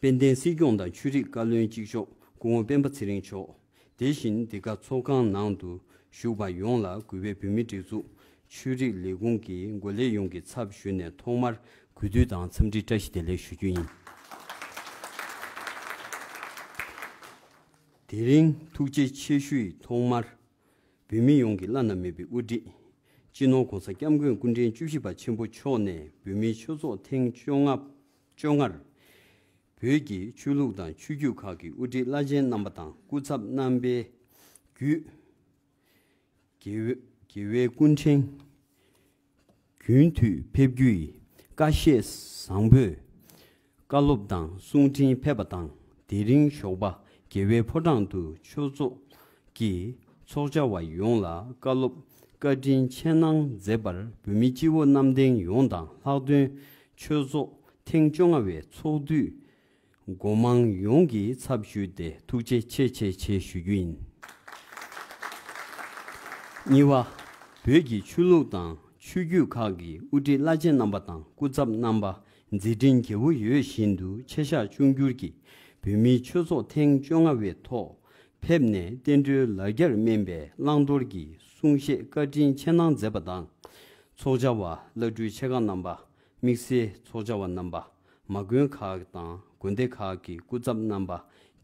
དཔལ་ལྡན་སྲིད་སྐྱོང་དང་ཆོས་རིག་བཀའ་བློན་གཅིག་ལྕོགས་སྐུ་ངོ་སྤེན་པ་ཚེ་རིང་མཆོག་དེ་བཞིན་འདི་ག་ཚོགས་ཁང་ནང་དུ་བཞུགས་པ་ཡོངས་ལ་གུས་པས་བོད་མིའི་སྒྲིག་འཛུགས་ཆོས་རིག་ལས་ཁུངས་ཀྱི་འགོ་ལས་ཡོངས་ཀྱི་ཚབ་ཞུས་ནས་ཐོག་མར་གུས་འདུད་དང་འཚམས་འདྲི་བཀྲ་ཤིས་བདེ་ལེགས་ཞུ་རྒྱུ་ཡིན། དེ་རིང་ཐུགས་རྗེ་ཆེ་ཞུ་ཡི་ཐོག་མར་བོད་མི་ཡོངས་ཀྱི་བླ་ན་མེད་པའི་དབུ་ཁྲིད་སྤྱི་ནོར་༸གོང་ས་༸སྐྱབས་མགོན་སྐུ་ཕྲེང་བཅུ་བཞི་པ་ཆེན་པོ་མཆོག་ནས་བོད་མིའི་ཆོས་ཚོགས་ཐེངས་བཅོ་ལྔ་བཅོ་ལྔར་བོད་ཀྱི་ཆོས་ལུགས་དང་ཆོས་བརྒྱུད་ཁག་གི་དབུ་ཁྲིད་བླ་ཆེན་རྣམ་པ་དང་སྐུ་ཚབ་རྣམ་པའི་བརྒྱུད། རྒྱལ་བའི་རྒྱལ་བའི་སྐུ་ཕྲེང་རྒྱུན་མཐུད་ཕེབས་རྒྱུ་ཡི་བཀའ་བཞེས་བཟང་པོས་བཀའ་སློབ་དང་གསུང་འཕྲིན་ཕེབས་པ་དང་། དེ་རིང་ཞོགས་པ་རྒྱལ་བའི་ཕོ་བྲང་དུ་ཆོས་ཚོགས་ཀྱི་ཚོགས་བཅར་བ་ཡོངས་ལ་བཀའ་སློབ་བཀའ་དྲིན་ཆེ་གནང་མཛད་པར་བོད་མི་སྤྱི་བོ་གནམ་བསྟན་ཡོངས་དང་ལྷག་དོན་ཆོས་ཚོགས་ཐེངས་བཅོ་ལྔ་བའི་ཚོགས་འདུའི་འགོ་མང་ཡོངས་ཀྱི་ཚབ་ཞུས་ཏེ་ཐུགས་རྗེ་ཆེ་ཆེ་ཆེ་ཞུ་རྒྱུ་ཡིན། གཉིས་པ། བོད་ཀྱི་ཆོས་ལུགས་དང་ཆོས་བརྒྱུད་ཁག་གི་དབུ་ཁྲིད་བླ་ཆེན་རྣམ་པ་དང་སྐུ་ཚབ་རྣམ་པ་མཛད་འཕྲིན་རྒྱས་པོ་ཡོད་བཞིན་དུ་ཆེ་བཞག་ཆུང་འགྱུར་གྱི་བོད་མིའི་ཆོས་ཚོགས་ཐེངས་བཅོ་ལྔ་བའི་ཐོག་ཕེབས་ནས་བསྟན་འགྲོའི་ལ་རྒྱར་སྨན་པའི་བླང་དོར་གྱི་གསུང་བཤད་བཀའ་དྲིན་ཆེ་གནང་མཛད་པ་དང་། ཚོགས་བཅར་བ་བླ་སྤྲུལ་ཆེ་ཁག་རྣམ་པ། དམིགས་བསལ་ཚོགས་བཅར་བ་རྣམ་པ། མ་དགོན་ཁག་དང་དགོན་སྡེ་ཁག་གི་སྐུ་ཚབ་རྣམ་པ་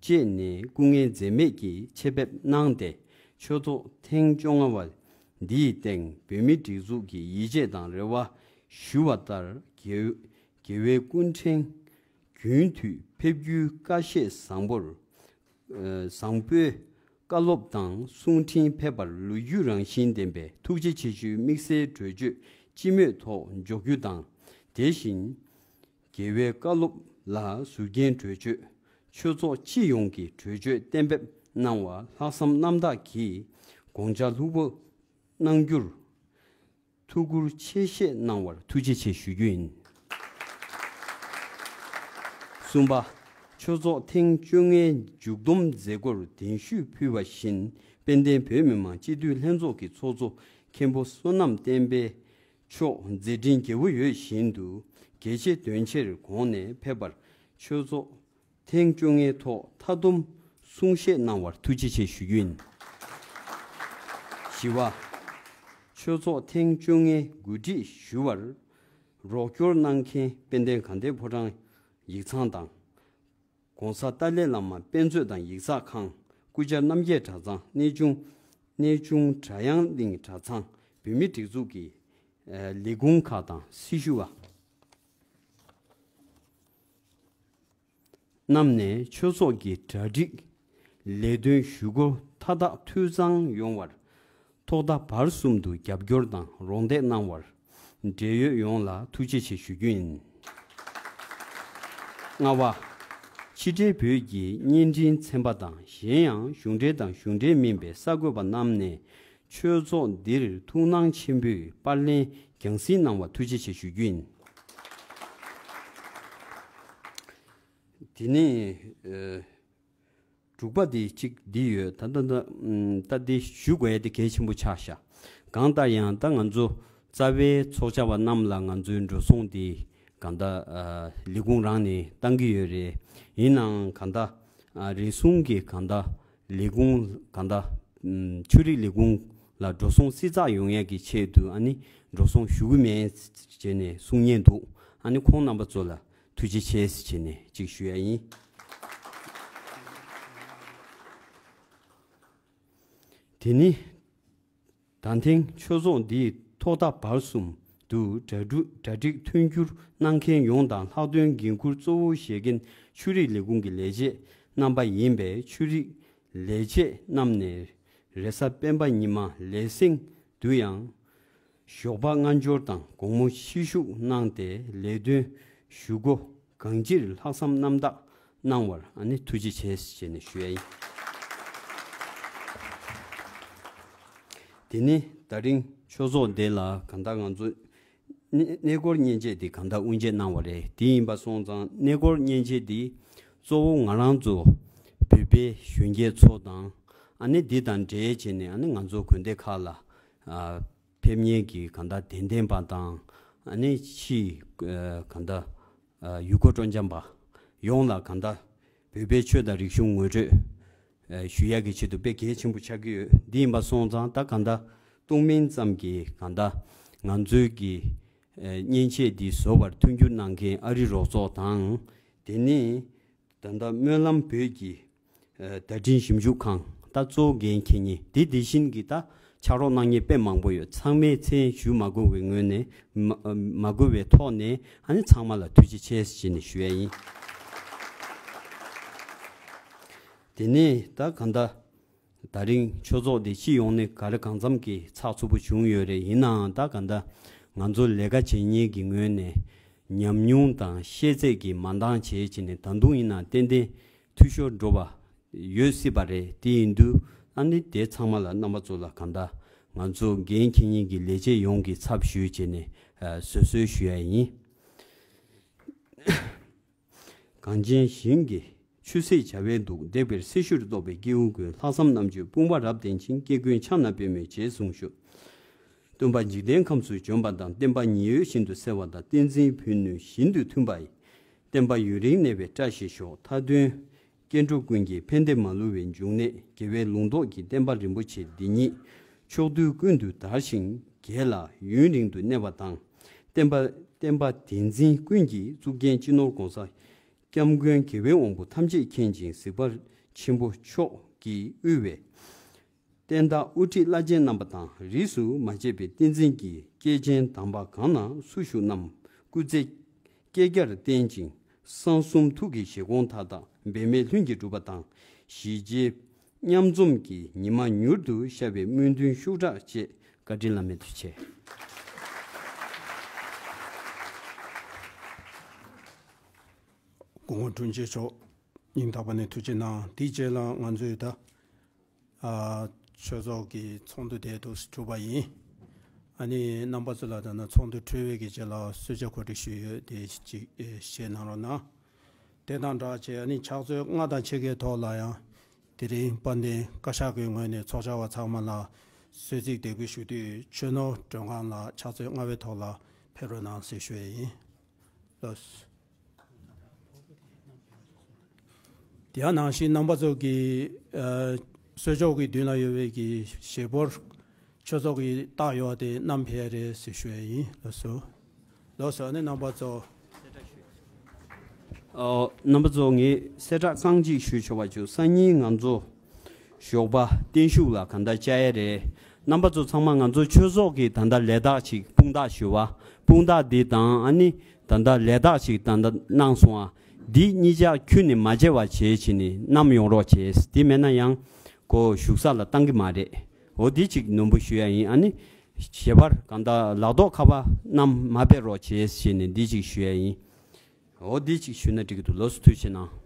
བཅས་ནས་སྐུ་ངལ་འཛེམས་མེད་ཀྱིས་ཆེད་ཕེབས་གནང་སྟེ་ཆོས་ཚོགས་ཐེངས་བཅོ་ལྔ་པ་འདིའི་སྟེང་བོད་མིའི་སྒྲིག་འཛུགས་ཀྱི་ཡིད་ཆེས་དང་རེ་བ་ཞུ་བ་ལྟར་རྒྱལ་རྒྱལ་བའི་སྐུ་ཕྲེང་རྒྱུན་མཐུད་ཕེབས་རྒྱུའི་བཀའ་བཞེས་བཟང་པོར་བཟང་པོའི་བཀའ་སློབ་དང་གསུང་འཕྲིན་ཕེབས་པར་ལོ་རྒྱུས་རང་བཞིན་ལྡན་པའི་ཐུགས་རྗེ་ཆེ་ཞུའི་དམིགས་བསལ་གྲོས་ཆོད་སྤྱི་མོས་ཐོག་འཇོག་རྒྱུ་དང་། དེ་བཞིན་རྒྱལ་བའི་བཀའ་སློབ་ལ་ཟུར་རྒྱན་གྲོས་ཆོད་ཆོས་ཚོགས་སྤྱི་ཡོངས་ཀྱི་གྲོས་ཆོད་གཏན་འབེབས་གནང་བ་ལྷག་བསམ་རྣམ་དག་གིས་དགོངས་འཆར་ལྷུག་པོ་གནང་རྒྱུར། ཐུགས་ཁུར་ཆེ་བཞེས་གནང་བར་ཐུགས་རྗེ་ཆེ་ཞུ་རྒྱུ་ཡིན། གསུམ་པ། ཆོས་ཚོགས་ཐེངས་བཅོ་ལྔའི་མཇུག་བསྡོམས་མཛད་སྒོར་གདན་ཞུས་ཕུལ་བ་བཞིན་དཔལ་ལྡན་བོད་མི་མང་སྤྱི་འཐུས་ལྷན་ཚོགས་ཀྱི་ཚོགས་གཙོ་མཁན་པོ་བསོད་ནམས་བསྟན་འཕེལ་མཆོག་མཛད་འཕྲིན་རྒྱས་པོ་ཡོད་བཞིན་དུ་གལ་ཆེ་དོན་ཆེར་དགོངས་ནས་ཕེབས་པར་ཆོས་ཚོགས་ཐེངས་བཅོ་ལྔའི་ཐོག་མཐའ་བསྡོམས་གསུང་བཤད་གནང་བར་ཐུགས་རྗེ་ཆེ་ཞུ་རྒྱུ་ཡིན། བཞི་པ། ཆོས་ཚོགས་ཐེངས་བཅོ་ལྔའི་གོ་སྒྲིག་ཞུ་བར་རོགས་སྐྱོར་གནང་མཁན་དཔལ་ལྡན་དགའ་ལྡན་ཕོ་བྲང་ཡིག་ཚང་དང་། ༸གོང་ས་ཏཱ་ལའི་བླ་མ་དཔེ་མཛོད་དང་ཡིག་ཚགས་ཁང་། སྐུ་བཅར་རྣམ་རྒྱལ་གྲྭ་ཚང་། གནས་ཆུང་གནས་ཆུང་བྲག་གཡང་གླིང་གྲྭ་ཚང་། བོད་མིའི་སྒྲིག་འཛུགས་ཀྱི་ལས་ཁུངས་ཁག་དང་སྲི་ཞུ་བ། རྣམས་ནས་ཆོས་ཚོགས་ཀྱི་གྲ་སྒྲིག་ལས་དོན་ཞུ་སྒོ་མཐའ་དག་འཐུས་ཚང་ཡོང་བར་ཐོག་མཐའ་བར་གསུམ་དུ་རྒྱབ་སྐྱོར་དང་རོགས་འདེགས་གནང་བར་འབྲེལ་ཡོད་ཡོངས་ལ་ཐུགས་རྗེ་ཆེ་ཞུ་རྒྱུ་ཡིན། ལྔ་པ། ཕྱི་འབྲེལ་བོད་ཀྱི་བརྙན་འཕྲིན་ཚན་པ་དང་གཞན་ཡང་གཞུང་འབྲེལ་དང་གཞུང་འབྲེལ་མིན་པའི་གསར་འགོད་པ་རྣམས་ནས་ཆོས་ཚོགས་འདིར་ཐུགས་སྣང་ཆེན་པོས་པར་ལེན་རྒྱང་སྲིང་གནང་བར་ཐུགས་རྗེ་ཆེ་ཞུ་རྒྱུ་ཡིན། དེ་ནས་ཨ། དྲུག་པ་དེ་གཅིག་འདི་ཡོད། ད་ད་ད་ཨམ། ད་འདི་ཞུ་དགོས་ཡ་དེ་གལ་ཆེན་པོ་ཆགས་ཤག་གང་ལྟར་ཡང་ད་ང་ཚོ་རྩ་བའི་ཚོགས་བཅར་བ་རྣམས་ལ་ང་ཚོའི་འགྲོ་སོང་དེ་གང་ལྟར་ཨ། ལས་ཁུངས་རང་ནས་བཏང་གི་ཡོད་རེད། ཡིན་ནའང་གང་ལྟར་ཨ། རེ་ཟུང་གིས་གང་ལྟར་ལས་ཁུངས་གང་ལྟར་ཨམ། ཆོས་རིག་ལས་ཁུངས་ལ་འགྲོ་སོང་བསྲི་ཚགས་ཡོང་ཡས་ཀྱི་ཆེད་དུ་ཨ་ནི་འགྲོ་སོང་ཞུ་གི་མེད་བྱས་ནས་གསུང་མཁན་འདུག་ཨ་ནི་ཁོང་རྣམ་པ་ཚོ་ལ་ཐུགས་རྗེ་ཆེ་ཟེར་བྱས་ནས་ཅིག་ཞུ་ཡ་ཡིན། དེ་ནི་ད་ཐེངས་ཆོས་ཚོགས་འདིའི་ཐོག་མཐའ་བར་གསུམ་དུ་གྲ་སྒྲིག་གྲ་སྒྲིག་མཐུན་འགྱུར་གནང་མཁན་ཡོངས་དང་ལྷག་དོན་འགན་འཁུར་གཙོ་བོ་བཞེས་མཁན་ཆོས་རིག་ལས་ཁུངས་ཀྱི་ལས་བྱེད་རྣམ་པ་ཡིན་པས་ཆོས་རིག་ལས་བྱེད་རྣམས་ནས་རེས་གཟའ་སྤེན་པ་ཉི་མ་ལས་སེང་དུ་ཡང་ཞོགས་པ་སྔ་འབྱོར་དང་དགོང་མོ་ཕྱི་བཞུགས་གནང་སྟེ་ལས་དོན་ཞུ་སྒོ་གང་ཅིར་ལྷག་བསམ་རྣམ་དག་གནང་བར་ཨ་ནི་ཐུགས་རྗེ་ཆེ་ཞེས་ནས་ཞུ་ཡ་ཡིན། དེ་ནི་ད་རིང་ཆོས་ཚོགས་འདི་ལ་གང་ལྟར་ང་ཚོ་གནས་གནས་སྐོར་མཉེན་ཆས་འདི་གང་ལྟར་དབུ་འབྱེད་གནང་བ་རེད། དེ་ཡིན་པ་སོང་ཙང་གནས་སྐོར་མཉེན་ཆས་འདི་གཙོ་བོ་ང་རང་ཚོ་བོད་པའི་གཞོན་སྐྱེས་ཚོ་དང་ཨ་ནི་འདི་དང་འབྲེལ་བྱས་ནས་ཨ་ནི་ང་ཚོ་དགོན་སྡེ་ཁག་ལ་ཨ། ཕེབས་མཁན་གྱི་གང་ལྟར་དད་ལྡན་པ་དང་ ཨ་ནི་ཕྱིའི་ཨ་གང་ལྟར་ཨ་ཡུལ་སྐོར་སྤྲོ་འཆམ་པ་ཡོངས་ལ་གང་ལྟར་བོད་པའི་ཆོས་དང་རིག་གཞུང་ངོ་སྤྲོད་ཨ་ཞུ་ཡག་གི་ཆེད་དུ་དཔེ་གལ་ཆེན་པོ་ཆགས་ཀྱི་ཡོད། འདི་ཡིན་པ་སོང་ཙང་ད་གང་ལྟར་གཏོང་མིན་ཙམ་གྱིས་གང་ལྟར་ང་ཚོའི་གི་ཨ་མཉེན་ཆས་འདི་བཟོ་བར་མཐུན་འགྱུར་གནང་མཁན་ཨ་རི་རོགས་ཚོགས་དང་། དེ་ནས་ད་ལྟ་སྨོན་ལམ་བོད་ཀྱི་ཨ་བརྡ་འཕྲིན་ཞིབ་འཇུག་ཁང་ད་གཙོ་འགན་འཁྱེར་མཁན་དེ་དེ་བཞིན་གྱི་ད་ཕྱག་རོགས་གནང་མཁན་དཔེ་མང་པོ་ཡོད། ཚང་མའི་མཚན་ཞུ་མ་དགོས་པའི་ངོས་ནས་མ་མ་དགོས་པའི་ཐོག་ནས་ཨ་ནི་ཚང་མ་ལ་ཐུགས་རྗེ་ཆེ་ཞེས་ནས་ཞུ་ཡ་ཡིན། དེ་ནས་ད་གང་ལྟར་ད་རིང་ཆོས་ཚོགས་འདི་སྤྱི་ཡོངས་ནས་ག་རེ་གང་འཚམ་གྱི་ཚགས་ཚུད་པོ་བྱུང་ཡོད་རེད། ཡིན་ནའང་ད་གང་ལྟར་ང་ཚོ་ལས་ཀ་བྱེད་མཁན་གྱི་ངོས་ནས་ཉམས་མྱོང་དང་ཤེས་ཚད་ཀྱིས་མ་འདང་བྱས་བྱས་ནས་ད་དུང་ཡིན་ན་ཏན་ཏན་འཐུས་ཤོར་འགྲོ་བ་ཡོད་སྲིད་པ་རེད། དེ་ཡིན་དུས་ཨ་ནི་དེ་ཚང་མ་ལ་རྣམ་པ་ཚོ་ལ་གང་ལྟར་ང་ཚོ་འགན་འཁྱེར་མཁན་གྱི་ལས་བྱེད་ཡོངས་ཀྱི་ཚབ་ཞུས་བྱས་ནས་ཨ་བཟོད་གསོལ་ཞུ་ཡ་ཡིན། གངས་ཅན་ཞིང་གི་ཆུ་སྲིད་བྱ་བའི་གདུགས། འདེགས་པའི་སྲི་ཞུར་གཏོགས་པའི་སྐྱེ་བོ་ཀུན། ལྷག་བསམ་རྣམ་དཔྱོད་དཔུང་པ་རབ་ལྡན་ཅིང་། སྐྱེ་ཀུན་ཕྱག་ན་པདྨོས་རྗེས་བཟུང་ཤོག། སྟོན་པ་འཇིག་རྟེན་ཁམས་སུ་བྱོན་པ་དང་། བསྟན་པ་ཉི་འོད་བཞིན་དུ་གསལ་བ་དང་། བསྟན་འཛིན་ཕུ་ནུ་བཞིན་དུ་མཐུན་པ་ཡི། བསྟན་པ་ཡུན་རིང་གནས་པའི་བཀྲ་ཤིས་ཤོག། མཐའ་དོན་སྐྱེ་འགྲོ་ཀུན་གྱི་ཕན་བདེ་མ་ལུས་པའི་འབྱུང་གནས། རྒྱལ་བའི་ལུང་རྟོགས་ཀྱི་བསྟན་པ་རིན་པོ་ཆེ་འདི་ཉིད་ཕྱོགས་དུས་ཀུན་ཏུ་དར་ཞིང་རྒྱས་ལ་ཡུན་རིང་དུ་གནས་པ་དང་། བསྟན་པ་བསྟན་པ་དེ་འཛིན་ཀུན་གྱི་གཙུག་རྒྱན་སྤྱི་ནོར་༸གོང་ས་༸སྐྱབས་མགོན་དགེ་བའི་དབང་པོ་ཐམས་ཅད་མཁྱེན་ཅིང་གཟིགས་པ་ཆེན་པོ་མཆོག་གིས་དབུས་པའི་བསྟན་བདག་དབུ་ཁྲིད་བླ་ཆེན་རྣམ་པ་དང་། རིས་སུ་མ་ཆད་པའི་བསྟན་འཛིན་གྱི་སྐྱེས་ཆེན་དམ་པ་གང་ན་སུ་བཞུགས་རྣམས་སྐུ་ཚེ་བསྐལ་བརྒྱར་བརྟན་ཅིང་། གསང་གསུམ་ཐུགས་ཀྱི་བཞེད་དགོངས་མཐའ་དག་འབད་མེད་ལྷུན་གྱིས་གྲུབ་པ་དང་། ཞི་རྒྱས་མཉམ་འཛོམས་ཀྱི་ཉི་མ་མྱུར་དུ་ཤར་བའི་སྨོན་འདུན་ཤུགས་དྲག་བཅས། བཀའ་དྲིན་བླ་མེད་དུ་ཆེ། སྐུ་ངོ་དྲུང་ཆེ་མཆོག་སྙིང་ཐག་པ་ནས་ཐུགས་རྗེ་གནང་། དེའི་རྗེས་ལ་ང་ཚོས་ད་ཨ་ཆོས་ཚོགས་ཀྱི་ཚོགས་འདུ་དེ་འདུག་སེ་གྲུབ་པ་ཡིན། ཨ་ནི་རྣམ་པ་ཚོ་ལ་ད་ནི་ཚོགས་འདུ་གྲོལ་བའི་གི་རྗེས་ལ་གསོལ་ཇ་གོ་སྒྲིག་ཞུས་ཡོད། དེ་ཅིག་ཨེ་བཞེས་གནང་རོགས་གནང་། དེ་དང་སྦྲགས་བྱས་ཨ་ནི་ཕྱག་ཚོད་ལྔ་དང་ཕྱེད་ཀའི་ཐོག་ལ་ཡང་དེ་རིང་དཔལ་ལྡན་བཀའ་ཤག་གི་ངོས་ནས་ཚོགས་བཅར་བ་ཚང་མ་ལ་གསོལ་ཚིགས་འདེགས་འབུལ་ཞུ་དུས་ཆོས་ནོར་མགྲོན་ཁང་ལ་ཕྱག་ཚོད་ལྔ་པའི་ཐོག་ལ་ཕེབས་རོགས་གནང་ཟེར་ཞུ་ཡས་ཡིན། ལགས་སོ། དེ་ཡང་ནང་བཞིན་རྣམ་པ་ཚོ་གི་ཨ་གསོལ་ཇ་གི་མདུན་ལ་ཡོད་པའི་གི་བཞེས་ཕོར་ཆོས་ཚོགས་ཀྱི་རྟགས་ཡོད་པ་དེ་བསྣམས་ཕེབས་ཡ་རེད་ཟེར་ཞུ་ཡ་ཡིན། ལགས་སོ། ལགས་སོ། ཨ་ནི་རྣམ་པ་ཚོ། ཨོ། རྣམ་པ་ཚོ་ངས་གསལ་བསྒྲགས་རྐང་གཅིག་ཞུ་ཆོག་པ་བྱུང་། སང་ཉིན་ང་ཚོ་ཞོགས་པ་བརྟན་བཞུགས་ལ་གང་ལྟར་བཅར་ཡ་རེད། རྣམ་པ་ཚོ་ཚང་མ་ང་ཚོ་ཆོས་ཚོགས་ཀྱི་ད་ལྟ་ལས་རྟགས་ཅིག་དཔུང་རྟགས་ཞུ་བ། དཔུང་རྟགས་འདི་དང་ཨ་ནི་ད་ལྟ་ལས་རྟགས་ཅིག་ད་ལྟ་གནང་སོང་ཨ། འདི་གཉིས་ཆ་ཁྱོན་ནས་མ་བརྗེད་པ་བྱས་བྱས་ནས་བསྣམས་ཡོང་རོགས་བྱས། འདི་མེད་ན་ཡང་ཁོ་བཞུགས་ས་ལ་བཏང་གི་མ་རེད། འོ་འདི་ཅིག་ནོམ་པོ་ཞུ་ཡ་ཡིན། ཨ་ནི་བཞེས་ཕོར་གང་ལྟར་ལག་ཐོག་ཁ་པར་བསྣམས་མ་ཕེབས་རོགས་བྱས་བྱས་ནས་འདི་ཅིག་ཞུ་ཡ་ཡིན། འོ་འདི་ཅིག་ཞུས་ན་འགྲིག་གི་འདུག། ལགས་སོ། ཐུགས་རྗེ་གནང་།